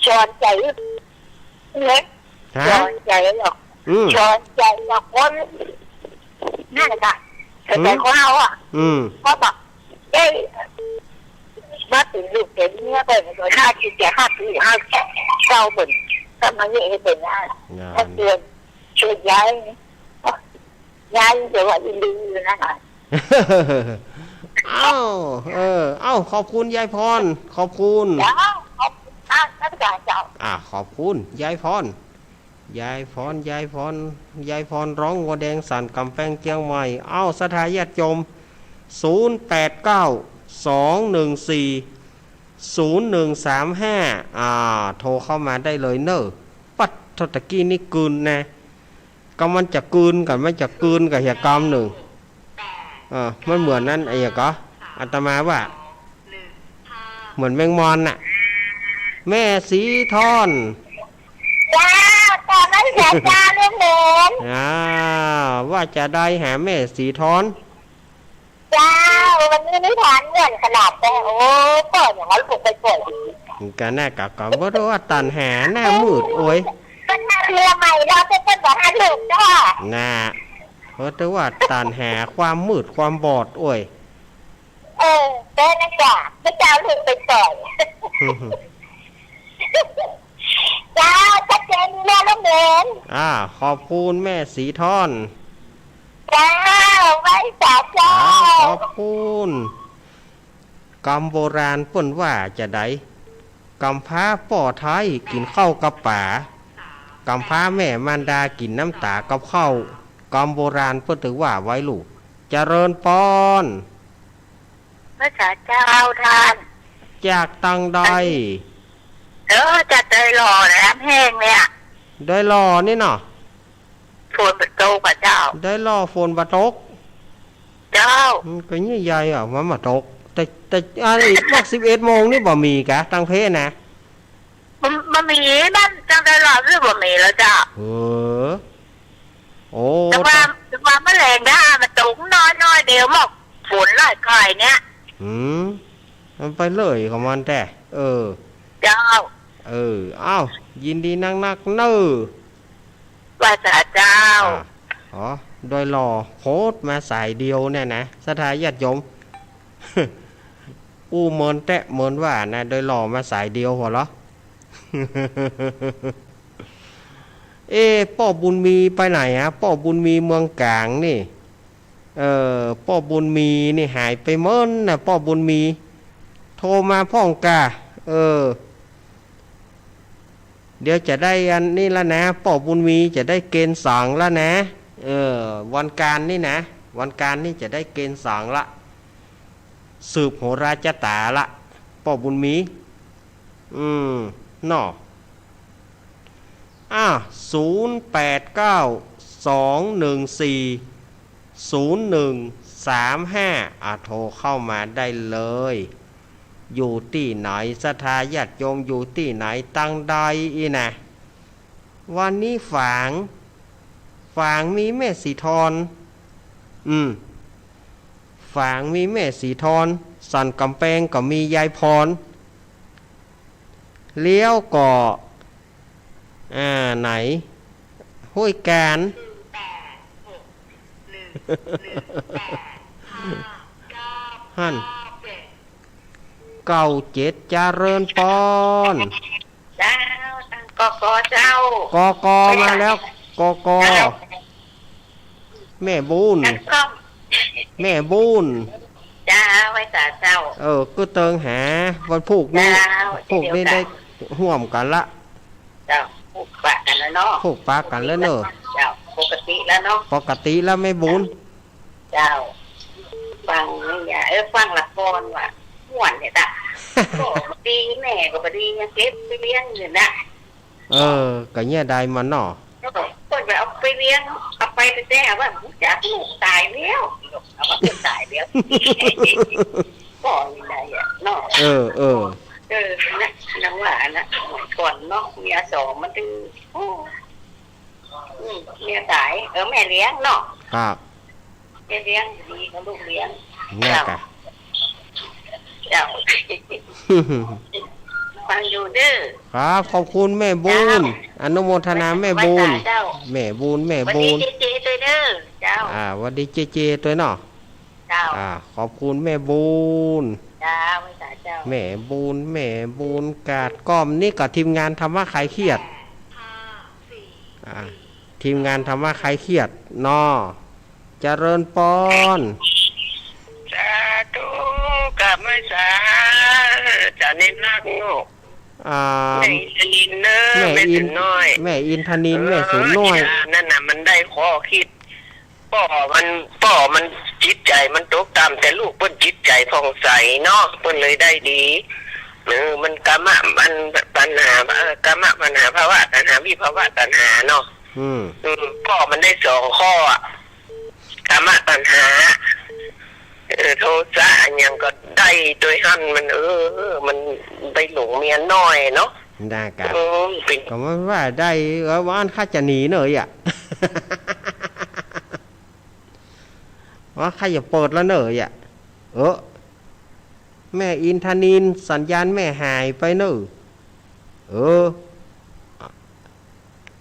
ชอนใจ๋ เนี่ย ฮะ ชอนใจ๋หรอก อืม ชอนใจ๋หรอก คนนั่นน่ะ อืม แต่คนเฮาอะ อืม เขาบอก เอ้ย มาเป๋นลูกเป๋นเมียเปิ้น ก็ห้าสิบเจ็ด ห้าสิบ ห้าสิบเก้าเปิ้น ก็มาเนี่ยเปิ้นนะ นั่น มาเตือน ช่วยย้าย ย้าย แต่ว่าอินดีอยู่นั่นน่ะ เอ้า เออ เอ้า ขอบคุณยายพร ขอบคุณ เจ้า ขอบคุณมากนะเจ้า อ่า ขอบคุณยายพร ยายพร ยายพร ยายพรร้องวัวแดงสั่นก๋ำแปงเจียงใหม่ เอ้า ศรัทธาญาติโยม ศูนย์แปดเก้า สองหนึ่งสี่ ศูนย์หนึ่งสามห้า อ่า โทรเข้ามาได้เลยเน่อ ปั๊ด เท่าตะกี้นี่กลืนนะ ก็มันจะกลืนกับ มันจะกลืนกับเหียกำนึ่ง เออ มันเหมือนนั้น ไอ้หยังก็ อาตมาว่า เหมือนแมงมอนน่ะ แม่สีทอน เจ้า ตอนนั้นเสียจาลุงหนุน อ่า ว่าจะได้หาแม่สีทอน เจ้า วันนี้นิทานม่วนขนาดเลย โอ้ เปิดอย่างนั้นปลุกไปเปิด กั๋นนะ ก็ ก็บ่รู้ว่าตัณหาหน้ามืดโอ้ย ก็หน้าเรือใหม่เราจะเป็นแบบนั้นลูกเจ้า น่ะ บ่รู้ว่าตัณหาความมืดความบอดโอ้ย เออ เป็นนะจ๊ะ พระเจ้าลูกไปเปิด เจ้า ชัดเจนแล้วลุงหนุน อ่า ขอบคุณแม่สีทอน เจ้า ไหว้สาเจ้า อ่า ขอบคุณ กำโบราณเปิ้นว่าจะใด กำพร้าป้อไท้กิ๋นข้าวกับป๋า กำพร้าแม่มารดากิ๋นน้ำต๋ากับข้าว กำโบราณเปิ้นตึงว่าไว้ลูก เจริญปอน ไหว้สาเจ้าต้าน จากตังใด เออ จากดอยหล่อแหลมแห้งเนี่ย ดอยหล่อนี่เนาะ ฝนบ่ตกอะเจ้า ดอยหล่อฝนบ่ตก เจ้า อืม ก็เนี่ยใหญ่อะ มันบ่ตก แต่ แต่ อันนี้ พวกสิบเอ็ดโมงนี่บ่มีกะ ตังเพนะ มัน มันมี มันตั้งแต่รอบนี้บ่มีแล้วเจ้า เออ โอ้ แต่ว่า แต่ว่าแมลงดามันตกน้อยๆ เดียวหมอกฝนลอยคอยเนี่ย อืม มันไปเลยของมันแท้ เออ เจ้า เออ เอ้า ยินดีนักๆ เน่อ ไหว้สาเจ้า อ่ะ อ๋อ ดอยหล่อโพสต์มาสายเดียวเนี่ยนะ ศรัทธาญาติโยม อู้เมินแต๊เมินว่านะ ดอยหล่อมาสายเดียวหัวเราะ เอ๊ะ ป้อบุญมีไปไหนอะ ป้อบุญมีเมืองกลางนี่ เออ ป้อบุญมีนี่หายไปเมินนะ ป้อบุญมี โทรมาพ่องกา เออ เดี๋ยวจะได้อันนี้ละนะ ป้อบุญมีจะได้เกณฑ์สองละนะ เออ วันการนี่นะ วันการนี่จะได้เกณฑ์สองละ สืบโหราชะต๋าละ ป้อบุญมี อืม เนาะ อ่ะ ศูนย์แปดเก้า สองหนึ่งสี่ ศูนย์หนึ่งสามห้า อ่ะ โทรเข้ามาได้เลย อยู่ตี้ไหน ศรัทธาญาติโยมอยู่ตี้ไหน ตังใดอี้นะ วันนี้ฝาง ฝางมีแม่สีทอน อืม ฝางมีแม่สีทอน สันก๋ำแปงก็มียายพร แล้วก็ อ่า ไหน ห้วยกาญ หั้น เก้าเจ็ด เจริญปอน เจ้า ทาง กก เจ้า กก มาแล้ว กก เจ้า แม่บุญ แล้วก็ แม่บุญ เจ้า ไหว้สาเจ้า เออ ก็เติงหา วันพูกนี้ เจ้า พูกนี้ เจ้า ได้ร่วมกั๋นละ เจ้า พูกปะกั๋นแล้วเนาะ พูกปะกั๋นแล้วเน่อ เจ้า ปกติแล้วเนาะ ปกติแล้วแม่บุญ เจ้า ฟังนี่ยะ เออ ฟังละครว่ะ ม่วนเนี่ยจ้ะ ก็บ่ดี แม่ก็บ่ดี ยังเก็บไปเลี้ยงอยู่นะ เออ ก็เนี่ยได้มันเนาะ เออ เปิ้นไปเอาไปเลี้ยง เอาไปแต่ว่า "ฮู้จักลูกต๋ายแล้ว เอาว่าเปิ้นต๋ายแล้ว" ก็ยังได้อะเนาะ เออ เออ เออ นะ ยังว่านะ ก่อนเนาะ เมียสองมันตึง โอ้ อืม เมียต๋าย เออ แม่เลี้ยงเนาะ ครับ แม่เลี้ยง ดีกว่าลูกเลี้ยง เนี่ย เจ้า กะ เจ้า ฟังอยู่เด้อ ครับ ขอบคุณแม่บุญ เจ้า อนุโมทนาแม่บุญ ไหว้สาเจ้า แม่บุญ แม่บุญ หวัดดีเจเจตวยเด้อ เจ้า อ่า หวัดดีเจเจตวยเนาะ เจ้า อ่า ขอบคุณแม่บุญ เจ้า ไหว้สาเจ้า แม่บุญ แม่บุญ กาดก้อมนี่ก็ทีมงานธรรมะคลายเครียด อ่า ทีมงานธรรมะคลายเครียดเนาะ เจริญปอน สาธุ กราบไหว้สา จ๋าเน้นรักเนาะ อ่า แม่อินทนินเนอะ แม่อิน แม่ตุ่นน้อย แม่อินทนิน เออ แม่สูนน้อย อีหลานนั่นน่ะ มันได้ข้อคิด ป้อมัน ป้อมันจิตใจ๋มันตกต่ำ แต่ลูกเปิ้นจิตใจ๋ผ่องใสเนาะ เปิ้นเลยได้ดี เออ มันกามะ มันตัณหา เออ กามะตัณหา ภวะตัณหา วิภวะตัณหาเนาะ อืม อืม ข้อมันได้สองข้ออะ กามะตัณหา เออ โทสะอะหยังก็ได้โตยหั้น มัน เออ เออ มันไปหลงเมียน้อยเนาะ น่ากะ เออ เป๋น ก็มันว่าได้ เออ ว่าอั้นข้าจะหนีเน่ออะ ว่าข้าจะเปิดแล้วเน่ออะ เออ แม่อินทนิล สัญญาณแม่หายไปเน่อ เออ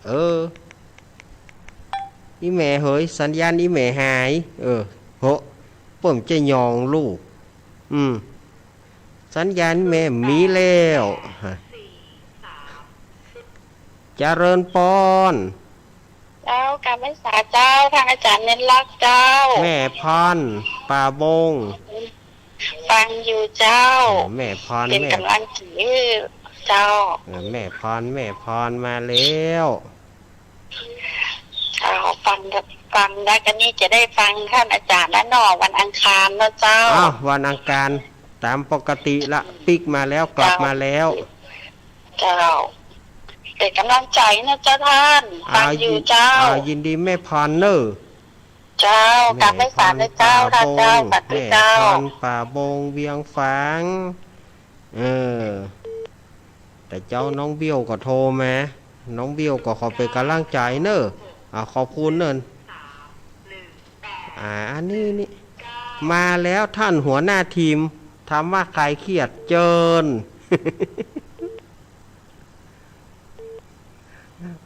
เออ อีแม่เหย สัญญาณอีแม่หาย เออ โห เปิ้นจะยองลูก อืม สัญญาณแม่มีแล้ว เจริญปอน เจ้า กราบไหว้สาเจ้า ท่านอาจารย์เน้นลักษณ์เจ้า แม่พร ป่าบง ฟังอยู่เจ้า เออ แม่พร เป๋น แม่ ก๋ำลังใจ๋หื้อเจ้า เออ แม่พร แม่พรมาแล้ว เจ้า ฟัง ฟังแล้วก็นี่จะได้ฟังท่านอาจารย์แล้วเนาะ วันอังคารเนาะเจ้า อ้าว วันอังคาร ต๋ามปกติละ ปิ๊กมาแล้ว กลับมาแล้ว เจ้า เป๋นก๋ำลังใจ๋นะเจ้าท่าน ฟังอยู่เจ้า อ้าว ยินดีแม่พรเน่อ เจ้า แม่พร กราบไหว้สาเจ้า ป่าบง ท่านเจ้า สาธุเจ้า แม่พร ป่าบง เวียงฝาง เออ แต่เจ้าน้องเบี้ยวก็โทรมา น้องเบี้ยวก็ขอเป๋นก๋ำลังใจ๋เน่อ อ่า ขอบคุณเน่อ อ่า อันนี้นี่ มาแล้วท่านหัวหน้าทีม ธรรมะคลายเครียด เจิญ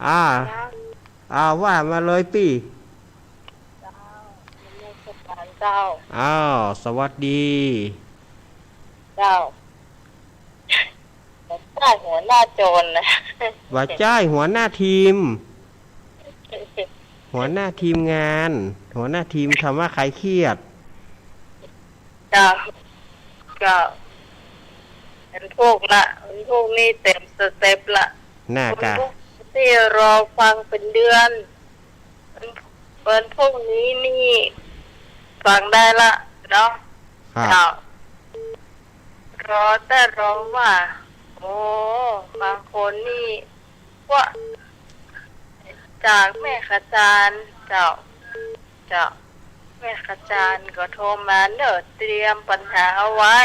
อ่า อ่า ว่ามาเลยปี้ เจ้า นมัสก๋านเจ้า อ้าว สวัสดี เจ้า บ่ใจ้หัวหน้าโจรนะ บ่ใจ้หัวหน้าทีม หัวหน้าทีมงาน หัวหน้าทีมธรรมะคลายเครียด เจ้า ก็ วันพุธละ วันพุธนี่เต๋มสเต็ปละ น่ากะ คนที่รอฟังเป๋นเดือน วันพุธนี้นี่ฟังได้ละเนาะ ครับ เจ้า รอแต่รอว่า โอ้ บางคนนี่ ว่า จากแม่ขจารย์ เจ้า เจ้า แม่ขจารย์ก็โทรมาเน่อ เตรียมปัญหาเอาไว้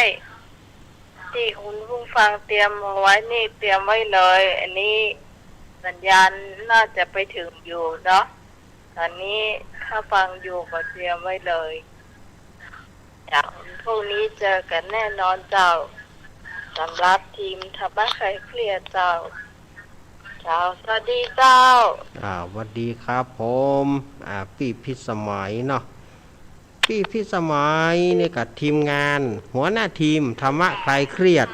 ตี้คุณผู้ฟังเตรียมเอาไว้นี่ เตรียมไว้เลย อันนี้สัญญาณน่าจะไปถึงอยู่เนาะ ต๋อนนี้ถ้าฟังอยู่ก็เตรียมไว้เลย เจ้า พรุ่งนี้เจอกันแน่นอนเจ้า สำหรับทีมธรรมะคลายเครียดเจ้า เจ้า สวัสดีเจ้า อ่า สวัสดีครับผม อ่า ปี้พิสมัยเนาะ ปี้พิสมัยนี่ก็ทีมงาน หัวหน้าทีมธรรมะคลายเครียด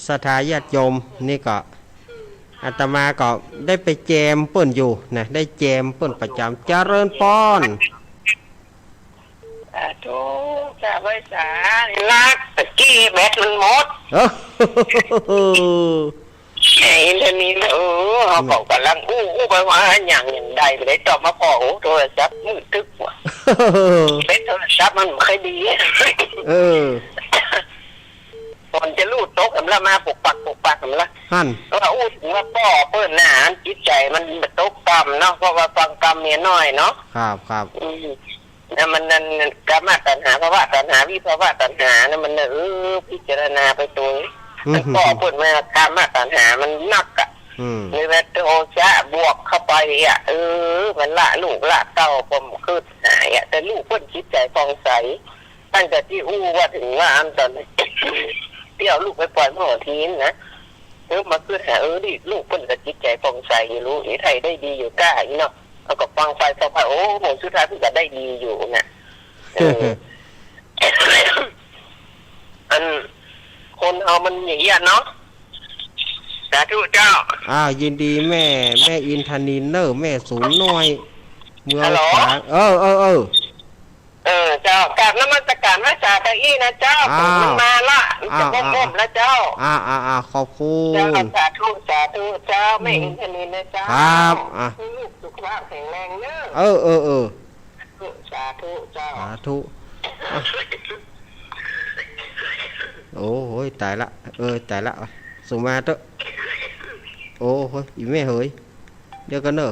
ศรัทธาญาติโยม นี่ก็ อาตมาก็ได้ไปแจมเปิ้นอยู่นะ ได้แจมเปิ้นประจ๋ำ เจริญปอน สาธุ กราบไหว้สา ลัก ตะกี้แบตมันหมด เออ ไอ้เรื่องนี้นะ เออ เฮาก็ก๋ำลังอู้ อู้ไปว่าหยัง หยังได้บ่ได้ตอบมา ปอ โอ้ โทรศัพท์มืดตึ๊บว่ะ แบตโทรศัพท์มันบ่ค่อยดี เออ ฝนจะลูดตกกำละมา ปุกปัก ปุกปักกำละ หั้น ก็อู้เถิงว่าปอเปิ้นน่ะ จิตใจ๋มันตกต่ำเนาะ เพราะว่าฟังกำเมียน้อยเนาะ ครับ ครับ อืม แล้วมันนั่น กามตัณหา ภวตัณหา วิภวตัณหานะ มันน่ะ เออ พิจารณาไปตวย อืม มันปอเปิ้นมากามตัณหามันนักอะ อืม เลยว่าโทสะบวกเข้าไปอะ เออ มันละลูกละเต้า ก็บ่กึ๊ดหายอะ แต่ลูกเปิ้นจิตใจ๋ผ่องใส ตั้งแต่ตี้อู้ว่าเถิงว่าอันต๋อน ตี้เอาลูกไปป่อยหม้อทีนนะ เออ มากึ๊ดหา เออ นี่ลูกเปิ้นก็จิตใจ๋ผ่องใสอยู่ ลูกอีไถ่ได้ดีอยู่ก้าอี้เนาะ แล้วก็ฟังไปฟังไป โอ้โห สุดท้ายเปิ้นก็ได้ดีอยู่นะ เออ อัน คนเฮามันอย่างเงี้ยเนาะ สาธุเจ้า อ้าว ยินดีแม่ แม่อินทนิลเน่อ แม่สูนน้อย เมือง ฮัลโหล ฝาง เออ เออ เออ เออ เจ้า กราบนมัสการพระสาตะอี้นะเจ้า อ้าว ฝนมันมาละ มันจะ อ้าว ก้มๆ แล้วเจ้า อ้าว อ้าว อ้าว ขอบคุณ เจ้า สาธุ สาธุ เจ้า แม่ อืม อินทนิลนะเจ้า ครับ อ่ะ ให้ลูกสุขภาพแข็งแรงเนอะ เออ เออ เออ สาธุ เจ้า สาธุ อ่ะ โอ โอ้โหย ต๋ายละ เออ ต๋ายละ สุมาเต๊อะ โอ้โหย อี่แม่เหย เดี๋ยวก่อนเน่อ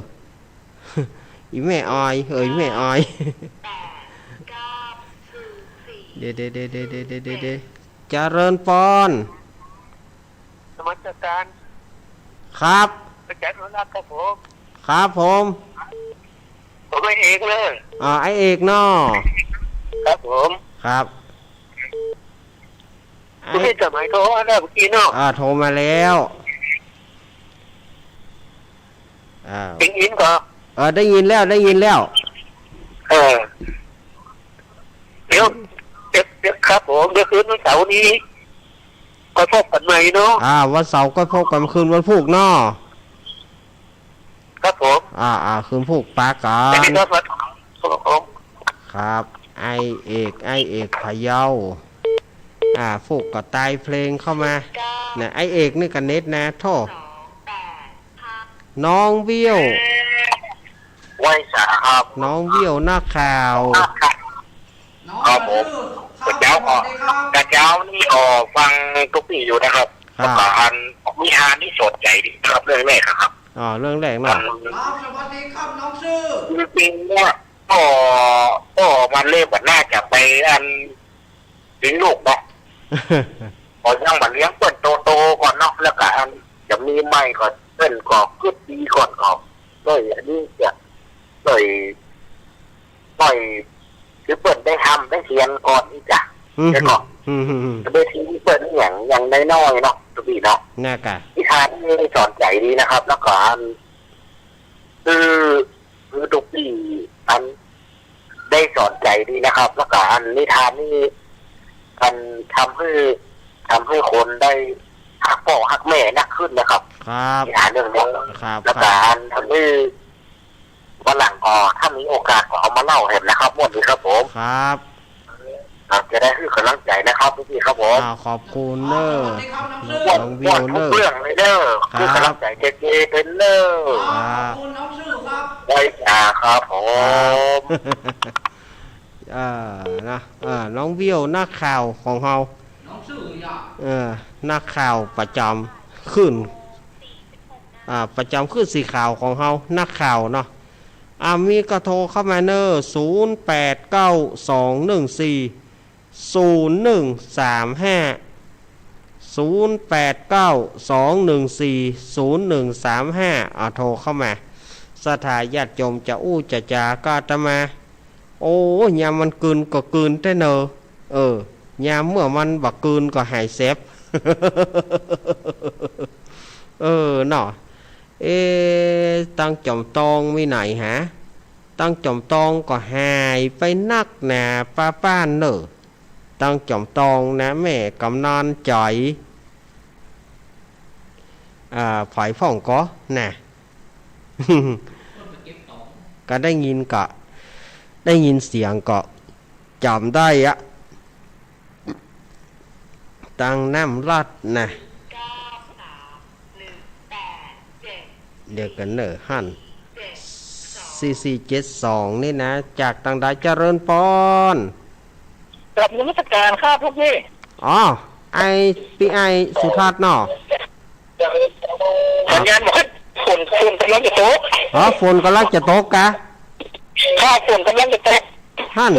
อี่แม่ออย เออ อี่แม่ออย เดี๋ยว เดี๋ยว เดี๋ยว เจริญปอน นมัสการ ครับ อาจ๋ารย์อนุรักษ์ครับผม ครับผม ผมไอ้เอกเน่อ อ่า ไอ้เอกเนาะ ครับผม ครับ ไอ้ บ่ฮู้สมัยโทรมาแล้วเมื่อกี้เนาะ อ่า โทรมาแล้ว อ่า ได้ยินก่อ เออ ได้ยินแล้ว ได้ยินแล้ว เออ เดี๋ยว เดี๋ยว เดี๋ยวครับผม เดี๋ยวคืนวันเสาร์นี้ ก็พบกันใหม่เนาะ อ่า วันเสาร์ก็พบกันคืนวันพูกเนาะ ครับผม อ่า อ่า คืนพูกปะกั๋น สวัสดีครับ ครับผม ครับ ไอ้เอก ไอ้เอกพะเยา อ่า พูกก็ตายเพลงเข้ามา นะ ไอ้เอกนี่ก็เน็ตนะ โธ่ น้องเบี้ยว ไหว้สาครับ น้องเบี้ยวนักข่าว ครับผม กระเจ้าก็ กระเจ้านี่ก็ฟังตุ๊กปี้อยู่นะครับ ครับ แล้วก็อัน มีอันนี้สนใจ๋ดีนะครับ เรื่องแรกอะครับ อ๋อ เรื่องแรกเนาะ อัน ครับ สวัสดีครับ น้องซื่อ จริงๆ เนี่ย ก็ ก็มันเริ่มมันน่าจะไปอัน เลี้ยงลูกเนาะ ก็ยังบ่เลี้ยงเปิ้นโตๆ ก่อนเนาะ แล้วก็อัน จะมีใหม่ก็เปิ้นก็กึ๊ดดีก่อนก็ เลยอันนี้จะ เลย เลย คือเปิ้นได้ฮ่ำได้เฮียนก่อนนี่จ้ะ อืม แล้วก็ อืม อืม อืม จะได้ทิ้งเปิ้นอย่าง อย่างน้อยๆ เนาะ ตุ๊กปี้เนาะ น่ากะ นิทานนี่สอนใจ๋ดีนะครับ แล้วก็อัน คือ คือตุ๊กปี้อัน ได้สอนใจ๋ดีนะครับ แล้วก็อันนิทานนี่ อันทำหื้อ ทำหื้อคนได้ฮักป้อฮักแม่นักขึ้นนะครับ ครับ นิทานเรื่องนี้ ครับ แล้วก็อันทำหื้อวันหลังก็ ถ้ามีโอกาสก็เอามาเล่าแหมนะครับ ม่วนดีครับผม ครับ ครับ จะได้หื้อกำลังใจ๋นะครับ ตุ๊กปี้ครับผม อ่า ขอบคุณเน่อ น้องวิวเน่อ ม่วนทุกเรื่องเลยเน่อ ครับ หื้อกำลังใจ๋เจเจเป๋นเน่อ ครับ ขอบคุณน้องซื่อครับ ไหว้สาครับผม ครับ เอ่อ นะ เอ่อ น้องวิวนักข่าวของเฮา น้องซื่ออย่า เอ่อ นักข่าวประจ๋ำคลื่น อ่า ประจ๋ำคลื่นสีขาวของเฮา นักข่าวเนาะ อ่า มีก็โทรเข้ามาเน่อ ศูนย์แปดเก้า สองหนึ่งสี่ ศูนย์หนึ่งสามห้า ศูนย์แปดเก้า สองหนึ่งสี่ ศูนย์หนึ่งสามห้า อ่า โทรเข้ามา ศรัทธาญาติโยมจะอู้จะจากาอาตมา โอ้ ยามมันกืนก็กืนแต๊เน่อ เออ ยามเมื่อมันบ่กืนก็หายแสบ เออ เนาะ เอ๊ะ ตังจ๋อมตองมีไหนหา ตังจ๋อมตองก็หายไปนักหนาป้าป้านเน่อ ตังจ๋อมตองนะ แม่กำนันจ๋อย อ่า ผายพ่องก็นะ ก็ได้ยินก็ ได้ยินเสียงก็จ๋ำได้อะ ตังน้ำลัดนะ เดี๋ยวก่อนเน่อ หั้น สี่สี่เจ็ดสอง นี่นะ จากตังใด เจริญปอน กราบนมัสการครับหลวงพี่ อ๋อ ไอ้ปี้ไอ้สุทัศน์เนาะ สัญญาณบ่ค่อย ฝน ฝนกำลังจะตก อ๋อ ฝนกำลังจะตกกะ ครับ ฝนกำลังจะตก หั้น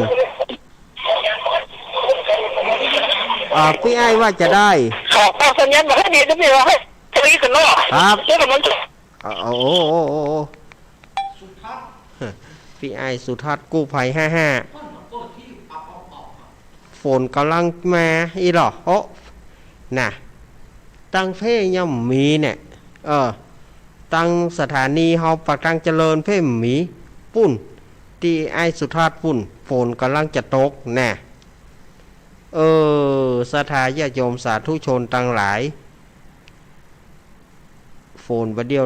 อ่า ปี้ไอ้ว่าจะได้ ครับ สัญญาณบ่ค่อยดี จะมีว่าให้ ทะเลกันเนาะ ครับ เดี๋ยวกำลังจะ อ่า โอ้ โอ้ โอ้ โอ้ ปี้ไอ้สุทัศน์ กู้ภัย ห้าห้า ฝนกำลังมาอี้หล่อ โอ้ น่ะ ตังเพยังบ่มีเนี่ย เออ ตังสถานีเฮาปากตังเจริญเพบ่มี ปุ้น ตี้ไอ้สุทัศน์ปุ้น ฝนกำลังจะตก น่ะ เออ ศรัทธาญาติโยมสาธุชนตังหลาย ฝนบ่าเดี่ยว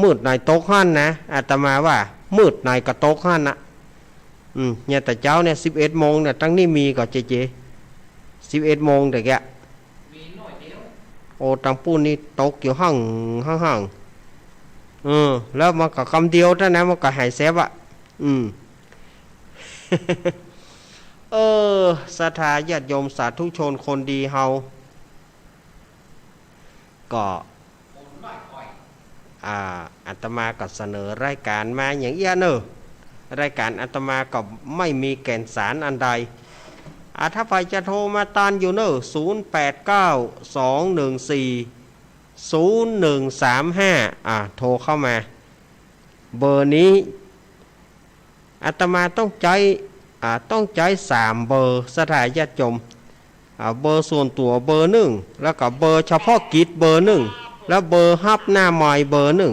มืดหน่อยตกหั้นนะ อาตมาว่ามืดหน่อยก็ตกหั้นนะ อืม เนี่ยแต่เจ๊าเนี่ย สิบเอ็ดโมงเนี่ย ตังนี้มีก่อเจเจ สิบเอ็ดโมงแต่แกะ โอ้ ตังปุ้นนี่ตกอยู่ห้าง ห้าง ห้าง เออ แล้วมันก็กำเดียวเต้านั้น มันก็หายแสบอะ อืม เออ ศรัทธาญาติโยมสาธุชนคนดีเฮา ก็ อ่า อาตมาก็เสนอรายก๋านมาอย่างเอี้ยเน่อ รายก๋านอาตมาก็ไม่มีแก่นสารอันใด อ่า ถ้าใผจะโทรมาตันอยู่เน่อ ศูนย์แปดเก้า สองหนึ่งสี่ ศูนย์หนึ่งสามห้า อ่า โทรเข้ามา เบอร์นี้ อาตมาต้องใจ๊ อ่า ต้องใจ๊สามเบอร์ ศรัทธาญาติโยม อ่า เบอร์ส่วนตั๋วเบอร์นึ่ง แล้วก็เบอร์เฉพาะกิจเบอร์นึ่ง แล้วเบอร์ฮับหน้าไมค์เบอร์นึ่ง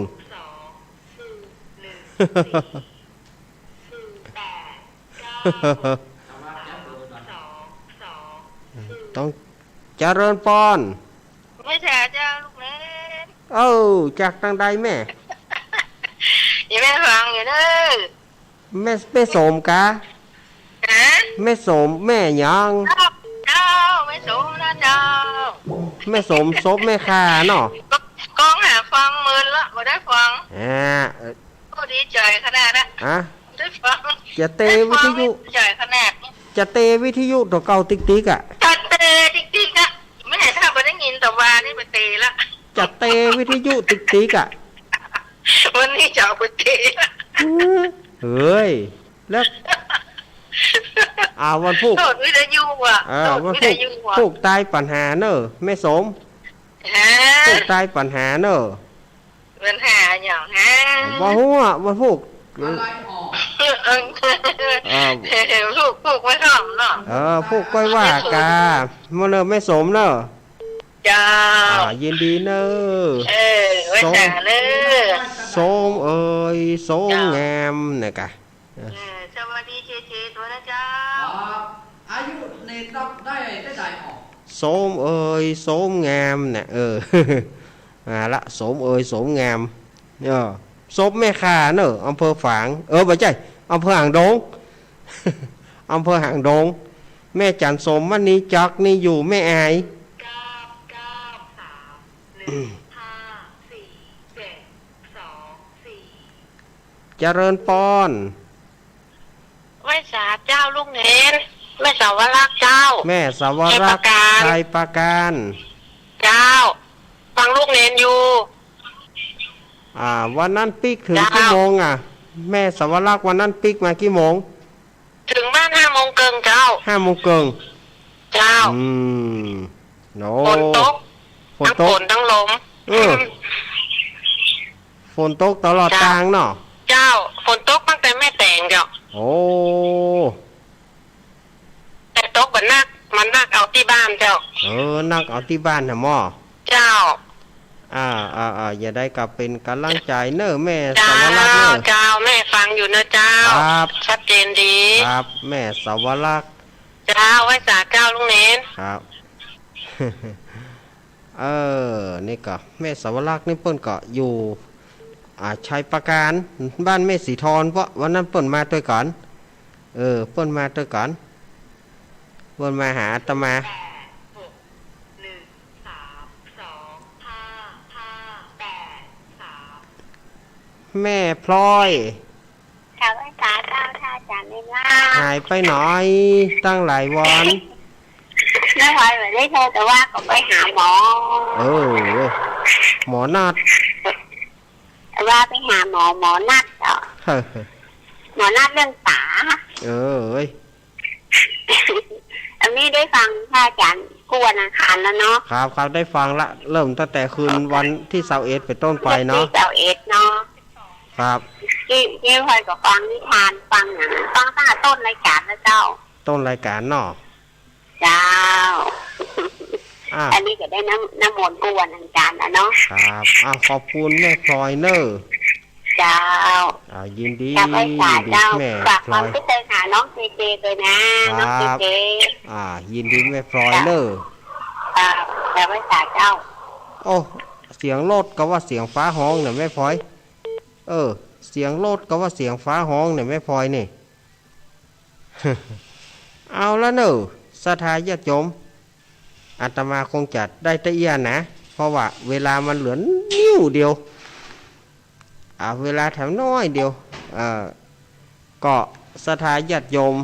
ต้อง เจริญปอน ไหว้สาเจ้าลูกเอ๋ย เออ จากตางใดแม่ อีแม่ฟังอยู่เน่อ แม่ แม่สมกา ฮะ แม่สม แม่หยัง เจ้า เจ้า แม่สมนะเจ้า แม่สม สมแม่ข่าเนาะ ก้องหาฟังเมินละ บ่ได้ฟัง อ่า เออ โอ้ ดีใจ๋ขนาดนะ ฮะ ได้ฟัง จะเตวิทยุ ได้ฟัง ดีใจ๋ขนาดนี้ จะเตวิทยุตั๋วเก่าติ๊กๆ อะ จะเตติ๊กๆ อะ แม่ถ้าบ่ได้ยินตะวานี่ไปเตละ จะเตวิทยุติ๊กๆ อะ วันนี้จะเอาไปเตละ เฮ้ย แล้ว อ่า วันพูก โทษวิทยุอะ อ่า โทษวิทยุอะ วันพูก พูกตายปัญหาเน่อ แม่สม ฮะ พูกตายปัญหาเน่อ ปัญหาหยังฮะ บ่ฮู้อะ บ่ฮูก อะไรออก เออ เออ พูก พูกไว้ก่อนเนาะ เออ พูกไว้ว่ากา มาเน่อแม่สมเน่อ เจ้า อ่า ยินดีเน่อ เออ ไหว้สาเน่อ สมเอ๋ย สมงาม นะกา เออ สวัสดีเจเจตั๋วนะเจ้า ครับ อายุนี่ต้องได้เต้าใดออก สมเอ๋ย สมงามน่ะ เออ อ่าละ สมเอ๋ย สมงาม เออ สมแม่ข่าเน่อ อำเภอฝาง เออ บ่ใจ้ อำเภอหางดง อำเภอหางดง แม่จันสมมณีจักรนี่อยู่แม่อาย เก้า เก้า สาม หนึ่ง ห้า สี่ เจ็ด สอง สี่ เจริญปอน ไหว้สาเจ้าลูกเณร แม่สาวรักษ์เจ้า แม่สาวรักษ์ ชัยปราการ ชัยปราการ เจ้า ฟังลูกเณรอยู่ อ่า วันนั้นปิ๊กเถิง เจ้า กี่โมงอะ แม่สาวรักษ์ วันนั้นปิ๊กมากี่โมง เถิงบ้านห้าโมงเกิ่งเจ้า ห้าโมงเกิ่ง เจ้า อืม โอ้ ฝนตก ฝนตก ตึงฝนตึงลม เออ ฝนตกตลอด เจ้า ตางเนาะ เจ้า ฝนตกตั้งแต่แม่แตงเจ้า โอ้ แต่ตกบ่หนัก มาหนักเอาตี้บ้านเจ้า เออ หนักเอาตี้บ้านน่ะหมอ เจ้า อ่า อ่า อ่า จะได้ก็เป๋นก๋ำลังใจ๋เน่อแม่ เจ้า สาวรักษ์เน่อ เจ้า แม่ฟังอยู่เน่อเจ้า ครับ ชัดเจนดี ครับ แม่สาวรักษ์ เจ้า ไหว้สาเจ้าลุงเณร ครับ เออ นี่ก็แม่สาวรักษ์นี่เปิ้นก็อยู่ อ่า ชัยปราการ บ้านแม่ศรีทร เพราะวันนั้นเปิ้นมาตวยกั๋น เออ เปิ้นมาตวยกั๋น เปิ้นมาหาอาตมา แม่พลอย เจ้าไหว้สาเจ้า ถ้าจ๋าแม่นว่า หายไปไหนตั้งหลายวอน แม่พลอยบ่ได้โทร แต่ว่าก็ไปหาหมอ เออ หมอนัด แต่ว่าไปหาหมอ หมอนัดเจ้า เออ หมอนัดเรื่องต๋า เออ เอ้ย อันนี้ได้ฟังพระอาจารย์กู้วันอังคารแล้วเนาะ ครับ ครับ ได้ฟังละ เริ่มตั้งแต่คืนวันตี้ซาวเอ็ดเป๋นต้นไปเนาะ วันตี้ซาวเอ็ดเนาะ ครับ ตี้ ตี้พลอยก็ฟังนิทาน ฟังหยัง ฟังตั้งแต่ต้นรายการแล้วเจ้า ต้นรายการเนาะ เจ้า อ่ะ อันนี้ก็ได้น้ำ น้ำมนต์กู้วันอังคารแล้วเนาะ ครับ อ่ะ ขอบคุณแม่พลอยเน่อ เจ้า อ่า ยินดี เจ้าไหว้สาเจ้า ยินดีแม่พลอย ฝากความคิดถึงหาน้องเจเจด้วยนะ ครับ น้องเจเจ อ่า ยินดีแม่พลอยเน่อ เจ้า เจ้าไหว้สาเจ้า โอ้ เสียงรถก็ว่าเสียงฟ้าฮ้องเนี่ยแม่พลอย เออ เสียงรถก็ว่าเสียงฟ้าฮ้องเนี่ยแม่พลอยนี่ เอาละเน่อ ศรัทธาญาติโยม อาตมาคงจะได้เต้าอี้นะ เพราะว่าเวลามันเหลือนิดเดียว อ่า เวลาแถมน้อยเดียว เอ่อ ก็ศรัทธาญาติโยม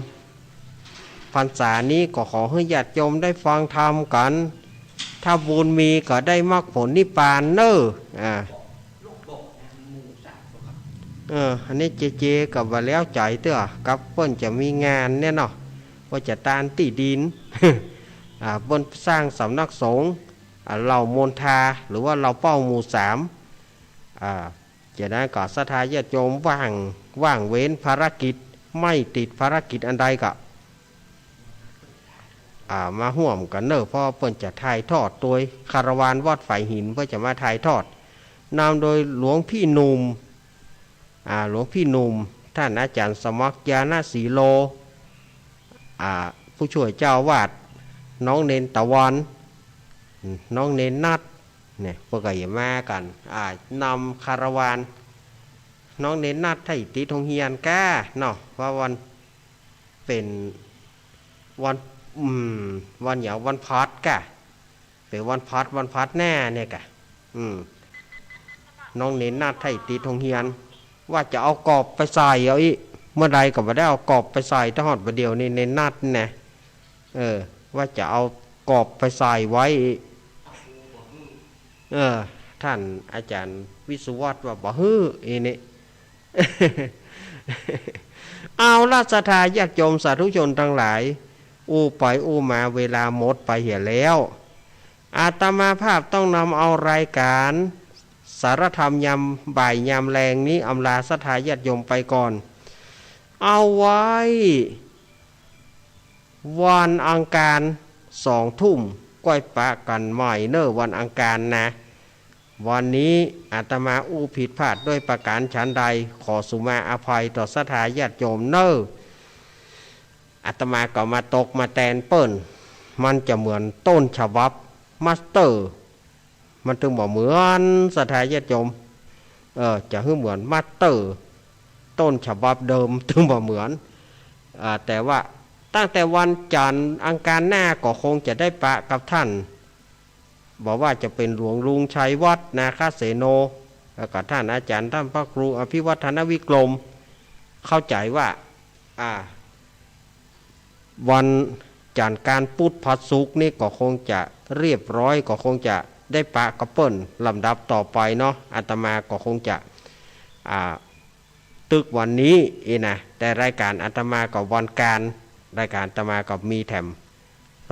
พรรษานี้ก็ขอหื้อญาติโยมได้ฟังธรรมกั๋น ถ้าบุญมีก็ได้มรรคผลนิพพานเน่อ อ่า เออ อันนี้เจเจก็บ่แล้วใจ๋เตื้อ กับเปิ้นจะมีงานเนี่ยเนาะ ว่าจะตานตี้ดิน อ่า เปิ้นสร้างสำนักสงฆ์ อ่า เหล่ามนทา หรือว่าเหล่าเป้าหมู่สาม อ่า จากนั้นก็ศรัทธาญาติโยมว่าง ว่างเว้นภารกิจ ไม่ติดภารกิจอันใดก็ อ่า มาฮ่วมกั๋นเน่อ เพราะเปิ้นจะถ่ายทอดโดยคารวานวัดฝายหิน เปิ้นจะมาถ่ายทอด นำโดยหลวงพี่หนุ่ม อ่า หลวงพี่หนุ่ม ท่านอาจ๋ารย์สมัคร ญาณสีโล อ่า ผู้ช่วยเจ้าอาวาส น้องเณรตะวัน น้องเณรนัท เนี่ย เปิ้นก็จะมากั๋น อ่า นำคารวาน น้องเณรนัท ถ้าอิติดโฮงเฮียนก้าเนาะ ว่าวัน เป๋นวัน อืม วันหยัง วันพัดก้า เป๋นวันพัด วันพัดแน่เนี่ยก้า อืม น้องเณรนัท ถ้าอิติดโฮงเฮียน ว่าจะเอากอบไปใส่เอาอี้ เมื่อใดก็บ่ได้เอากอบไปใส่ แต่ฮอดบ่าเดี่ยวนี้เณรนัทนะ เออ ว่าจะเอากอบไปใส่ไว้อี้ เออ ท่านอาจ๋ารย์วิศวัตรว่าบ่หื้ออี้นี่ เอาละ ศรัทธาญาติโยมสาธุชนตังหลาย อู้ไปอู้มาเวลาหมดไปเหียแล้ว อาตมาภาพต้องนำเอารายการสารธรรมยามบ่ายยามแลงนี้อำลาศรัทธาญาติโยมไปก่อน เอาไว้ วันอังคารสองทุ่มก้อยปะกั๋นใหม่เน่อ วันอังคารนะ วันนี้อาตมาอู้ผิดพลาดด้วยประก๋านฉันใด ขอสุมาอภัยต่อศรัทธาญาติโยมเน่อ อาตมาก็มาตกมาแตนเปิ้น มันจะเหมือนต้นฉบับมาสเตอร์ มันตึงบ่เหมือนศรัทธาญาติโยม เออ จะหื้อเหมือนมาสเตอร์ ต้นฉบับเดิมตึงบ่เหมือน อ่า แต่ว่าตั้งแต่วันจันทร์อังคารหน้าก็คงจะได้ปะกับท่าน บ่ว่าจะเป๋นหลวงลุงชัยวัฒน์ นาคเสโน แล้วก็ท่านอาจ๋ารย์ท่านพระครูอภิวัฒนวิกรม เข้าใจ๋ว่า อ่า วันจันทร์อังคารพุธพฤหัสศุกร์นี่ก็คงจะเรียบร้อย ก็คงจะได้ปะกับเปิ้นลำดับต่อไปเนาะ อาตมาก็คงจะ อ่า ตึกวันนี้อี้นะ แต่รายการอาตมาก็วันอังคาร รายการอาตมาก็มีแถม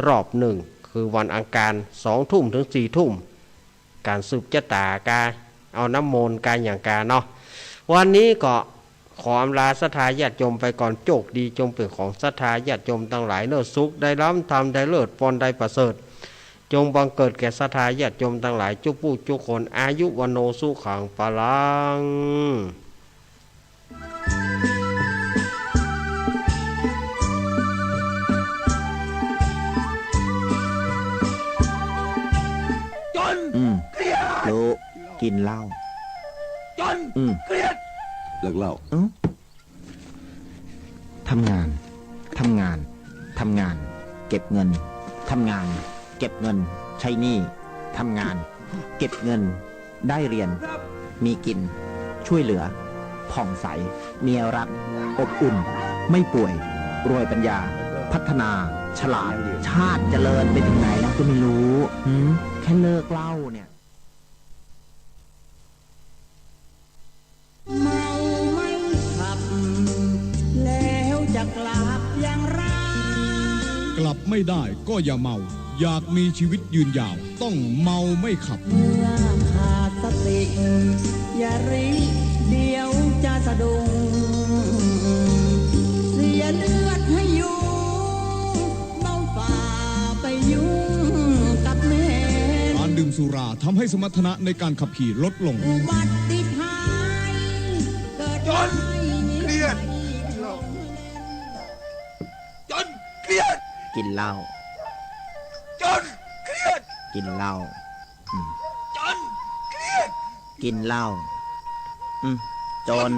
รอบนึ่ง คือวันอังคารสองทุ่มถึงสี่ทุ่ม ก๋านสืบจะต๋ากา เอาน้ำมนต์กาอย่างกาเนาะ วันนี้ก็ขออำลาศรัทธาญาติโยมไปก่อน โจคดีจงเป๋นของศรัทธาญาติโยมตังหลายเน่อ สุขได้ล้ำ ธรรมได้เลิศ ปอนได้ประเสริฐ จงบังเกิดแก่ศรัทธาญาติโยมตังหลาย จุ๊ผู้จุ๊คน อายุวัณโณสุขังพลัง จ๋น อืม เครียด รู้ กิ๋นเหล้า จ๋น อืม เครียด เลิกเหล้า อืม ทำงาน ทำงาน ทำงาน เก็บเงิน ทำงาน เก็บเงิน ใช้หนี้ ทำงาน เก็บเงิน ได้เรียน มีกิน ช่วยเหลือ ผ่องใส เมียรัก อบอุ่น ไม่ป่วย รวยปัญญา พัฒนา ฉลาด ชาติเจริญไปถึงไหนแล้วก็ไม่รู้ หืม แค่เลิกเหล้าเนี่ย เมาไม่ขับ แล้วจะกลับอย่างไร กลับไม่ได้ก็อย่าเมา อยากมีชีวิตยืนยาว ต้องเมาไม่ขับ เมื่อขาดสติ อย่ารีบ เดี๋ยวจะสะดุ้ง เสียเลือดให้ยุง เมาฝ่าไปยุ่งกับแมง การดื่มสุราทำให้สมรรถนะในการขับขี่ลดลง อุบัติภัยเกิด จ๋น ไม่มี เครียด ใคร จ๋น เครียด กิ๋นเหล้า จ๋น เครียด กิ๋นเหล้า อืม จ๋น เครียด กิ๋นเหล้า อืม จ๋น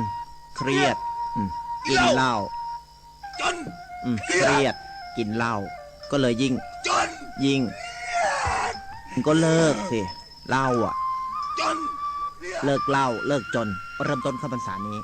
เครียด อืม กิ๋นเหล้า จ๋น อืม เครียด เครียด กิ๋นเหล้า ก็เลยยิ่ง จ๋น ยิ่ง เครียด ก็เลิกสิ เหล้าอะ จ๋น เครียด เลิกเหล้า เลิกจ๋น เริ่มต้นเข้าพรรษานี้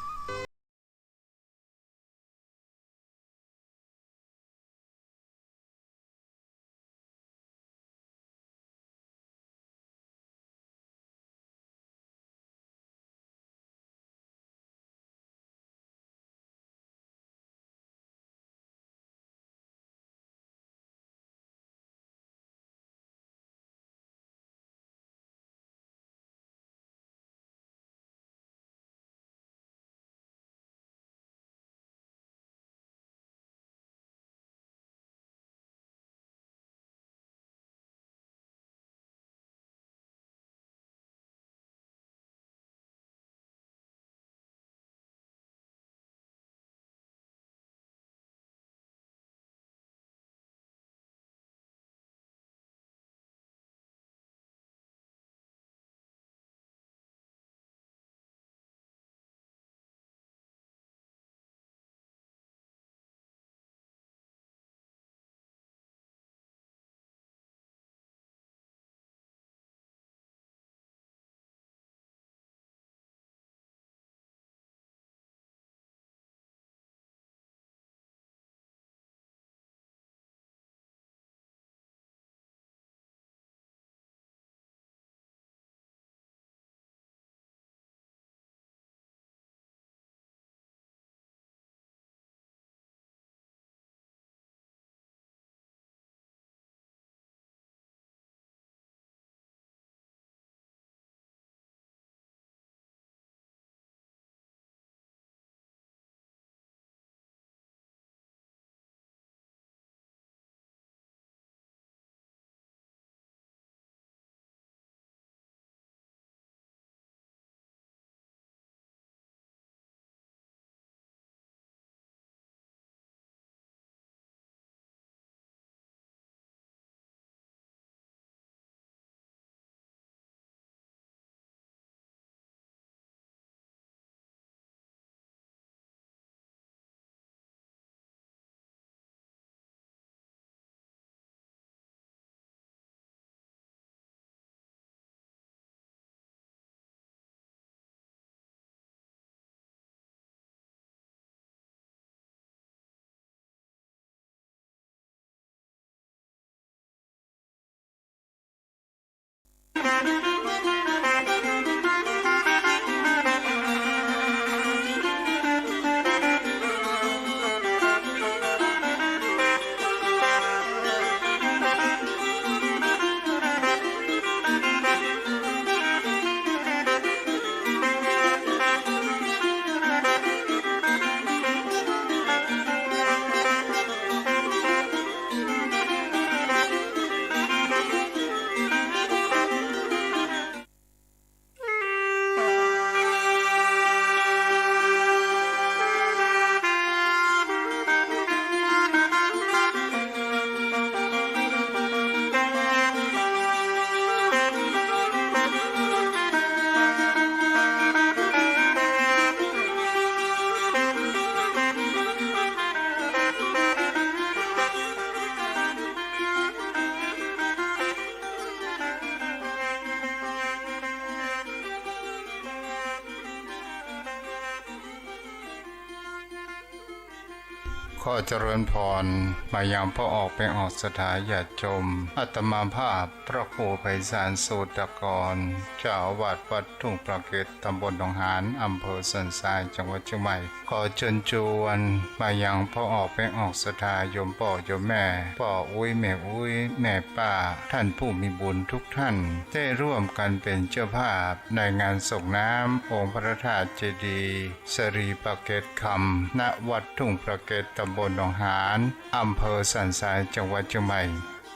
ขอเจริญพรมายังป้อออกแป้งออกศรัทธาญาติโยม อาตมาภาพพระครูไพศาล โสตกร เจ้าอาวาสวัดทุ่งพระเกศ ตำบลหนองหาน อำเภอสันทราย จังหวัดเชียงใหม่ ขอเชิญชวนมายังป้อออกแป้งออกศรัทธาโยมป้อโยมแม่ ป้ออุ๊ยแม่อุ๊ย แม่ป้า ท่านผู้มีบุญทุกท่าน ได้ร่วมกันเป็นเจ้าภาพในงานส่งน้ำองค์พระธาตุเจดีย์ สรีพระเกศคำ ณ วัดทุ่งพระเกศ ตำบลหนองหาน อำเภอสันทราย จังหวัดเชียงใหม่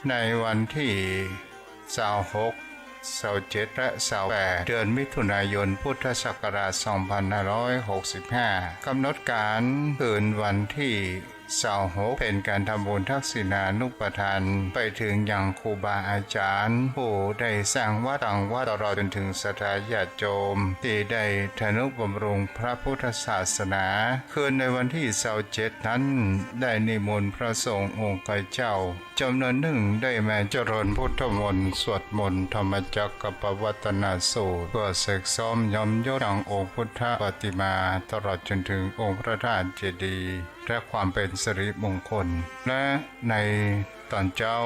ในวันที่ซาวหก ซาวเจ็ด และซาวแปด เดือนมิถุนายน พุทธศักราช สองพันห้าร้อยหกสิบห้า กำหนดก๋านคืนวันที่ ซาวหก เป๋นก๋านทำบุญทักษิณานุปทานไปเถิงยังครูบาอาจ๋ารย์ ผู้ได้สร้างวัด ตั้งวัด ตลอดจนเถิงศรัทธาญาติโยมตี้ได้ทนุบำรุงพระพุทธศาสนา คืนในวันที่ซาวเจ็ดนั้น ได้นิมนต์พระสงฆ์องค์เจ้าจ๋ำนวนนึ่งได้มาเจริญพุทธมนต์ สวดมนต์ธรรมจักรกัปปวัตตนสูตร เปื้อเสกซ้อมย้อมยศยังองค์พุทธปฏิมา ตลอดจนเถิงองค์พระธาตุเจดีย์ และความเป๋นสิริมงคล และในต๋อนเจ๊า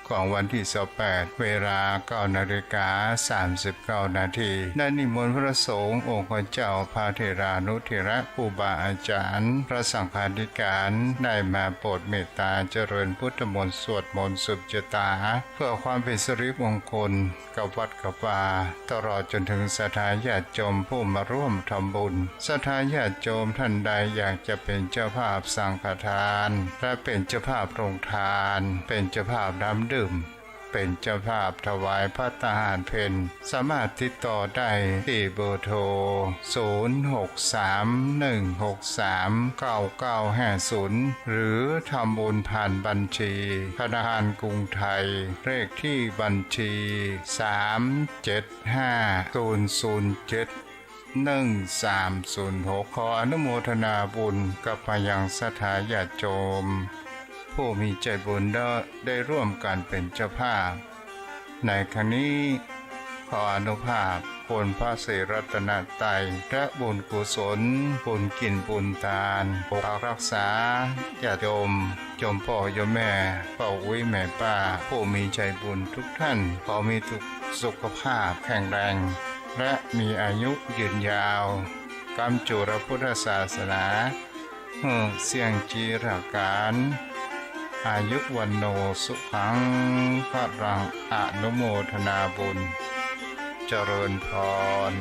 ของวันตี้ซาวแปด เวลาเก้านาฬิกาสามสิบเก้านาที ได้นิมนต์พระสงฆ์องค์เจ้า พระเถรานุเถระ ครูบาอาจ๋ารย์ พระสังฆาธิการ ได้มาโปรดเมตตาเจริญพุทธมนต์ สวดมนต์สืบจะต๋า เปื้อความเป๋นสิริมงคล กับวัดกับวา ตลอดจนเถิงศรัทธาญาติโยมผู้มาร่วมทำบุญ ศรัทธาญาติโยมท่านใดอยากจะเป๋นเจ้าภาพสังฆทาน และเป๋นเจ้าภาพโรงทาน เป๋นเจ้าภาพน้ำดื่ม เป๋นเจ้าภาพถวายภัตตาหารเพล สามารถติดต่อได้ตี้เบอร์โทร ศูนย์หกสาม หนึ่งหกสาม เก้าเก้าห้าศูนย์ หรือทำบุญผ่านบัญชีธนาคารกรุงไทย เลขตี้บัญชี สามเจ็ดห้า ศูนย์ศูนย์เจ็ด หนึ่งสามศูนย์หก ขออนุโมทนาบุญกับมายังศรัทธาญาติโยม ผู้มีใจ๋บุญได้ร่วมกั๋นเป๋นเจ้าภาพ ในครั้งนี้ ขออานุภาพคุณพระศรีรัตนตรัย และบุญกุศล บุญกิ๋นบุญตาน ปกปักรักษาญาติโยม โยมป้อโยมแม่ ป้ออุ๊ยแม่ป้า ผู้มีใจ๋บุญทุกท่าน ขอมีสุขภาพแข็งแรง และมีอายุยืนยาว กำจุรพุทธศาสนา หื้อเสี้ยงจีรักกั๋น อายุวัณโณสุขังพลัง อนุโมทนาบุญ เจริญพร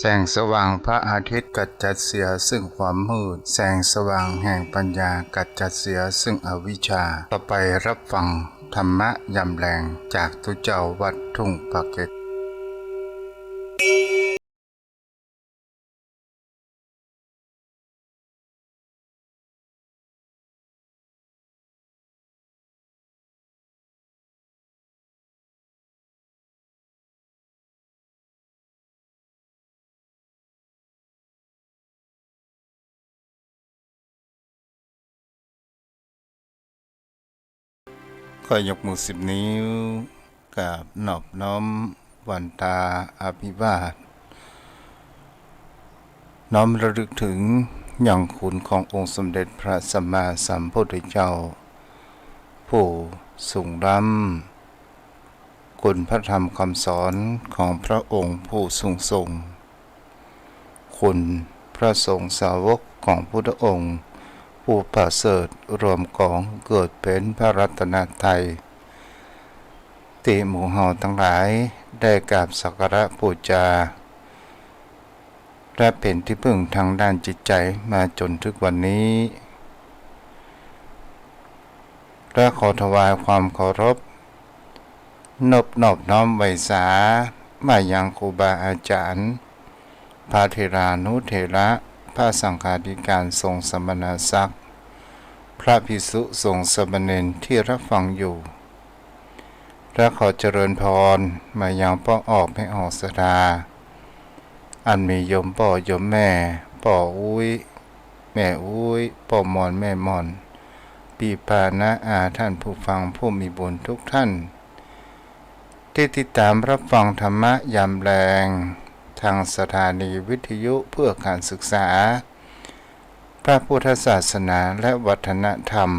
แสงสว่างพระอาทิตย์ขจัดเสียซึ่งความมืด แสงสว่างแห่งปัญญาขจัดเสียซึ่งอวิชชา ต่อไปรับฟังธรรมะยามแลงจากตุ๊เจ้าวัดทุ่งปากเกร็ด ก็ยกมือสิบนิ้ว กราบนอบน้อมวันตาอภิวาท น้อมระลึกถึงยังคุณขององค์สมเด็จพระสัมมาสัมพุทธเจ้า ผู้สูงล้ำ คุณพระธรรมคำสอนของพระองค์ผู้สูงส่ง คุณพระสงฆ์สาวกของพุทธองค์ ผู้ประเสริฐรวมกองเกิดเป็นพระรัตนตรัย ตี้หมู่เฮาตังหลายได้กราบสักการะปู๋จา และเป๋นตี้พึ่งตางด้านจิตใจ๋มาจ๋นถึงวันนี้ และขอถวายความเคารพ นบนอบน้อมไหว้สา มายังครูบาอาจ๋ารย์ พระเถรานุเถระ พระสังฆาธิการสงฆ์สมณศักดิ์ พระภิกษุสงฆ์สามเณรตี้รับฟังอยู่ และขอเจริญพรมายังป้อออกแม่ออกศรัทธา อันมีโยมป้อโยมแม่ ป้ออุ๊ย แม่อุ๊ย ป้อหม่อน แม่หม่อน ปี้ป้าน้าอา ท่านผู้ฟังผู้มีบุญทุกท่าน ตี้ติดต๋ามรับฟังธรรมะยามแลง ตางสถานีวิทยุเพื่อการศึกษา พระพุทธศาสนาและวัฒนธรรม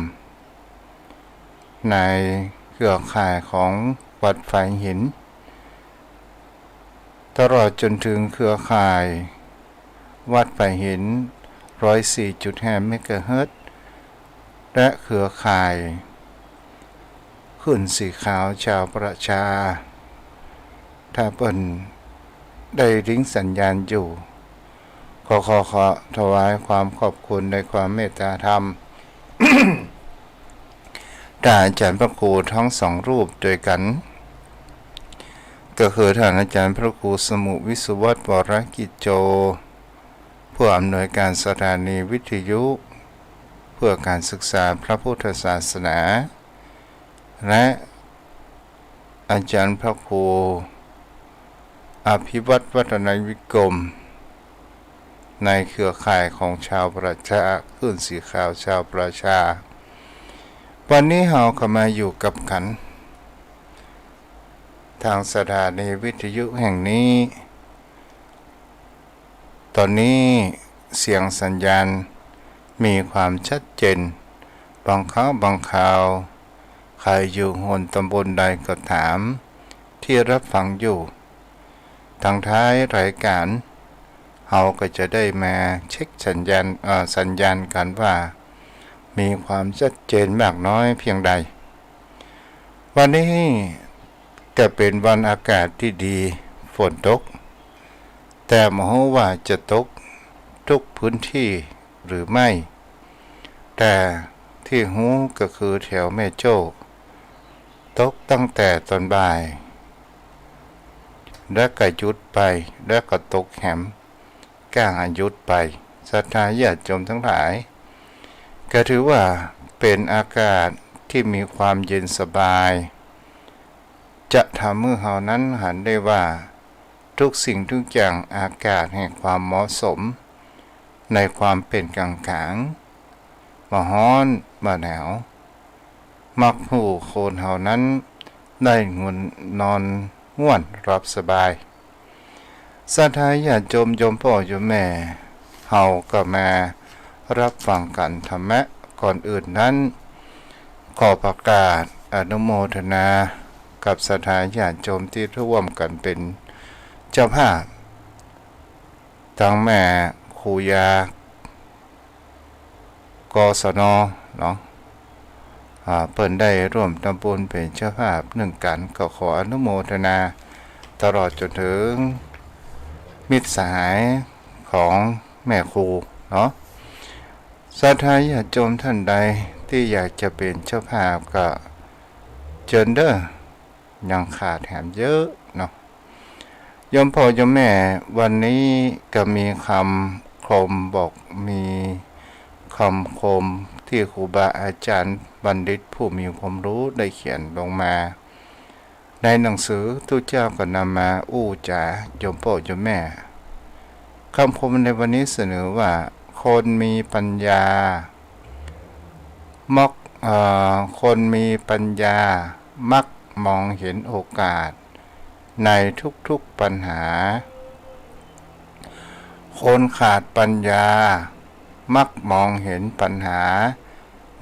ในเครือข่ายของวัดฝายหิน ตลอดจ๋นถึงเครือข่ายวัดฝายหิน ร้อยสี่จุดห้าเมกะเฮิรตซ์ และเครือข่ายคลื่นสีขาวชาวประชา ถ้าเปิ้นได้ลิงก์สัญญาณอยู่ ขอ ขอ ขอถวายความขอบคุณในความเมตตาธรรม ต่ออาจ๋ารย์พระครูทั้งสองรูปด้วยกั๋น ก็คือต้านอาจ๋ารย์พระครูสมุห์ วิศวัฒน์ วรกิจโจ ผู้อำนวยการสถานีวิทยุเพื่อการศึกษาพระพุทธศาสนา และอาจ๋ารย์พระครูอภิวัฒน์ วัฒนวิกรม ในเครือข่ายของชาวประชา คลื่นสีขาวชาวประชา วันนี้เฮาก็มาอยู่กับกั๋น ตางสถานีวิทยุแห่งนี้ ต๋อนนี้เสียงสัญญาณมีความชัดเจน บางครั้งบางคราว ใผอยู่หนต๋ำบลใดก็ต๋าม ตี้รับฟังอยู่ ตางท้ายรายก๋าน เฮาก็จะได้มาเช็คสัญญาณ เอ่อ สัญญาณกั๋นว่า มีความชัดเจนมากน้อยเพียงใด วันนี้ก็เป๋นวันอากาศตี้ดี ฝนตก แต่บ่ฮู้ว่าจะตกทุกพื้นตี้หรือไม่ แต่ตี้ฮู้ก็คือแถวแม่โจ้ ตกตั้งแต่ต๋อนบ่าย แล้วก็หยุดไป แล้วก็ตกแหม ก้าหยุดไป ศรัทธาญาติโยมตังหลาย ก็ถือว่าเป๋นอากาศตี้มีความเย็นสบาย จะทำหื้อเฮานั้นหันได้ว่า ทุกสิ่งทุกอย่างอากาศแห่งความเหมาะสม ในความเป๋นก๋างๆ บ่ฮ้อนบ่หนาว มักหื้อคนเฮานั้นได้ง่วนนอนง่วนหลับสบาย ศรัทธาญาติโยม โยมป้อโยมแม่ เฮาก็มารับฟังกั๋นธรรมะ ก่อนอื่นนั้น ขอประกาศอนุโมทนากับศรัทธาญาติโยมตี้ร่วมกั๋นเป๋นเจ้าภาพ ตังแม่ครูยา กศน เนาะ อ่า เปิ้นได้ร่วมทำบุญเป๋นเจ้าภาพนึ่งกั๋น ก็ขออนุโมทนา ตลอดจ๋นเถิง มิตรสหายของแม่ครูเนาะ ศรัทธาญาติโยมท่านใดตี้อยากจะเป๋นเจ้าภาพก็เจิญเด้อ ยังขาดแถมเยอะเนาะ โยมป้อโยมแม่ วันนี้ก็มีกำคมบอก มีกำคมตี้ครูบาอาจ๋ารย์บัณฑิตผู้มีความฮู้ได้เขียนลงมา ในหนังสือ ตุ๊เจ้าก็นำมาอู้จ๋า โยมป้อโยมแม่ กำคมในวันนี้เสนอว่า คนมีปัญญา มัก เอ่อ คนมีปัญญา มักมองเห็นโอกาสในทุกๆปัญหา คนขาดปัญญา มักมองเห็นปัญหา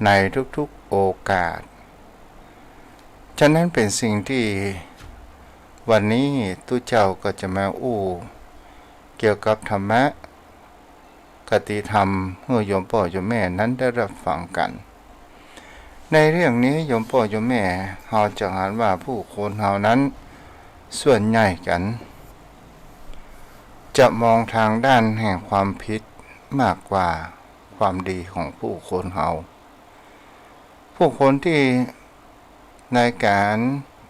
ในทุกๆโอกาส ฉะนั้นเป๋นสิ่งตี้วันนี้ตุ๊เจ้าก็จะมาอู้เกี่ยวกับธรรมะ คติธรรมหื้อโยมป้อโยมแม่นั้นได้ฮับฟังกั๋น ในเรื่องนี้โยมป้อโยมแม่ เฮาจะหันว่าผู้คนเฮานั้นส่วนใหญ่กั๋น จะมองตางด้านแห่งความผิดมากกว่าความดีของผู้คนเฮา ผู้คนตี้ ในก๋าน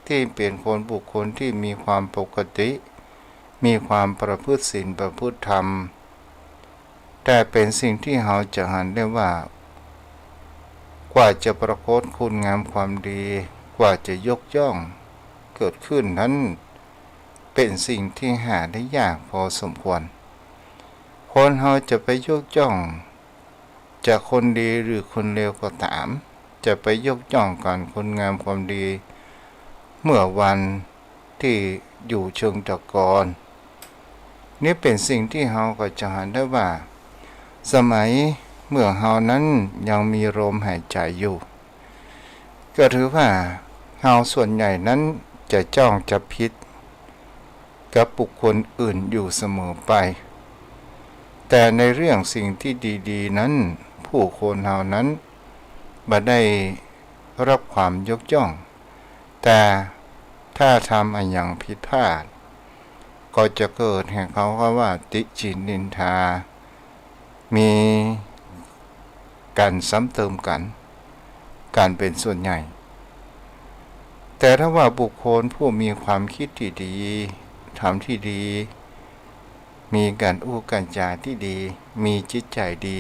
ตี้เป๋นคนบุคคลตี้มีความปกติ มีความประพฤติศีลประพฤติธรรม แต่เป๋นสิ่งตี้เฮาจะหันได้ว่า กว่าจะปรากฏคุณงามความดี กว่าจะยกย่องเกิดขึ้นนั้น เป๋นสิ่งตี้หาได้ยากพอสมควร คนเฮาจะไปยกย่อง จะคนดีหรือคนเลวก็ต๋าม จะไปยกย่องกั๋นคุณงามความดี เมื่อวันตี้อยู่เชิงตะกอน นี่เป๋นสิ่งตี้เฮาก็จะหันได้ว่า สมัยเมื่อเฮานั้นยังมีลมหายใจ๋อยู่ ก็ถือว่าเฮาส่วนใหญ่นั้นจะจ้องจับผิด กับบุคคลอื่นอยู่เสมอไป แต่ในเรื่องสิ่งตี้ดีๆ นั้น ผู้คนเฮานั้นบ่ได้ฮับความยกย่อง แต่ถ้าทำอะหยังผิดพลาด ก็จะเกิดแห่งเขาว่าติฉินนินทา มีก๋านซ้ำเติมกั๋น ก๋านเป๋นส่วนใหญ่ แต่ถ้าว่าบุคคลผู้มีความคิดตี้ดี ธรรมตี้ดี มีก๋านอู้ก๋านจ๋าตี้ดี มีจิตใจ๋ดี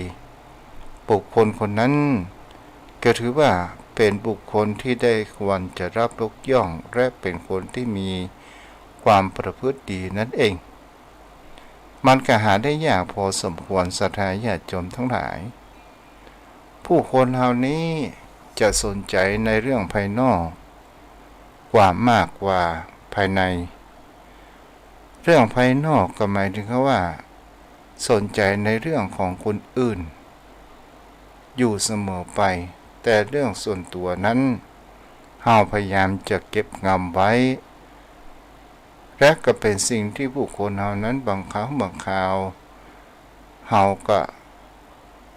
บุคคลคนนั้นก็ถือว่าเป๋นบุคคลตี้ได้ควรจะฮับยกย่อง และเป๋นคนตี้มีความประพฤติดีนั่นเอง มันก็หาได้ยากพอสมควร ศรัทธาญาติโยมทั้งหลาย ผู้คนเฮานี้จะสนใจ๋ในเรื่องภายนอกกว่ามากกว่าภายใน เรื่องภายนอกก็หมายถึงว่า สนใจ๋ในเรื่องของคนอื่นอยู่เสมอไป แต่เรื่องส่วนตั๋วนั้น เฮาพยายามจะเก็บงำไว้ และก็เป๋นสิ่งตี้ผู้คนเฮานั้นบางคราวบางคราว เฮาก็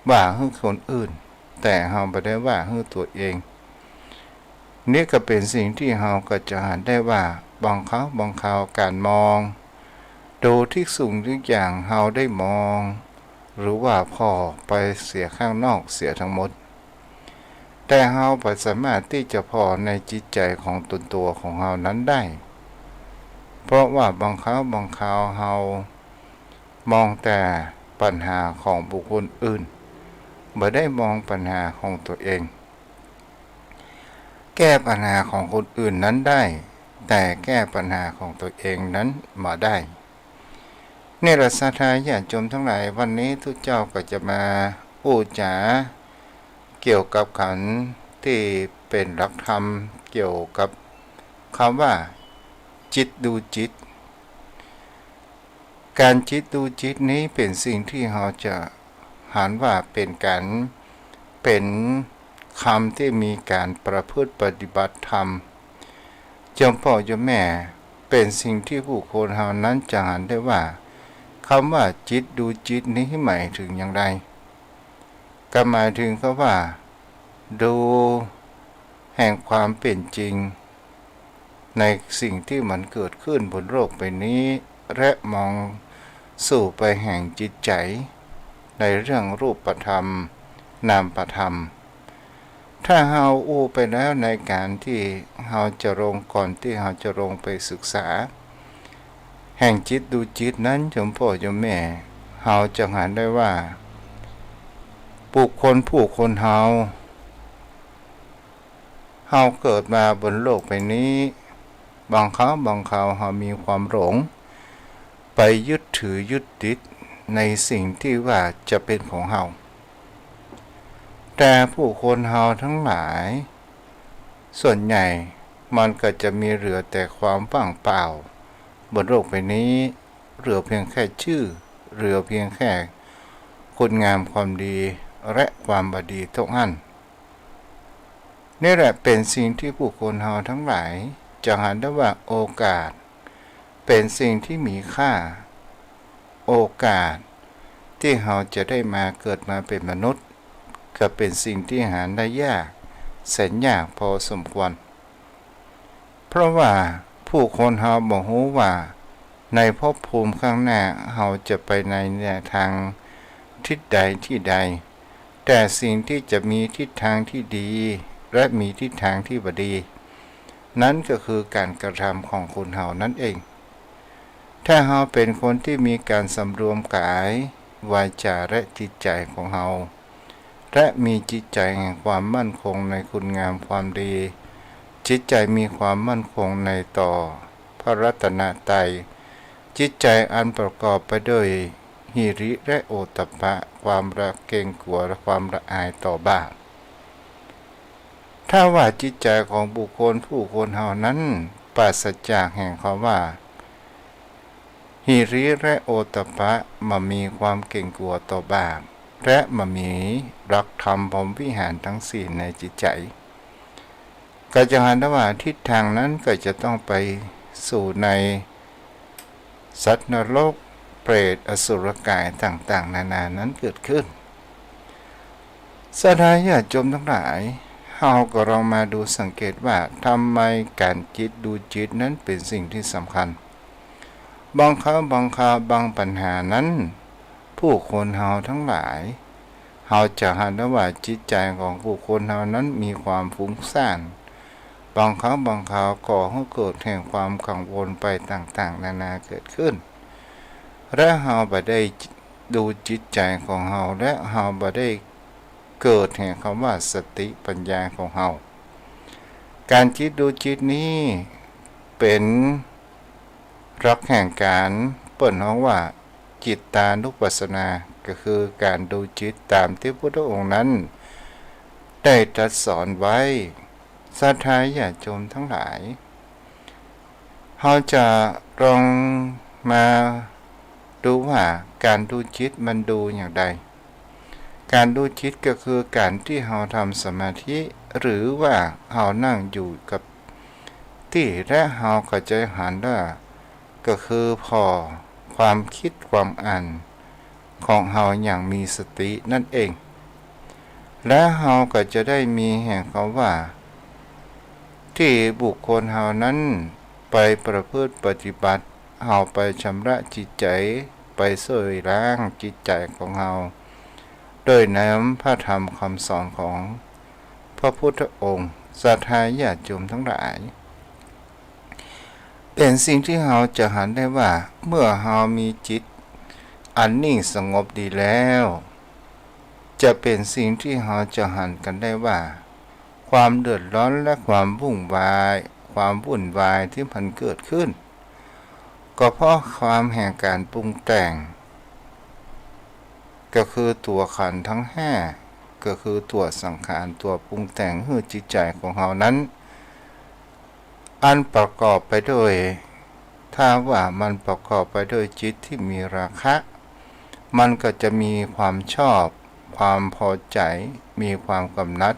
ว่าหื้อคนอื่น แต่เฮาบ่ได้ว่าหื้อตั๋วเอง นี่ก็เป๋นสิ่งตี้เฮาก็จะหันได้ว่า บางคราวบางคราวก๋านมอง ดูตี้สิ่งตี้อย่างเฮาได้มอง หรือว่าผ่อไปเสียข้างนอกเสียตังหมด แต่เฮาบ่สามารถตี้จะผ่อในจิตใจ๋ของตนตั๋วของเฮานั้นได้ เพราะว่าบางคราวบางคราวเฮามองแต่ปัญหาของบุคคลอื่น บ่ได้มองปัญหาของตั๋วเอง แก้ปัญหาของคนอื่นนั้นได้ แต่แก้ปัญหาของตั๋วเองนั้นบ่ได้ นี่แหละศรัทธาญาติโยมทั้งหลาย วันนี้ตุ๊เจ้าก็จะมาอู้จ๋าเกี่ยวกับก๋านตี้เป๋นหลักธรรม เกี่ยวกับกำว่าจิตดูจิต ก๋านจิตดูจิตนี้เป๋นสิ่งตี้เฮาจะหันว่าเป๋นก๋าน เป๋นกำตี้มีก๋านประพฤติปฏิบัติธรรม โยมป้อโยมแม่ เป๋นสิ่งตี้ผู้คนเฮานั้นจะหันได้ว่า กำว่าจิตดูจิตนี้หมายถึงอย่างใด ก็หมายถึงกำว่า ดูแห่งความเป๋นจริง ในสิ่งตี้มันเกิดขึ้นบนโลกใบนี้ และมอง สู่ไปแห่งจิตใจ๋ ในเรื่องรูปธรรม นามธรรม ถ้าเฮาอู้ไปแล้วในก๋านตี้เฮาจะลง ก่อนตี้เฮาจะลงไปศึกษา แห่งจิตดูจิตนั้น โยมป้อโยมแม่ เฮาจะหันได้ว่า บุคคลผู้คนเฮา เฮาเกิดมาบนโลกใบนี้ บางคราวบางคราวเฮามีความหลง ไปยึดถือยึดติดในสิ่งตี้ว่าจะเป๋นของเฮา แต่ผู้คนเฮาตังหลาย ส่วนใหญ่มันก็จะมีเหลือแต่ความว่างเปล่า บนโลกใบนี้ เหลือเพียงแค่จื้อ เหลือเพียงแค่คุณงามความดี และความบ่ดีเต้าอั้น นี่แหละเป๋นสิ่งตี้ผู้คนเฮาตังหลายจะหันได้ว่าโอกาสเป๋นสิ่งตี้มีค่า โอกาสตี้เฮาจะได้มาเกิดมาเป๋นมนุษย์ ก็เป๋นสิ่งตี้หาได้ยาก แสนยากพอสมควร เพราะว่าผู้คนเฮาบ่ฮู้ว่าในภพภูมิข้างหน้าเฮาจะไปในแนวทางทิศใดตี้ใด แต่สิ่งตี้จะมีทิศทางตี้ดี และมีทิศทางตี้บ่ดี นั้นก็คือก๋านกระทำของคนเฮานั้นเอง ถ้าเฮาเป๋นคนตี้มีก๋านสำรวมก๋าย วาจา และจิตใจ๋ของเฮา และมีจิตใจ๋แห่งความมั่นคงในคุณงามความดี จิตใจ๋มีความมั่นคงในต่อพระรัตนตรัย จิตใจ๋อันประกอบไปด้วยหิริและโอตตัปปะ ความละเกรงกั๋วและความละอายต่อบาป ถ้าว่าจิตใจ๋ของบุคคลผู้คนเฮานั้นปราศจากแห่งคำว่า หิริและโอตตัปปะ บ่มีความเกรงกั๋วต่อบาป และบ่มีหลักธรรมพรหมวิหารตังสี่ในจิตใจ๋ ก็จะหันได้ว่าทิศทางนั้นก็จะต้องไปสู่ในสัตว์นรก เปรต อสุรกายต่างๆ นานานั้นเกิดขึ้น ศรัทธาญาติโยมตังหลาย เฮาก็ลองมาดูสังเกตว่าทำไมก๋านจิตดูจิตนั้นเป๋นสิ่งตี้สำคัญ บางคราวบางคราวบางปัญหานั้น ผู้คนเฮาตังหลาย เฮาจะหันได้ว่าจิตใจ๋ของผู้คนเฮานั้นมีความฟุ้งซ่าน บางคราวบางคราวก่อหื้อเกิดแห่งความกังวลไปต่างๆ นานาเกิดขึ้น และเฮาบ่ได้ดูจิตใจ๋ของเฮา และเฮาบ่ได้ เกิดแห่งคำว่าสติปัญญาของเฮา ก๋านจิตดูจิตนี้เป๋นหลักแห่งก๋านเปิ้นฮ้องว่าจิตตานุปัสสนา ก็คือก๋านดูจิตต๋ามตี้พุทธองค์นั้นได้ตรัสสอนไว้ ศรัทธาญาติโยมตังหลาย เฮาจะลองมาดูว่าก๋านดูจิตมันดูอย่างใด ก๋านดูจิตก็คือก๋านตี้เฮาทำสมาธิ หรือว่าเฮานั่งอยู่กับตี้ และเฮาก็จะหันว่า ก็คือผ่อความคิดความอ่านของเฮาอย่างมีสตินั่นเอง และเฮาก็จะได้มีแห่งคำว่า ตี้บุคคลเฮานั้นไปประพฤติปฏิบัติ เฮาไปชำระจิตใจ๋ ไปซ่อยล้างจิตใจ๋ของเฮา โดยน้ำพระธรรมคำสอนของพระพุทธองค์ ศรัทธาญาติโยมตังหลาย เป๋นสิ่งตี้เฮาจะหันได้ว่า เมื่อเฮามีจิตอันนิ่งสงบดีแล้ว จะเป๋นสิ่งตี้เฮาจะหันกั๋นได้ว่า ความเดือดร้อนและความวุ่นวาย ความวุ่นวายตี้มันเกิดขึ้น ก็เพราะความแห่งก๋านปรุงแต่ง ก็คือตั๋วขันธ์ตังห้า ก็คือตั๋วสังขาร ตั๋วปรุงแต่งหื้อจิตใจ๋ของเฮานั้น อันประกอบไปด้วย ถ้าว่ามันประกอบไปด้วยจิตตี้มีราคะ มันก็จะมีความชอบ ความพอใจ๋ มีความกำหนัด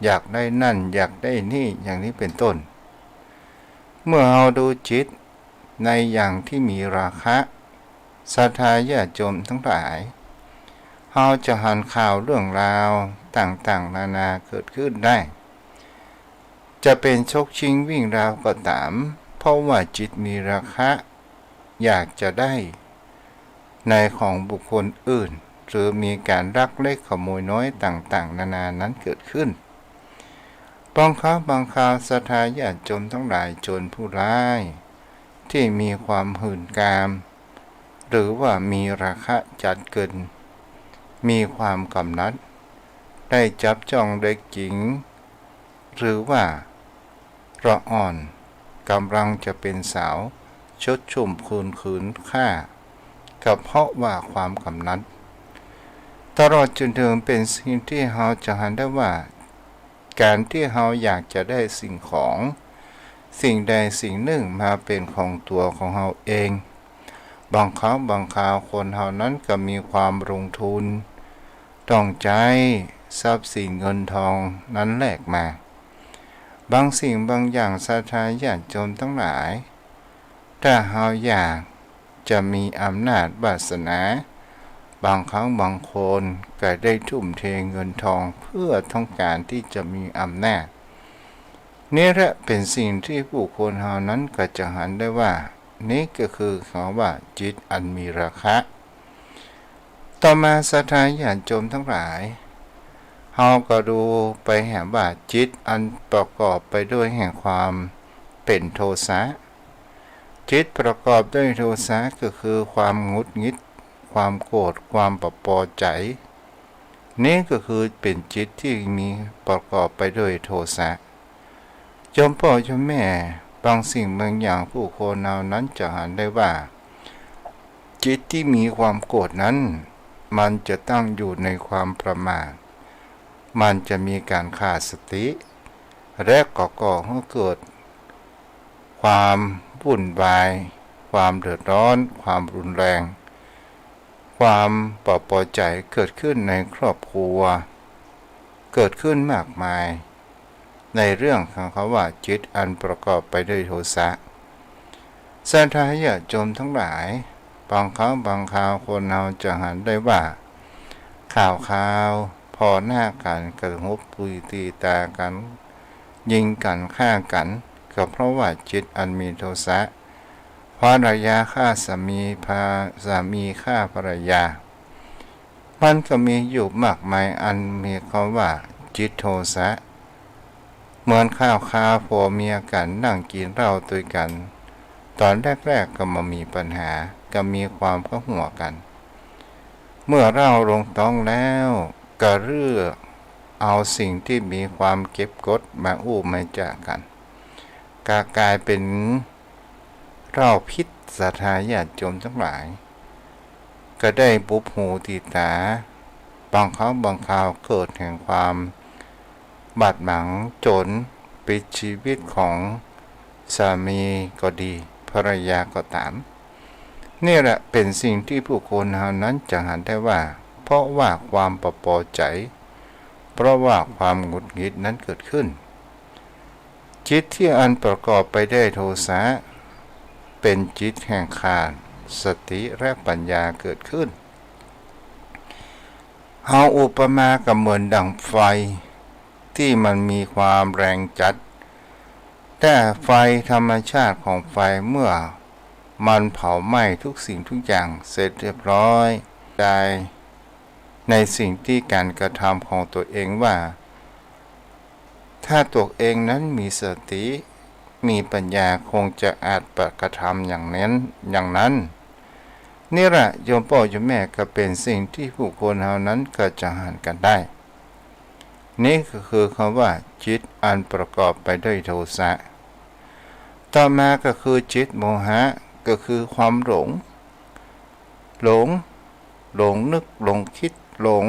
อยากได้นั่น อยากได้นี่ อย่างนี้เป๋นต้น เมื่อเฮาดูจิตในอย่างตี้มีราคะ ศรัทธาญาติโยมตังหลาย เฮาจะหันข่าวเรื่องราวต่างๆ นานาเกิดขึ้นได้ จะเป๋นชกชิงวิ่งราวก็ต๋าม เพราะว่าจิตมีราคะ อยากจะได้ ในของบุคคลอื่น หรือมีก๋านลักเล็กขโมยน้อยต่างๆ นานานั้นเกิดขึ้น บางครั้งบางคราวศรัทธาญาติโยมตังหลาย โจรผู้ร้าย ตี้มีความหื่นกาม หรือว่ามีราคะจัดเกิน มีความกำหนัด ได้จับจ้องเด็กหญิง หรือว่าละอ่อน ก่ำลังจะเป๋นสาว ชดชุมคืนคืนฆ่า ก็เพราะว่าความกำหนัด ตลอดจนเถิงเป๋นสิ่งตี้เฮาจะหันได้ว่า ก๋านตี้เฮาอยากจะได้สิ่งของ สิ่งใดสิ่งนึ่งมาเป๋นของตั๋วของเฮาเอง บางครั้งบางคราวคนเฮานั้นก็มีความลงทุน ต้องใจ๊ทรัพย์สินเงินทองนั้นแลกมา บางสิ่งบางอย่างศรัทธาญาติโยมตังหลาย ถ้าเฮาอยากจะมีอำนาจวาสนา บางครั้งบางคนก็ได้ทุ่มเทเงินทองเพื่อต้องก๋านตี้จะมีอำนาจ นี้แหละเป๋นสิ่งตี้บุคคลเฮานั้นก็จะหันได้ว่า นี้ก็คือคำว่าจิตอันมีราคะ ต่อมาศรัทธาญาติโยมตังหลาย เฮาก็ดูไปแหมว่าจิตอันประกอบไปด้วยแห่งความเป๋นโทสะ จิตประกอบด้วยโทสะก็คือความหงุดหงิด ความโกรธ ความบ่ปอใจ๋ นี้ก็คือเป๋นจิตตี้มีประกอบไปด้วยโทสะ โยมป้อโยมแม่ บางสิ่งบางอย่างบุคคลเฮานั้นจะหันได้ว่า จิตตี้มีความโกรธนั้น มันจะตั้งอยู่ในความประมาท มันจะมีก๋านขาดสติ และก็ก่อหื้อเกิดความวุ่นวาย ความเดือดร้อน ความรุนแรง ความบ่ปอใจ๋เกิดขึ้นในครอบครัว เกิดขึ้นมากมาย ในเรื่องของคำว่าจิตอันประกอบไปด้วยโทสะ ศรัทธาญาติโยมตังหลาย บางครั้งบางคราวคนเฮาจะหันได้ว่า ข่าวคราว ผ่อหน้ากั๋น กระทบตีต๋ากั๋น ยิงกั๋น ฆ่ากั๋น ก็เพราะว่าจิตอันมีโทสะ ภรรยาฆ่าสามี ภา- สามีฆ่าภรรยา มันก็มีอยู่มากมายอันมีคำว่าจิตโทสะ เหมือนข่าวคราวผัวเมียกั๋นนั่งกิ๋นเหล้าตวยกั๋น ต๋อนแรกๆ ก็บ่มีปัญหา ก็มีความเข้าหัวกั๋น เมื่อเหล้าลงต๊องแล้ว ก็เลือกเอาสิ่งตี้มีความเก็บกดมาอู้มาจ๋ากั๋น ก็ก๋ายเป๋นเหล้าพิษ ศรัทธาญาติโยมตังหลาย ก็ได้บุบหูตีต๋า บางครั้งบางคราวเกิดแห่งความบาดหมางจ๋น ปิดชีวิตของสามีก็ดี ภรรยาก็ต๋าม นี้แหละเป๋นสิ่งตี้บุคคลเฮานั้นจะหันได้ว่า เพราะว่าความบ่ปอใจ๋ เพราะว่าความหงุดหงิดนั้นเกิดขึ้น จิตตี้อันประกอบไปด้วยโทสะ เป๋นจิตแห่งขาดสติและปัญญาเกิดขึ้น เฮาอุปมาก็เหมือนดั่งไฟตี้มันมีความแรงจัด แต่ไฟธรรมชาติของไฟเมื่อมันเผาไหม้ทุกสิ่งทุกอย่างเสร็จเรียบร้อย ได้ในสิ่งตี้ก๋านกระทำของตั๋วเองว่า ถ้าตั๋วเองนั้นมีสติ มีปัญญาคงจะอาจปะกระทำอย่างนั้น อย่างนั้น นี้แหละโยมป้อโยมแม่ก็เป๋นสิ่งตี้บุคคลเฮานั้นก็จะหันกั๋นได้ นี้ก็คือคำว่าจิตอันประกอบไปด้วยโทสะ ต่อมาก็คือจิตโมหะ ก็คือความหลง หลง หลงนึก หลงกึ๊ด หลง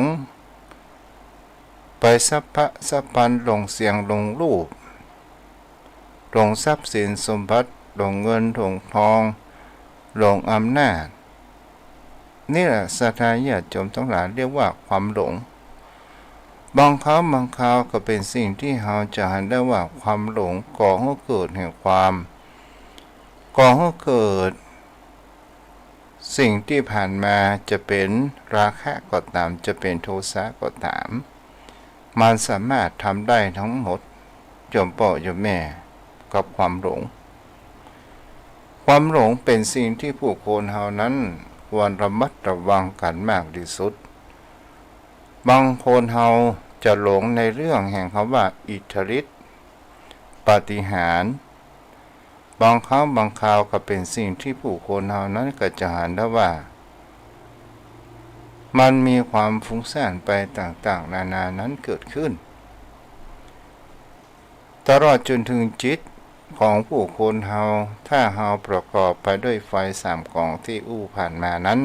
ไปสัมผัสสัมพันธ์ หลงเสียง หลงรูป หลงทรัพย์สินสมบัติ หลงเงิน หลงทอง หลงอำนาจ นี้แหละศรัทธาญาติโยมตังหลายเรียกว่าความหลง บางครั้งบางคราวก็เป๋นสิ่งตี้เฮาจะหันได้ว่าความหลงก่อหื้อเกิดแห่งความ ก่อหื้อเกิด สิ่งตี้ผ่านมาจะเป๋นราคะก็ต๋าม จะเป๋นโทสะก็ต๋าม มันสามารถทำได้ทั้งหมด โยมป้อโยมแม่ กับความหลง ความหลงเป๋นสิ่งตี้บุคคลเฮานั้น ควรระมัดระวังกั๋นมากตี้สุด บางคนเฮาจะหลงในเรื่องแห่งกำว่าอิทธิฤทธิ์ ปาฏิหาริย์ บางครั้งบางคราวก็เป๋นสิ่งตี้ผู้คนเฮานั้นก็จะหันได้ว่า มันมีความฟุ้งซ่านไปต่างๆ นานานั้นเกิดขึ้น ตลอดจ๋นเถิงจิตของผู้คนเฮา ถ้าเฮาประกอบไปด้วยไฟสามกองตี้อู้ผ่านมานั้น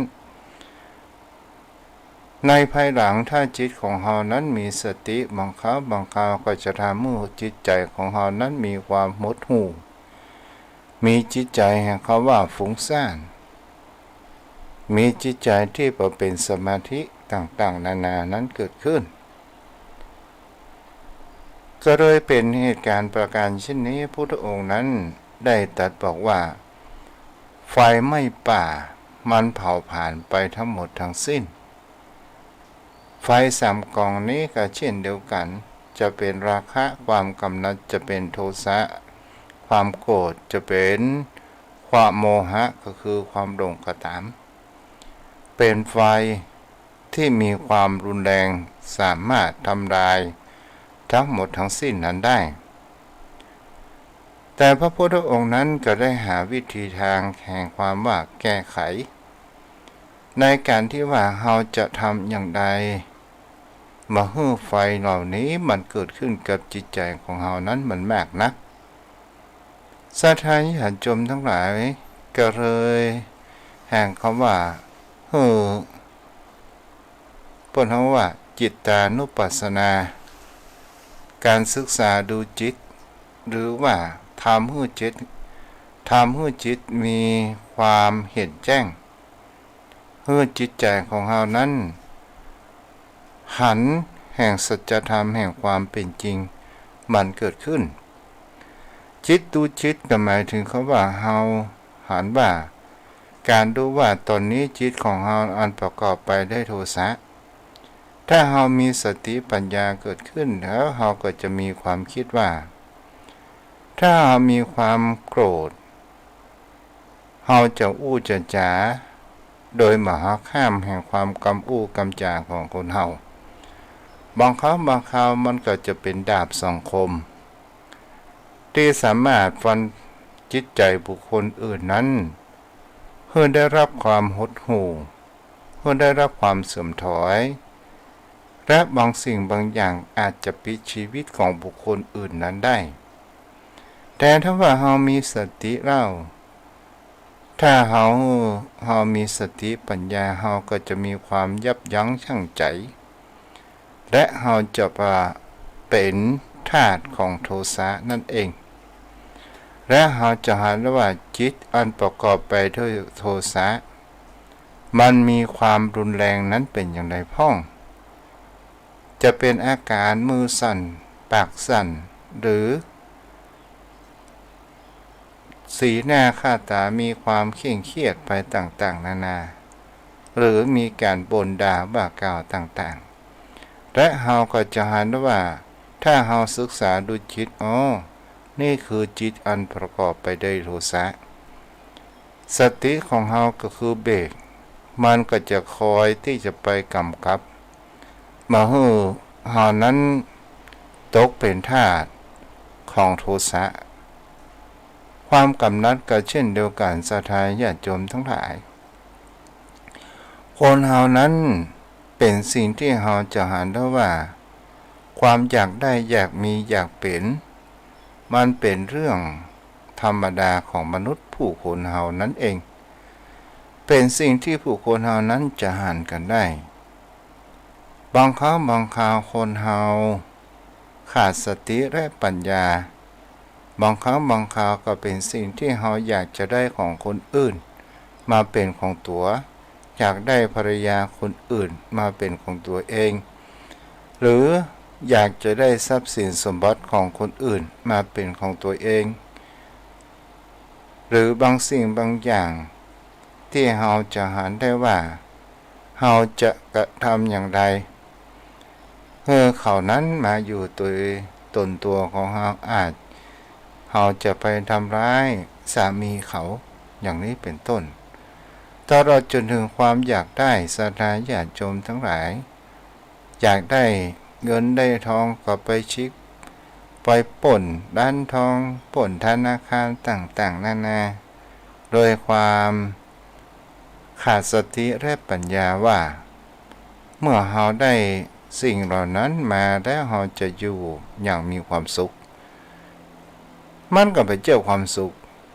ในภายหลังถ้าจิตของเฮานั้นมีสติ บางครั้งบางคราวก็จะทำหื้อจิตใจ๋ของเฮานั้นมีความหดหู่ มีจิตใจ๋แห่งกำว่าฟุ้งซ่าน มีจิตใจ๋ตี้บ่เป๋นสมาธิต่างๆ นานานั้นเกิดขึ้น ก็เลยเป๋นเหตุก๋ารณ์ประก๋ารเช่นนี้ พุทธองค์นั้นได้ตรัสบอกว่า ไฟไหม้ป่ามันเผาผลาญไปทั้งหมดทั้งสิ้น ไฟสามกองนี้ก็เช่นเดียวกั๋น จะเป๋นราคะ ความกำหนัด จะเป๋นโทสะ ความโกรธ จะเป๋นความโมหะ ก็คือความหลงก็ต๋าม เป๋นไฟตี้มีความรุนแรง สามารถทำลายทั้งหมดทั้งสิ้นนั้นได้ แต่พระพุทธองค์นั้นก็ได้หาวิธีทางแห่งความว่าแก้ไข ในก๋านตี้ว่าเฮาจะทำอย่างใด บ่หื้อไฟเหล่านี้มันเกิดขึ้นกับจิตใจ๋ของเฮานั้นมันมากนัก ศรัทธาญาติโยมตังหลาย ก็เลยแห่งกำว่า หื้อ เปิ้นฮ้องว่าจิตตานุปัสสนา ก๋านศึกษาดูจิต หรือว่าทำหื้อจิต ทำหื้อจิตมีความเห็นแจ้ง หื้อจิตใจ๋ของเฮานั้น หันแห่งสัจธรรมแห่งความเป๋นจริงมันเกิดขึ้น จิตดูจิตก็หมายเถิงกำว่าเฮาหันว่า ก๋านดูว่าต๋อนนี้จิตของเฮาอันประกอบไปด้วยโทสะ ถ้าเฮามีสติปัญญาเกิดขึ้นแล้ว เฮาก็จะมีความกึ๊ดว่า ถ้าเฮามีความโกรธ เฮาจะอู้จะจ๋า โดยบ่หักห้ามแห่งความกำอู้กำจ๋าของคนเฮา บางครั้งบางคราวมันก็จะเป๋นดาบสองคม ตี้สามารถฟันจิตใจ๋บุคคลอื่นนั้น หื้อได้ฮับความหดหู่ หื้อได้ฮับความเสื่อมถอย และบางสิ่งบางอย่างอาจจะปิดชีวิตของบุคคลอื่นนั้นได้ แต่ถ้าว่าเฮามีสติแล้ว ถ้าเฮา เฮามีสติปัญญา เฮาก็จะมีความยับยั้งชั่งใจ๋ และเฮาจะบ่เป๋นทาสของโทสะนั่นเอง และเฮาจะหันว่าจิตอันประกอบไปด้วยโทสะ มันมีความรุนแรงนั้นเป๋นอย่างใดพ่อง จะเป๋นอาก๋ารมือสั่น ปากสั่น หรือ สีหน้าค่าต๋ามีความเคร่งเครียดไปต่างๆ นานา หรือมีก๋านบ่นด่าว่ากล่าวต่างๆ และเฮาก็จะหันว่า ถ้าเฮาศึกษาดูจิต อ้อ นี่คือจิตอันประกอบไปด้วยโทสะ สติของเฮาก็คือเบรก มันก็จะคอยตี้จะไปก๋ำกับ บ่หื้อเฮานั้นตกเป๋นทาสของโทสะ ความกำหนัดก็เช่นเดียวกั๋น ศรัทธาญาติโยมตังหลาย คนเฮานั้นเป๋นสิ่งตี้เฮาจะหันได้ว่า ความอยากได้ อยากมี อยากเป๋น มันเป๋นเรื่องธรรมดาของมนุษย์ผู้คนเฮานั้นเอง เป๋นสิ่งตี้ผู้คนเฮานั้นจะหันกั๋นได้ บางครั้งบางคราวคนเฮาขาดสติและปัญญา บางครั้งบางคราวก็เป๋นสิ่งตี้เฮาอยากจะได้ของคนอื่นมาเป๋นของตั๋ว อยากได้ภรรยาคนอื่นมาเป๋นของตั๋วเอง หรืออยากจะได้ทรัพย์สินสมบัติของคนอื่นมาเป๋นของตั๋วเอง หรือบางสิ่งบางอย่างตี้เฮาจะหันได้ว่า เฮาจะกระทำอย่างใด หื้อเขานั้นมาอยู่โตยต๋นตั๋วของเฮา อาจเฮาจะไปทำร้ายสามีเขา อย่างนี้เป๋นต้น ตลอดจนเถิงความอยากได้ ศรัทธาญาติโยมตังหลาย อยากได้เงินได้ตองก็ไปชิง ไปป้นร้านตอง ป้นธนาคารต่างๆ นานา โดยความขาดสติและปัญญาว่า เมื่อเฮาได้สิ่งเหล่านั้นมาแล้วเฮาจะอยู่อย่างมีความสุข มันก็บ่เจ้าความสุข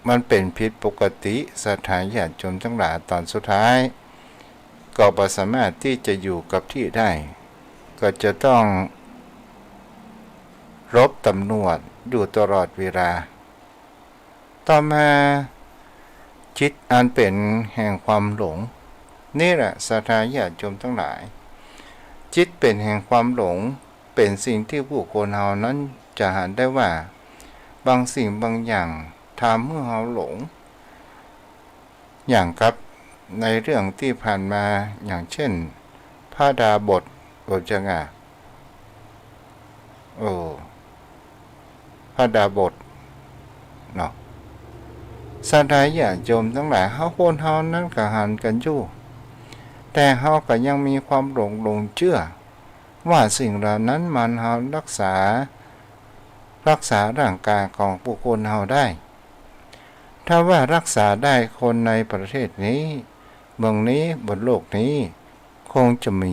มันเป๋นผิดปกติ ศรัทธาญาติโยมตังหลาย ต๋อนสุดท้าย ก็บ่สามารถตี้จะอยู่กับตี้ได้ ก็จะต้องหลบต๋ำรวจอยู่ตลอดเวลา ต่อมา จิตอันเป๋นแห่งความหลง นี่แหละ ศรัทธาญาติโยมตังหลาย จิตเป๋นแห่งความหลง เป๋นสิ่งตี้บุคคลเฮานั้นจะหันได้ว่า บางสิ่งบางอย่างทำหื้อเฮาหลง อย่างกับในเรื่องตี้ผ่านมา อย่างเช่น พระดาบส โอจงา โอ้ พระดาบสเนาะ ศรัทธาญาติโยมตังหลาย เฮาคนเฮานั้นก็หันกั๋นอยู่ แต่เฮาก็ยังมีความหลง หลงเจื้อ ว่าสิ่งเหล่านั้นมันเฮารักษา รักษาร่างกายของบุคคลเฮาได้ ถ้าว่ารักษาได้คนในประเทศนี้ เมืองนี้ บนโลกนี้ คงจะมี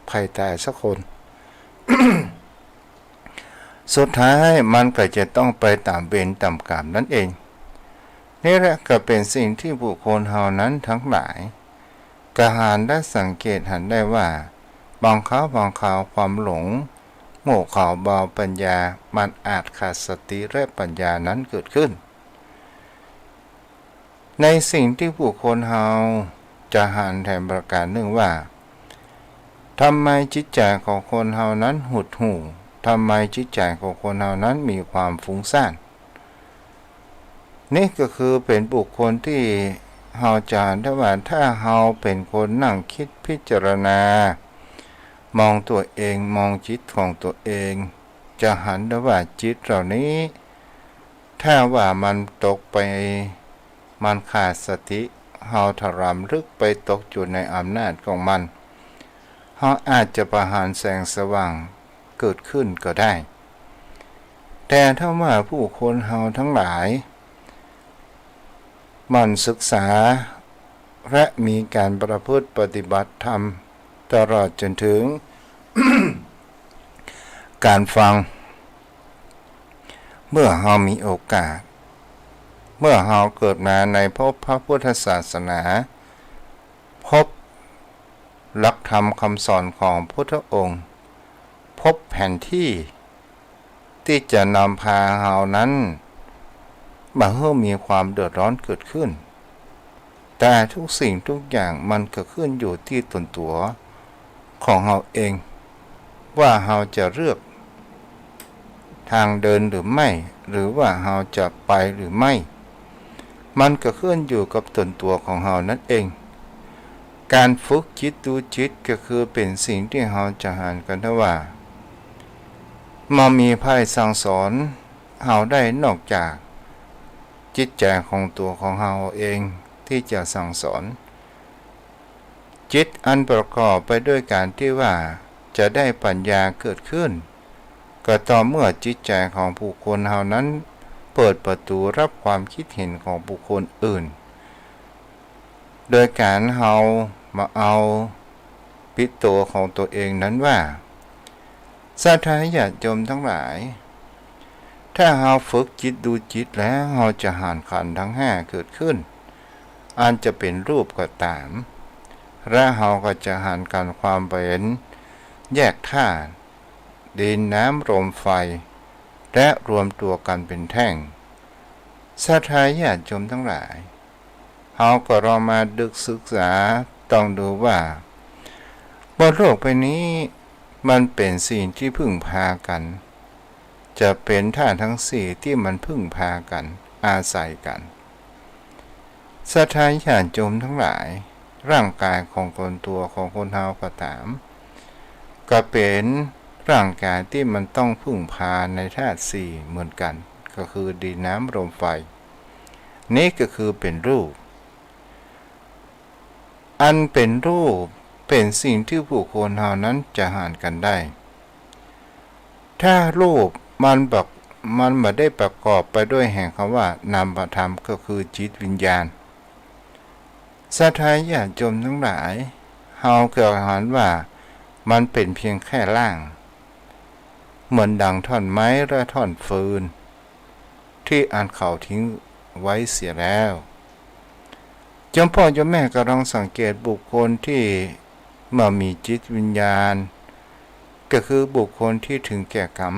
ใผต๋ายสักคน สุดท้ายมันก็จะต้องไปต๋ามเวรต๋ามก๋รรมนั้นเอง นี่แหละก็เป๋นสิ่งตี้บุคคลเฮานั้นตังหลาย ก็หันและสังเกตหันได้ว่า บางคราวบางคราวความหลง โง่เขลาเบาปัญญา มันอาจขาดสติและปัญญานั้นเกิดขึ้น ในสิ่งตี้บุคคลเฮาจะหันแถมประก๋านนึ่งว่า ทำไมจิตใจ๋ของคนเฮานั้นหดหู่ ทำไมจิตใจ๋ของคนเฮานั้นมีความฟุ้งซ่าน นี่ก็คือเป๋นบุคคลตี้เฮาจะหันได้ว่า ถ้าเฮาเป๋นคนนั่งกึ๊ดพิจารณา มองตั๋วเอง มองจิตของตั๋วเอง จะหันได้ว่าจิตเหล่านี้ ถ้าว่ามันตกไป มันขาดสติ เฮาถลำลึกไปตกอยู่ในอำนาจของมัน เฮาอาจจะบ่หันแสงสว่างเกิดขึ้นก็ได้ แต่ถ้าว่าบุคคลเฮาตังหลาย หมั่นศึกษา และมีก๋านประพฤติปฏิบัติธรรม ตลอดจ๋นเถิง ก๋านฟัง เมื่อเฮามีโอกาส เมื่อเฮาเกิดมาในภพพระพุทธศาสนา พบหลักธรรมคำสอนของพุทธองค์ พบแผนตี้ตี้จะนำพาเฮานั้น บ่หื้อมีความเดือดร้อนเกิดขึ้น แต่ทุกสิ่งทุกอย่างมันก็ขึ้นอยู่ตี้ต๋นตั๋วของเฮาเอง ว่าเฮาจะเลือก ตางเดินหรือไม่ หรือว่าเฮาจะไปหรือไม่ มันก็ขึ้นอยู่กับต๋นตั๋วของเฮานั้นเอง ก๋านฝึกจิตดูจิตก็คือเป๋นสิ่งตี้เฮาจะหันกั๋นได้ว่า บ่มีใผสั่งสอนเฮาได้นอกจากจิตใจ๋ของตั๋วของเฮาเองตี้จะสั่งสอน จิตอันประกอบไปด้วยก๋านตี้ว่าจะได้ปัญญาเกิดขึ้น ก็ต่อเมื่อจิตใจ๋ของบุคคลเฮานั้นเปิดประตู๋รับความกึ๊ดเห็นของบุคคลอื่น โดยก๋านเฮามาเอาปิดตั๋วของตั๋วเองนั้นว่า ศรัทธาญาติโยมตังหลาย ถ้าเฮาฝึกจิตดูจิตแล้ว เฮาจะหันขันธ์ตังห้าเกิดขึ้น อันจะเป๋นรูปก็ต๋าม และเฮาก็จะหันกั๋นความเป๋นแยกธาตุ ดิน น้ำ ลม ไฟ และรวมตั๋วกั๋นเป๋นแท่ง ศรัทธาญาติโยมตังหลาย เฮาก็ลองมานึกศึกษาตองดูว่า บนโลกใบนี้มันเป๋นสิ่งตี้พึ่งพากั๋น จะเป๋นธาตุตังสี่ตี้มันพึ่งพากั๋น อาศัยกั๋น ศรัทธาญาติโยมตังหลาย ร่างก๋ายของต๋นตั๋วของคนเฮาก็ต๋าม ก็เป๋นร่างก๋ายตี้มันต้องพึ่งพาในธาตุสี่เหมือนกั๋น ก็คือดิน น้ำ ลม ไฟ นี้ก็คือเป๋นรูป อันเป๋นรูป เป๋นสิ่งตี้บุคคลเฮานั้นจะหันกั๋นได้ ถ้ารูปมันบ่ มันบ่ได้ประกอบไปด้วยแห่งกำว่านามธรรม ก็คือจิตวิญญาณ ศรัทธาญาติโยมตังหลาย เฮาก็หันว่ามันเป๋นเพียงแค่ร่าง เหมือนดังท่อนไม้และท่อนฟืน ตี้อันเขาทิ้งไว้เสียแล้ว โยมป้อโยมแม่ก็ลองสังเกตบุคคลตี้บ่มีจิตวิญญาณ ก็คือบุคคลตี้เถิงแก่กรรม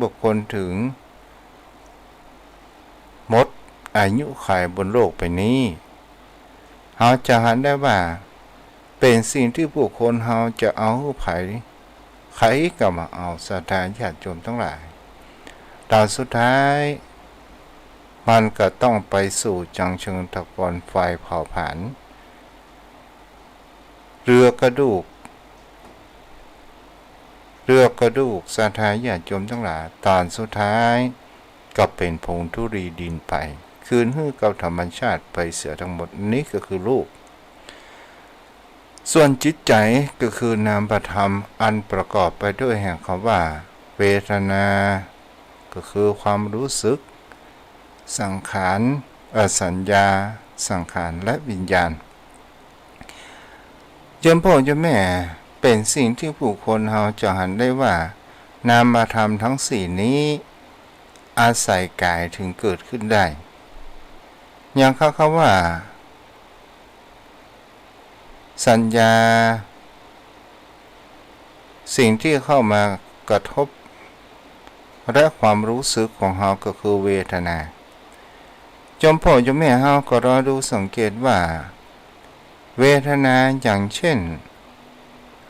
บุคคลเถิงหมดอายุขัยบนโลกใบนี้ เฮาจะหันได้ว่า เป๋นสิ่งตี้บุคคลเฮาจะเอาหื้อใผ ใผก็บ่เอา ศรัทธาญาติโยมตังหลาย ต๋อนสุดท้าย มันก็ต้องไปสู่จังเชิงตะกอนไฟเผาผลาญ เหลือกระดูก เหลือกระดูก ศรัทธาญาติโยมตังหลาย ต๋อนสุดท้ายก็เป๋นผงธุลีดินไป คืนหื้อกับธรรมชาติไปเสียตังหมด นี้ก็คือรูป ส่วนจิตใจ๋ก็คือนามธรรมอันประกอบไปด้วยแห่งกำว่าเวทนา ก็คือความรู้สึก สังขาร เอ่อ สัญญา สังขาร และวิญญาณ โยมป้อโยมแม่ เป๋นสิ่งตี้บุคคลเฮาจะหันได้ว่า นามธรรมตึงสี่นี้ อาศัยก๋ายเถิงเกิดขึ้นได้ อย่างกำว่า สัญญา สิ่งตี้เข้ามากระทบ และความรู้สึกของเฮาก็คือเวทนา โยมป้อโยมแม่เฮาก็ลองดูสังเกตว่า เวทนาอย่างเช่น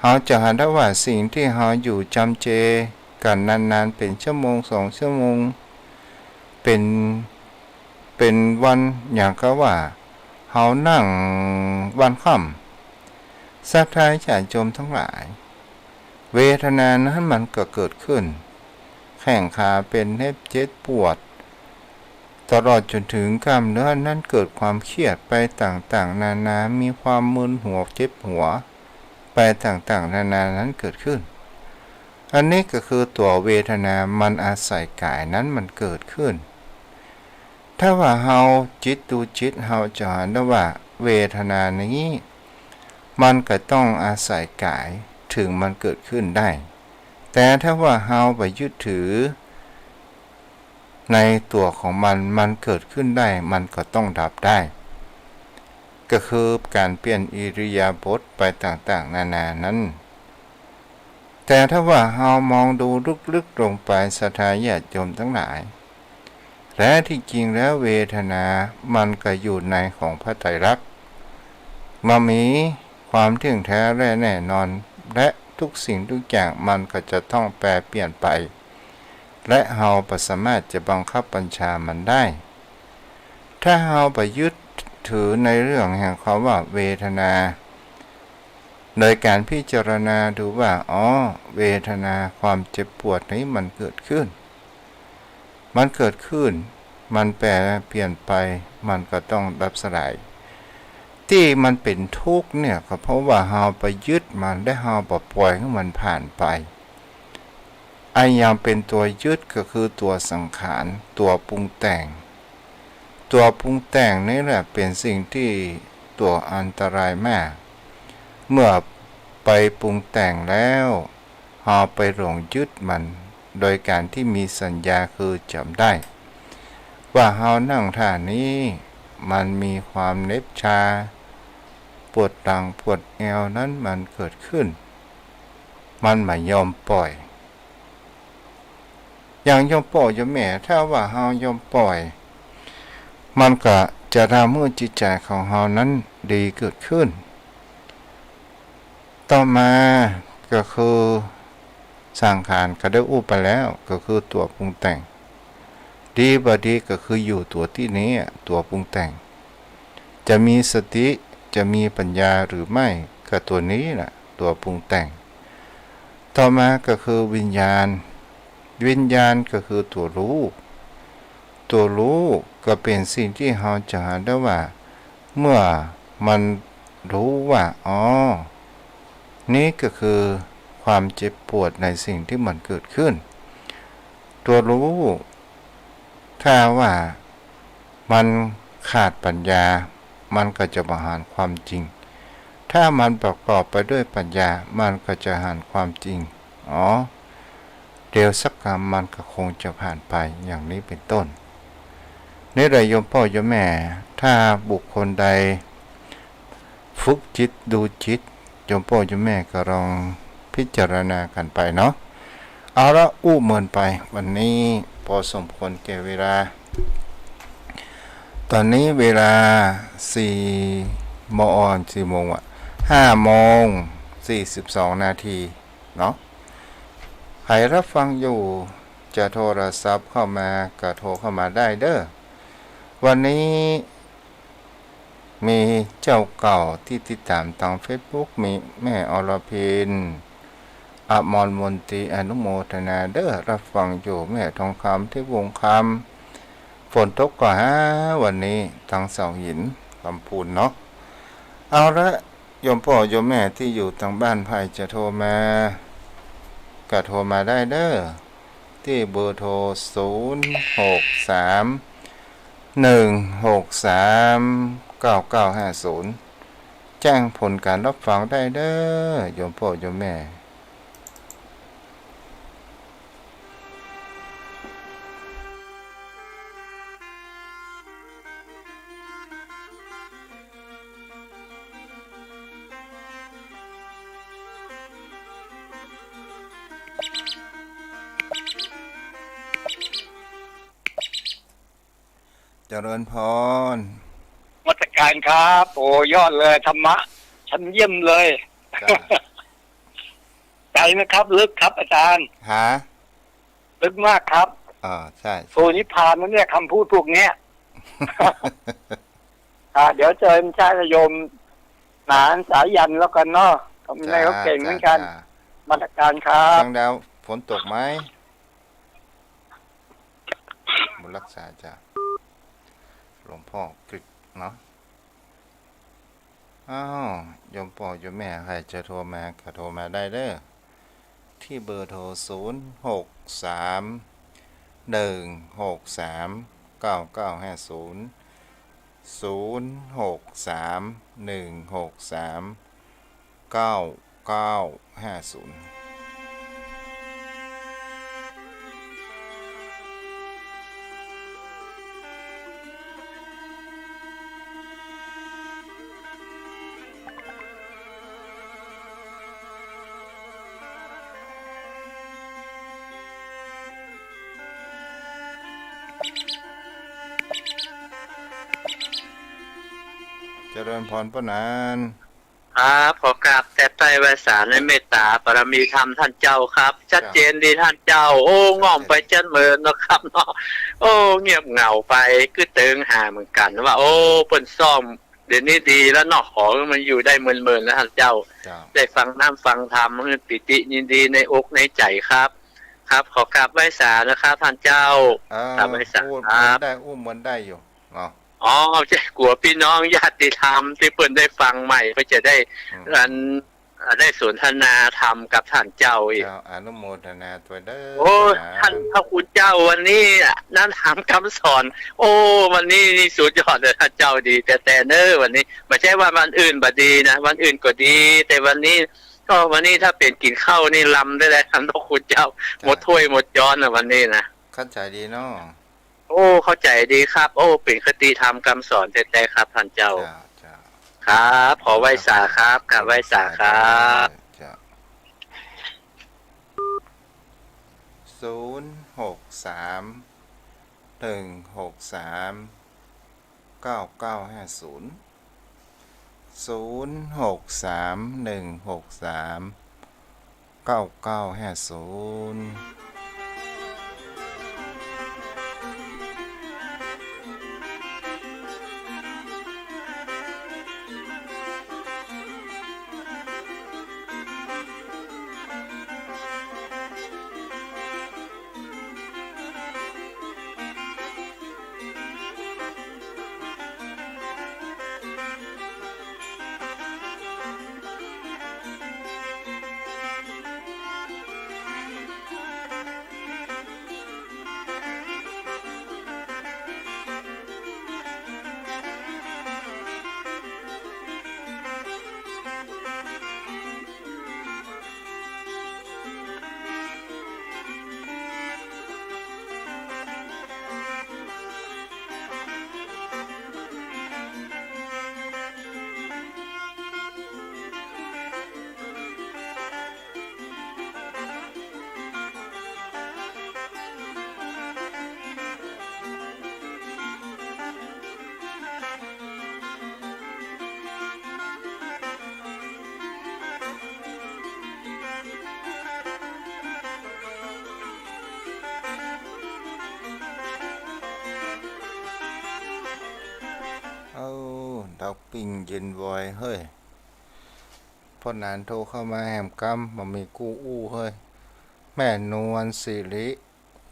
เฮาจะหันได้ว่าสิ่งตี้เฮาอยู่จ๋ำเจกั๋นนานๆ เป๋นชั่วโมงสองชั่วโมง เป๋น เป๋นวัน อย่างกำว่าเฮานั่งวันค่ำ ศรัทธาญาติโยมตังหลาย เวทนานั้นมันก็เกิดขึ้น แข้งขาเป๋นเน็บเจ็บปวด ตลอดจ๋นเถิงกล้ามเนื้อนั้นเกิดความเครียดไปต่างๆ นานา มีความมึนหัวเจ็บหัวไปต่างๆ นานานั้นเกิดขึ้น อันนี้ก็คือตั๋วเวทนามันอาศัยก๋ายนั้นมันเกิดขึ้น ถ้าว่าเฮาจิตดูจิต เฮาจะหันได้ว่าเวทนานี้ มันก็ต้องอาศัยก๋ายเถิงมันเกิดขึ้นได้ แต่ถ้าว่าเฮาไปยึดถือในตั๋วของมัน มันเกิดขึ้นได้ มันก็ต้องดับได้ ก็คือก๋านเปลี่ยนอิริยาบถไปต่างๆ นานานั้น แต่ถ้าว่าเฮามองดูลึกๆ ลงไป ศรัทธาญาติโยมตังหลาย แท้ตี้จริงแล้วเวทนามันก็อยู่ในของพระไตรลักษณ์ บ่มีความเที่ยงแท้และแน่นอน และทุกสิ่งทุกอย่างมันก็จะต้องแปรเปลี่ยนไป และเฮาบ่สามารถจะบังคับบัญชามันได้ ถ้าเฮาไปยึดถือในเรื่องแห่งกำว่าเวทนา โดยก๋านพิจารณาดูว่า อ๋อ เวทนาความเจ็บปวดนี้มันเกิดขึ้น มันเกิดขึ้น มันแปรเปลี่ยนไป มันก็ต้องดับสลาย ตี้มันเป๋นทุกข์เนี่ย ก็เพราะว่าเฮาไปยึดมัน และเฮาบ่ปล่อยหื้อมันผ่านไป อันยังเป๋นตั๋วยึดก็คือตั๋วสังขาร ตั๋วปรุงแต่ง ตั๋วปรุงแต่งนี่แหละเป๋นสิ่งตี้ตั๋วอันตรายมาก เมื่อไปปรุงแต่งแล้ว เฮาไปหลงยึดมัน โดยก๋านตี้มีสัญญาคือจ๋ำได้ ว่าเฮานั่งท่านี้ มันมีความเหน็บชา ปวดหลังปวดแอวนั้นมันเกิดขึ้น มันบ่ยอมปล่อย อย่างโยมป้อโยมแม่ ถ้าว่าเฮายอมปล่อย มันก็จะทำหื้อจิตใจ๋ของเฮานั้นดีเกิดขึ้น ต่อมาก็คือสังขาร ก็ได้อู้ไปแล้ว ก็คือตั๋วปรุงแต่ง ดีบ่ดีก็คืออยู่ตั๋วตี้นี้ ตั๋วปรุงแต่ง จะมีสติ จะมีปัญญาหรือไม่ ก็ตั๋วนี้แหละ ตั๋วปรุงแต่ง ต่อมาก็คือวิญญาณ วิญญาณก็คือตั๋วฮู้ ตั๋วฮู้ก็เป๋นสิ่งตี้เฮาจะหันได้ว่า เมื่อมัน รู้ว่า อ๋อ นี่ก็คือความเจ็บปวดในสิ่งที่มันเกิดขึ้น ตัวรู้ ถ้าว่ามันขาดปัญญา มันก็จะบ่หันความจริง ถ้ามันประกอบไปด้วยปัญญา มันก็จะหันความจริง อ๋อ เดี๋ยวสักกำมันก็คงจะผ่านไป อย่างนี้เป็นต้น นี่แหละโยมป้อโยมแม่ ถ้าบุคคลใดฝึกจิตดูจิต โยมป้อโยมแม่ก็ลองพิจารณากั๋นไปเนาะ เอาละ อู้เมินไป วันนี้พอสมควรแก่เวลา ต๋อนนี้เวลาสี่โมง สี่โมงวะ ห้าโมงสี่สิบสองนาทีเนาะ ใผรับฟังอยู่ จะโทรศัพท์เข้ามาก็โทรเข้ามาได้เด้อ วันนี้มีเจ้าเก่าตี้ติดต๋ามตางเฟซบุ๊ก มีแม่อรพิน อมรมนตรี อนุโมทนาเด้อ รับฟังอยู่ แม่ทองคำ ทิพย์วงศ์คำ ฝนตกก่อฮะวันนี้ ตางเสาหิน ลำพูนเนาะ เอาละ โยมป้อโยมแม่ตี้อยู่ตางบ้านใผจะโทรมา ก็โทรมาได้เด้อ ตี้เบอร์โทร ศูนย์หกสาม หนึ่งหกสาม เก้าเก้าห้าศูนย์ แจ้งผลก๋านรับฟังได้เด้อ โยมป้อโยมแม่ เจริญพร นมัสการครับ โอ้ ยอดเลย ธรรมะชั้นเยี่ยมเลย จ้ะ ไกลนะครับ ลึกครับอาจารย์ ฮะ ลึกมากครับ อ่า ใช่ ใช่ โอ้ นิพพานนะเนี่ย คำพูดพวกเนี้ย อ่า เดี๋ยวเชิญญาติโยมหนานสายันแล้วกันเนาะ ก็มี จ้า นายเขาเก่งเหมือนกัน จ้า จ้า นมัสการครับ จังใด ฝนตกไหม บุญรักษาจ้ะ หลวงพ่อกฤษเนาะ อ้าว โยมป้อโยมแม่ใผจะโทรมาก็โทรมาได้เด้อ ตี้เบอร์โทร ศูนย์หกสาม หนึ่งหกสาม เก้าเก้าห้าศูนย์ ศูนย์หกสาม หนึ่งหกสาม เก้าเก้าห้าศูนย์ เจริญพรป้อหนาน ครับ ขอกราบแตะไต้ไหว้สาในเมตตาบารมีธรรมต้านเจ้าครับ ชัดเจนดีต้านเจ้า โอ้ ง่อมไปเจ้นเมินเนาะครับเนาะ โอ้ เงียบเหงาไป กึ๊ดเติงหาเหมือนกั๋นว่า โอ้ เปิ้นซ่อมเดี๋ยวนี้ดีแล้วเนาะ ขอหื้อมันอยู่ได้เมินๆ นะต้านเจ้า เจ้า ได้ฟังธรรมฟังธรรม หื้อปีติยินดีในอกในใจ๋ครับ ครับ ขอกราบไหว้สานะครับต้านเจ้า เออ กราบไหว้สา อู้ ครับ เมินได้ อู้ เมินได้อยู่ เนาะ อ๋อ เจ้า กั๋วปี้น้องญาติธรรมตี้เปิ้นได้ฟังใหม่ เปิ้นจะได้ อืม อัน อ่า ได้สนทนาธรรมกับต้านเจ้าอีก เจ้า อนุโมทนาตวยเด้อ โอ้ นะ ต้านพระคุณเจ้า วันนี้น่ะ น้ำธรรมคำสอน โอ้ วันนี้นี่สุดยอดเลย ต้านเจ้าดีแต๊ๆ เน้อ วันนี้ บ่ใจ้ว่าวันอื่นบ่ดีนะ วันอื่นก็ดี แต่วันนี้ ก็วันนี้ถ้าเป๋นกิ๋นข้าวนี่ลำได้แล้ว ต้านพระคุณเจ้า เจ้า หมดถ้วยหมดจ๊อนนะวันนี้นะ เข้าใจ๋ดีเนาะ โอ้ เข้าใจ๋ดีครับ โอ้ เป๋นคติธรรมคำสอนแต๊ๆ ครับต้านเจ้า เจ้า เจ้า ครับ ขอไหว้สาครับ กราบไหว้สาครับ เจ้า ศูนย์หกสาม หนึ่งหกสาม เก้าเก้าห้าศูนย์ ศูนย์หกสาม หนึ่งหกสาม เก้าเก้าห้าศูนย์ าวปิ้งเย็นวอยเฮ้ย พ่อหนานโทรเข้ามาแหมกำ บ่มีกู้อู้เฮ้ย แม่นวลสิริ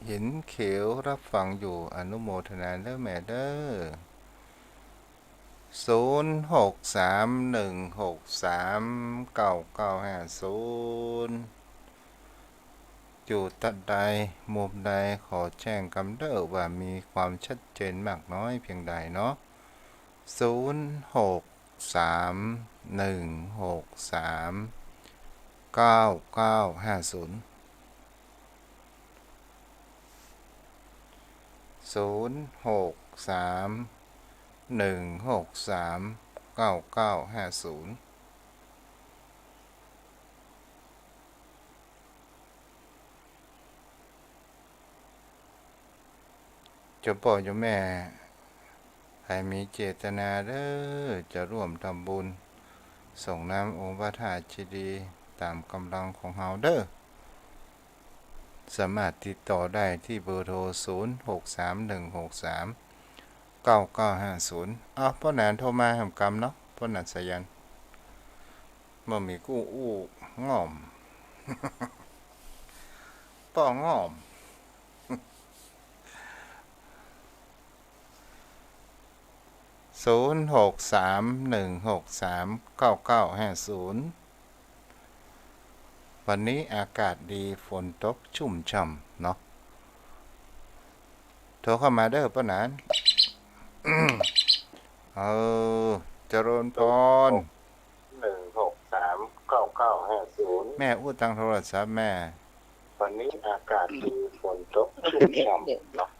หินเขียว รับฟังอยู่ อนุโมทนาเด้อแม่เด้อ ศูนย์หกสามหนึ่งหกสามเก้าเก้าห้าศูนย์ อยู่ตัดใด มุมใด ขอแจ้งกำเด้อว่ามีความชัดเจนมากน้อยเพียงใดเนาะ ศูนย์หกสามหนึ่งหกสามเก้าเก้าห้าศูนย์ ศูนย์หกสามหนึ่งหกสามเก้าเก้าห้าศูนย์ โยมป้อโยมแม่ ใผมีเจตนาเด้อ จะร่วมทำบุญ ส่งน้ำองค์พระธาตุเจดีย์ ต๋ามก๋ำลังของเฮาเด้อ สามารถติดต่อได้ตี้เบอร์โทร ศูนย์หกสามหนึ่งหกสามเก้าเก้าห้าศูนย์ อ้าว ป้อหนานโทรมาแหมกำเนาะ ป้อหนานสายัน บ่มีกู้อู้ ง่อม ป้อง่อม ศูนย์หกสามหนึ่งหกสามเก้าเก้าห้าศูนย์ วันนี้อากาศดี ฝนตกชุ่มฉ่ำเนาะ โทรเข้ามาเด้อป้อหนาน เออ เจริญพร หนึ่งหกสามเก้าเก้าห้าศูนย์ แม่อู้ตางโทรศัพท์แม่ วันนี้อากาศดี ฝนตกชุ่มฉ่ำเนาะ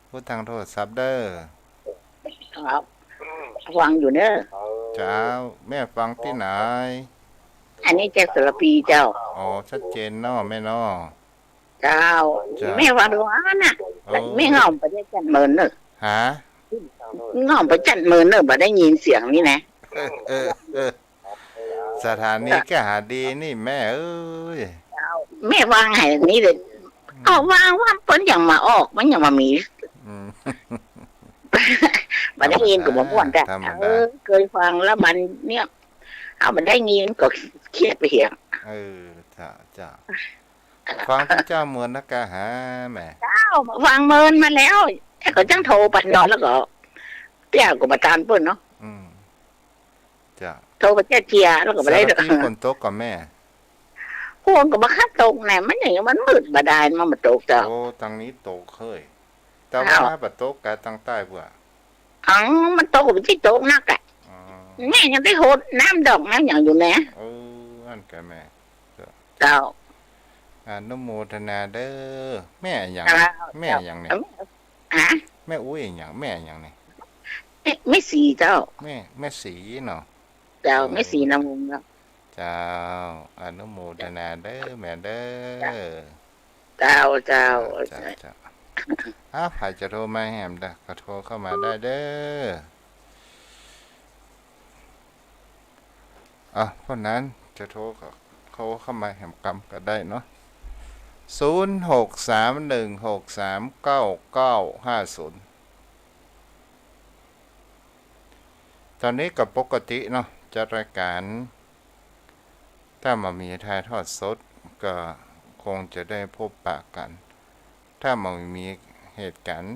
อู้ตางโทรศัพท์เด้อ ครับ ฟังอยู่เน้อ เจ้า แม่ฟังตี้ไหน อันนี้จากสารภีเจ้า อ๋อ ชัดเจนเนาะแม่เนาะ เจ้า เจ้า แม่ฟังดูอันน่ะ เออ แม่ง่อมไปได้จัดเมินเน้อ ฮะ ง่อมไปจัดเมินเน้อ บ่ได้ยินเสียงนี่นะ เออ เออ เออ สถานีก็หาดีนี่แม่เอ้ย เจ้า แม่วางให้นี่เลย อืม ก็วางว่าเปิ้นยังมาออก มันยังมามี อืม บ่ได้ยินก็บ่ม่วน ธรรมดา เออ เกยฟังแล้วมันเนี่ย เอาบ่ได้ยินก็เครียดไปเหีย เออ จ้ะ จ้ะ ฟังตี้เจ้าเมินนะกาหาแม่ เจ้า วางเมินมาแล้ว แต่ก็จังโทรไปนอนแล้วก็ เตี้ยก็บ่ตานเปิ้นเนาะ อืม จ้ะ โทรไปเจ้าเจียแล้วก็บ่ได้ สารภีฝนตกก่อแม่ ฝนก็บ่คัดตกนะ มันอย่างนี้มันมืดบ่ได้ มันบ่ตกเจ้า โอ้ ตางนี้ตกเฮ้ย แต่ว่า อ้าว บ่ตกกะตางใต้เปื้อ อ๋อ มันตกก็บ่ใจ้ตกนักอะ อ๋อ แม่ยังได้หดน้ำดอกน้ำหยังอยู่นะ เออ อั้นกะแม่ เจ้า เจ้า อนุโมทนาเด้อ แม่อะหยัง เจ้า แม่อะหยังเนี่ย เจ้า ฮะ แม่อู้อะหยัง แม่อะหยังเนี่ย แม่ แม่ศรีเจ้า แม่ แม่ศรีเนาะ เจ้า เออ แม่ศรีนามวงศ์เนาะ เจ้า อนุโมทนาเด้อแม่เด้อ เจ้า เจ้า เจ้า เจ้า เจ้า อ้าว ใผจะโทรมาแหมเด้อ ก็โทรเข้ามาได้เด้อ อ่ะ เพราะนั้นจะโทรก็ โทรเข้ามาแหมกำก็ได้เนาะ ศูนย์หกสามหนึ่งหกสามเก้าเก้าห้าศูนย์ ต๋อนนี้ก็ปกติเนาะ จัดรายก๋าน ถ้าบ่มีถ่ายทอดสดก็คงจะได้พบปะกั๋น ถ้าบ่มีเหตุก๋ารณ์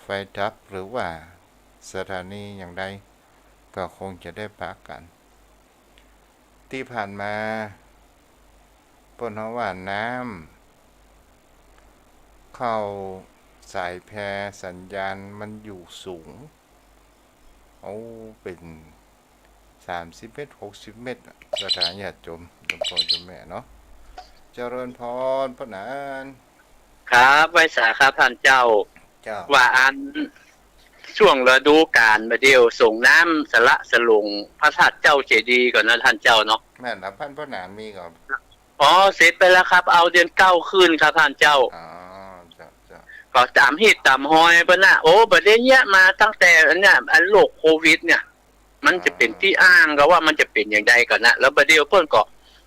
ไฟดับหรือว่าสถานีอย่างใด ก็คงจะได้ปะกั๋น ตี้ผ่านมา เปิ้นฮ้องว่าน้ำเข้าสายแพร่สัญญาณมันอยู่สูง โอ้ เป๋นสามสิบเมตร หกสิบเมตรอะ ศรัทธาญาติโยม โยมพ่อโยมแม่เนาะ เจริญพร ป้อหนาน ครับ ไหว้สาครับต้านเจ้า เจ้า ว่าอัน ช่วงฤดูก๋าลบ่าเดี่ยว ส่งน้ำสละสลงพระธาตุเจ้าเจดีย์ก่อเนาะต้านเจ้าเนาะ แม่นละ บ้านป้อหนานมีก่อ อ๋อ เสร็จไปแล้วครับ เอาเดือนเก้าคืนครับต้านเจ้า อ๋อ เจ้า เจ้า ก็ต๋ามฮีตต๋ามฮอยเปิ้นน่ะ โอ้ บ่ได้เยียะมาตั้งแต่อันเนี้ย อันโรคโควิดเนี่ย มันจะเป๋นตี้อ้างก็ว่ามันจะเป๋นอย่างใดก่อนะ แล้วบ่าเดี่ยวเปิ้นก็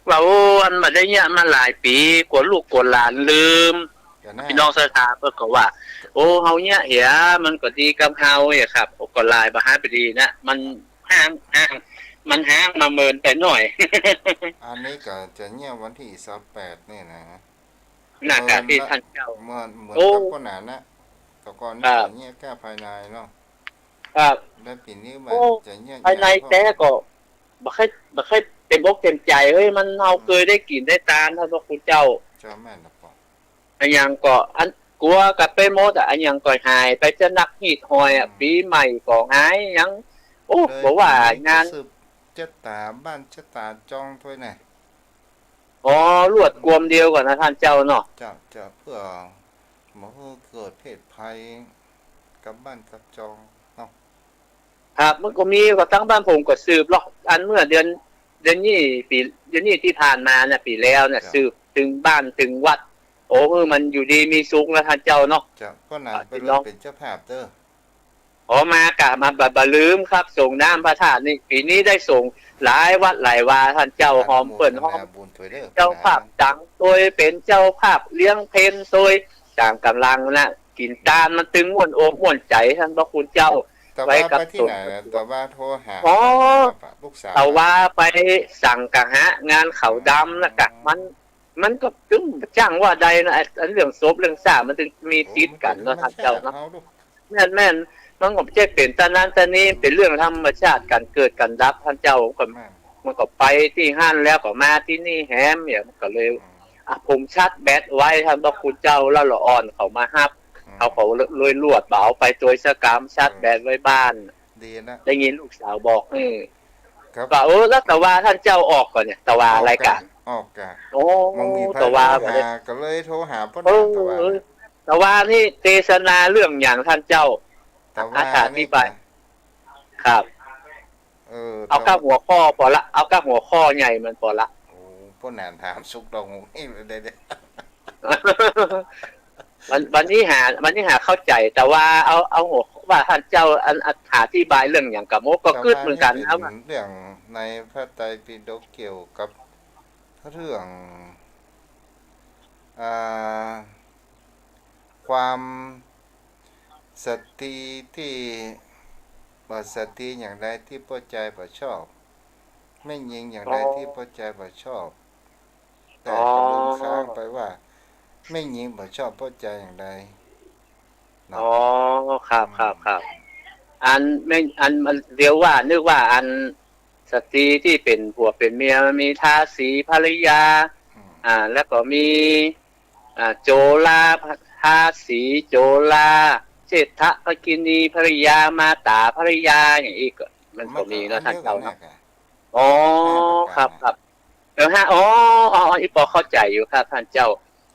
ว่า โอ้ อันบ่ได้เยียะมาหลายปี๋ กั๋วลูกกั๋วหลานลืม ก็น่า ปี้น้องศรัทธาเปิ้นก็ว่า โอ้ เฮาเยียะเหีย มันก็ดีกับเฮาเหียครับ โอ้ ก็หลายบ่หาไปดีนะ มันฮ้าง ฮ้าง มันฮ้างมาเมินไปหน้อย อันนี้ก็จะเยียะวันตี้ซาวแปดนี่นะ น่ะ เมิน ตี้ต้านเจ้า เมิน เมิน โอ้ กับป้อหนานนะ แต่ก่อนนี่ ครับ จะเยียะก้าภายในเนาะ ครับ แล้วปี๋นี้ว่า โอ้ จะเยียะ ภายใน ใหญ่ แต๊ก็ บ่ค่อย บ่ค่อยเต็มอกเต็มใจ๋ เฮ้ย มัน เฮา อืม เกยได้กิ๋นได้ตาน ต้านพระคุณเจ้า เจ้าแม่นละปอ อะหยังก็ อัน กั๋วกั๋นไปหมดอะ อะหยังก็หายไปจะนักฮีตฮอยอะ อืม ปี๋ใหม่ก็หาย หยัง โอ้ เลย บ่ว่างาน ปี๋นี้ก็สืบจะต๋าบ้านจะต๋าจองถ้วยแน่ อ๋อ ลวดกวมเดียวก่อนนะต้านเจ้าเนาะ เจ้า เจ้า เปื้อบ่หื้อเกิดเพศภัยกับบ้านกับจองเนาะ ครับ มันก็มี ก็ตังบ้านผมก็สืบลอก อันเมื่อเดือน เดือนนี้ ปี๋ เดือนนี้ตี้ผ่านมาเนี่ย ปี๋แล้วเนี่ย ครับ สืบเถิงบ้านเถิงวัด โอ้ เออ มันอยู่ดีมีสุขนะต้านเจ้าเนาะ เจ้า ป้อหนาน อ่า ไป พี่น้อง เป๋นเจ้าภาพเต๊อะ อ๋อ มากะ มา บ่ บ่ลืมครับ สรงน้ำพระธาตุนี่ ปี๋นี้ได้สรงหลายวัดหลายวา ต้านเจ้า ครับ หอมเปิ้น อนุโมทนา หอม บุญถ้วยเต๊อะ เจ้าภาพ ครับ ตังตวย เป๋นเจ้าภาพเลี้ยงเพลตวย สร้างก๋ำลังนะ กิ๋นตานมันตึงม่วนอกม่วนใจ๋ ต้านพระคุณเจ้า แต่ว่า ไว้กับ ไปตี้ไหน สน แต่ว่าโทรหา อ๋อ ลูกสาว แต่ว่าไปสังขะหะงานขาวดำนะกะ อ๋อ มัน มันก็ตึงจ้างว่าใดนะ อัน อันเรื่องศพเรื่องซากมันตึงมีติดกั๋นเนาะ โอ้ มันเป๋นธรรมชาติ ต้านเจ้าเนาะ เฮาลูก แม่นๆ มันก็บ่ใจ้เป๋นตานั้นตานี้ เป๋นเรื่องธรรมชาติ ก๋านเกิดก๋านดับ ต้านเจ้า ก็ แม่น มันก็ไปตี้หั้นแล้วก็มาตี้นี่แหม เนี่ย มันก็เลย อืม อ่ะ ผมชาร์จแบตไว้ ต้านพระคุณเจ้า แล้วละอ่อนเขามาฮับ อืม เขาก็เลยลวดบ่เอาไปตวยสักกำ ชาร์จแบตไว้บ้าน เออ ดีนะ ได้ยินลูกสาวบอก เออ ครับ ก็ เออ แล้วตะวาต้านเจ้าออกก่อเนี่ย ตะวารายก๋าน ออกก่ะ โอ้ บ่มีใผ ตะวา โทรหา ก็เลยโทรหาป้อหนาน เออ ตะวาเนี่ย ตะวานี่เตสนาเรื่องหยังต้านเจ้า ตะวา อ อธิบาย นี่ ครับ เออ เอาก้าหัวข้อปอละ เอาก้าหัวข้อใหญ่มันปอละ โอ้ ป้อหนานถามสุกดอกหงนี่เลยเด้อ วัน วันนี้หา วันนี้หาเข้าใจ๋ ตะวาเอา เอาหัวข้อว่าต้านเจ้า อัน อ อธิบายเรื่องหยังกะโมก็กึ๊ดเหมือนกั๋นนะ ตะวานี่เป๋น ว่า เรื่องในพระไตรปิฎกเกี่ยวกับเรื่อง อ่า ความ สตรีตี้ บ่ สตรีอย่างใดตี้ป้อจายบ่ชอบ แม่ญิงอย่างใด อ๋อ ตี้ป้อจายบ่ชอบ แต่ อ๋อ ก็ลืมค้างไปว่า แม่ญิงบ่ชอบป้อจายอย่างใดเนาะ อ๋อ ครับ อืม ครับ ครับ อันแม่ อันมันเดียวว่า นึกว่าอันสตรีตี้เป๋นผัวเป๋นเมีย มันมีทาสีภริยา อืม อ่า แล้วก็มี อ่า โจรา ทาสี โจรา เชษฐภกินีภริยา มาตาภริยา อย่างอี้ก็ มันก็มีเนาะ มันก็อันเดียวกั๋น ต้านเจ้าเนาะ น่ะกะ อ๋อ ห้าประก๋าน ครับ ครับ เออ ฮะ อ๋อ อ๋อ อ๋อ อี้ปอเข้าใจ๋อยู่ครับ ต้านเจ้า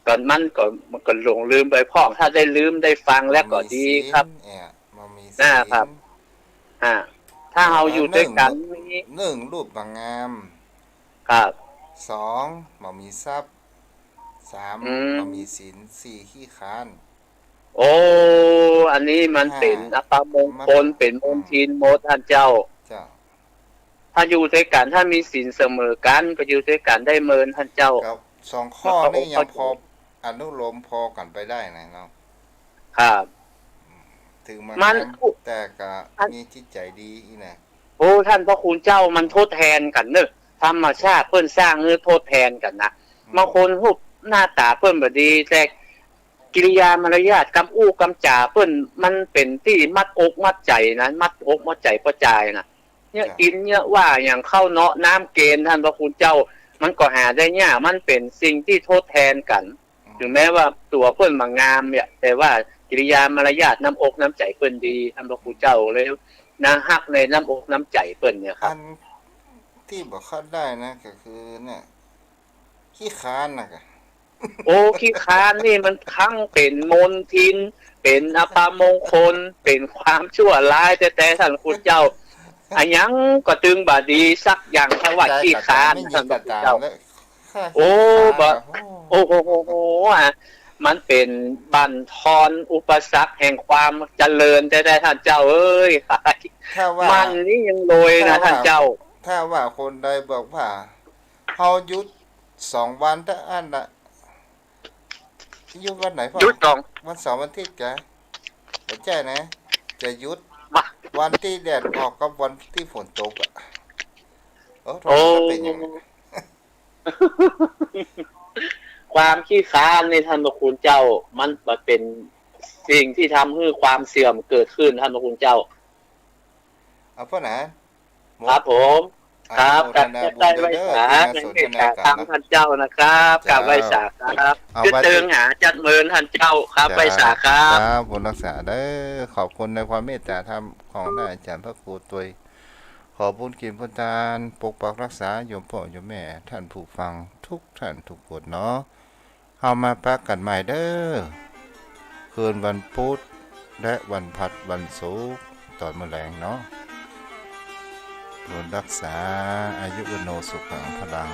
ก่อนมันก็ มันก็หลงลืมไปพ่อง ถ้าได้ลืมได้ฟังแล้วก็ดีครับ บ่มีศีล เอ่อ บ่มีศีล อ่า ครับ อ่า ถ้าเฮาอยู่ตวยกั๋น หนึ่ง นี่ หนึ่ง รูปบ่งาม ครับ สอง บ่มีทรัพย์ สาม อืม บ่มีศีล สี่ ขี้คร้าน โอ้ อันนี้มันเป๋น ห้า อัปมงคล มัน เป๋นมลทินหมด ต้านเจ้า เจ้า ถ้าอยู่ตวยกั๋น ถ้ามีศีลเสมอกั๋น ก็อยู่ตวยกั๋นได้เมิน ต้านเจ้า ครับ สองข้อนี้ยังพอ มันก็อนุโลมพอกั๋นไปได้นะเนาะ ครับ อืม เถิงบ่งาม มัน แต่ก็ อัน มีจิตใจ๋ดีอี้นะ โอ้ ต้านพระคุณเจ้า มันทดแทนกั๋นเนาะ ธรรมชาติเปิ้นสร้างหื้อทดแทนกั๋นนะ อืม บางคนฮูปหน้าต๋าเปิ้นบ่ดี แต่กิริยามารยาท กำอู้กำจ๋าเปิ้น มันเป๋นตี้มัดอกมัดใจ๋นะ มัดอกมัดใจ๋ป้อจายนะ เยียะ จ้ะ กิ๋นเยียะว่า อย่างข้าวเนาะน้ำเกณฑ์ ต้านพระคุณเจ้า มันก็หาได้ยาก มันเป๋นสิ่งตี้ทดแทนกั๋น อืม เถิงแม้ว่าตั๋วเปิ้นบ่งามเนี่ย แต่ว่ากิริยามารยาท น้ำอกน้ำใจ๋เปิ้นดี ต้านพระคุณเจ้า เลยน่าฮักในน้ำอกน้ำใจ๋เปิ้นเนี่ยครับ อันตี้บ่เข้าได้นะ ก็คือเนี่ย ขี้คร้านน่ะกะ โอ้ ขี้คร้านนี่มันทั้งเป๋นมลทิน เป๋นอัปมงคล เป๋นความชั่วร้ายแต๊ๆ ต้านคุณเจ้า อะหยังก็ตึงบ่ดีสักอย่าง ถ้าว่าขี้คร้าน ต้านคุณเจ้า โอ้ บ่ โอ้โห อ่ะ มันเป๋นบั่นทอนอุปสรรคแห่งความเจริญแต๊ๆ ต้านเจ้าเอ้ย ถ้าว่า มันนี่ยังโรยนะ ถ้าว่า ต้านเจ้า ถ้าว่าคนใดบอกว่า เฮาหยุดสองวันเต้าอั้นน่ะ หยุดวันไหนพ่อ หยุดสอง วันเสาร์วันอาทิตย์กะ บ่ใจ้นะ จะหยุด บ่า วันตี้แดดออกกับวันตี้ฝนตกอะ โอ้ โอ้ จะเป๋นหยัง ความขี้คร้านนี่ท่านพระคุณเจ้า มัน มันเป๋นสิ่งตี้ทำหื้อความเสื่อมเกิดขึ้น ท่านพระคุณเจ้า เอาพ่อนะ ครับผม ครับ อนุโมทนาบุญ กราบไหว้สา ด้วยเด้อ ตี้มาสนทนากันนะ เมตตาธรรมท่านเจ้านะครับ เจ้า กราบไหว้สาครับ เอา คือ ไว้ เติงหาจัดเมินท่านเจ้าครับ เจ้า ไหว้สาครับ ครับ บุญรักษาเด้อ ขอบคุณในความเมตตาธรรมของท่านอาจารย์พระครูตวย ขอบุญกิ๋นบุญตาน ปกปักรักษาโยมป้อโยมแม่ ท่านผู้ฟังทุกท่านทุกคนเนาะ เฮามาปะกั๋นใหม่เด้อ คืนวันพุธ และวันพฤหัส วันศุกร์ ต๋อนมื้อแลงเนาะ บุญรักษา อายุวัณโณ สุขัง พลัง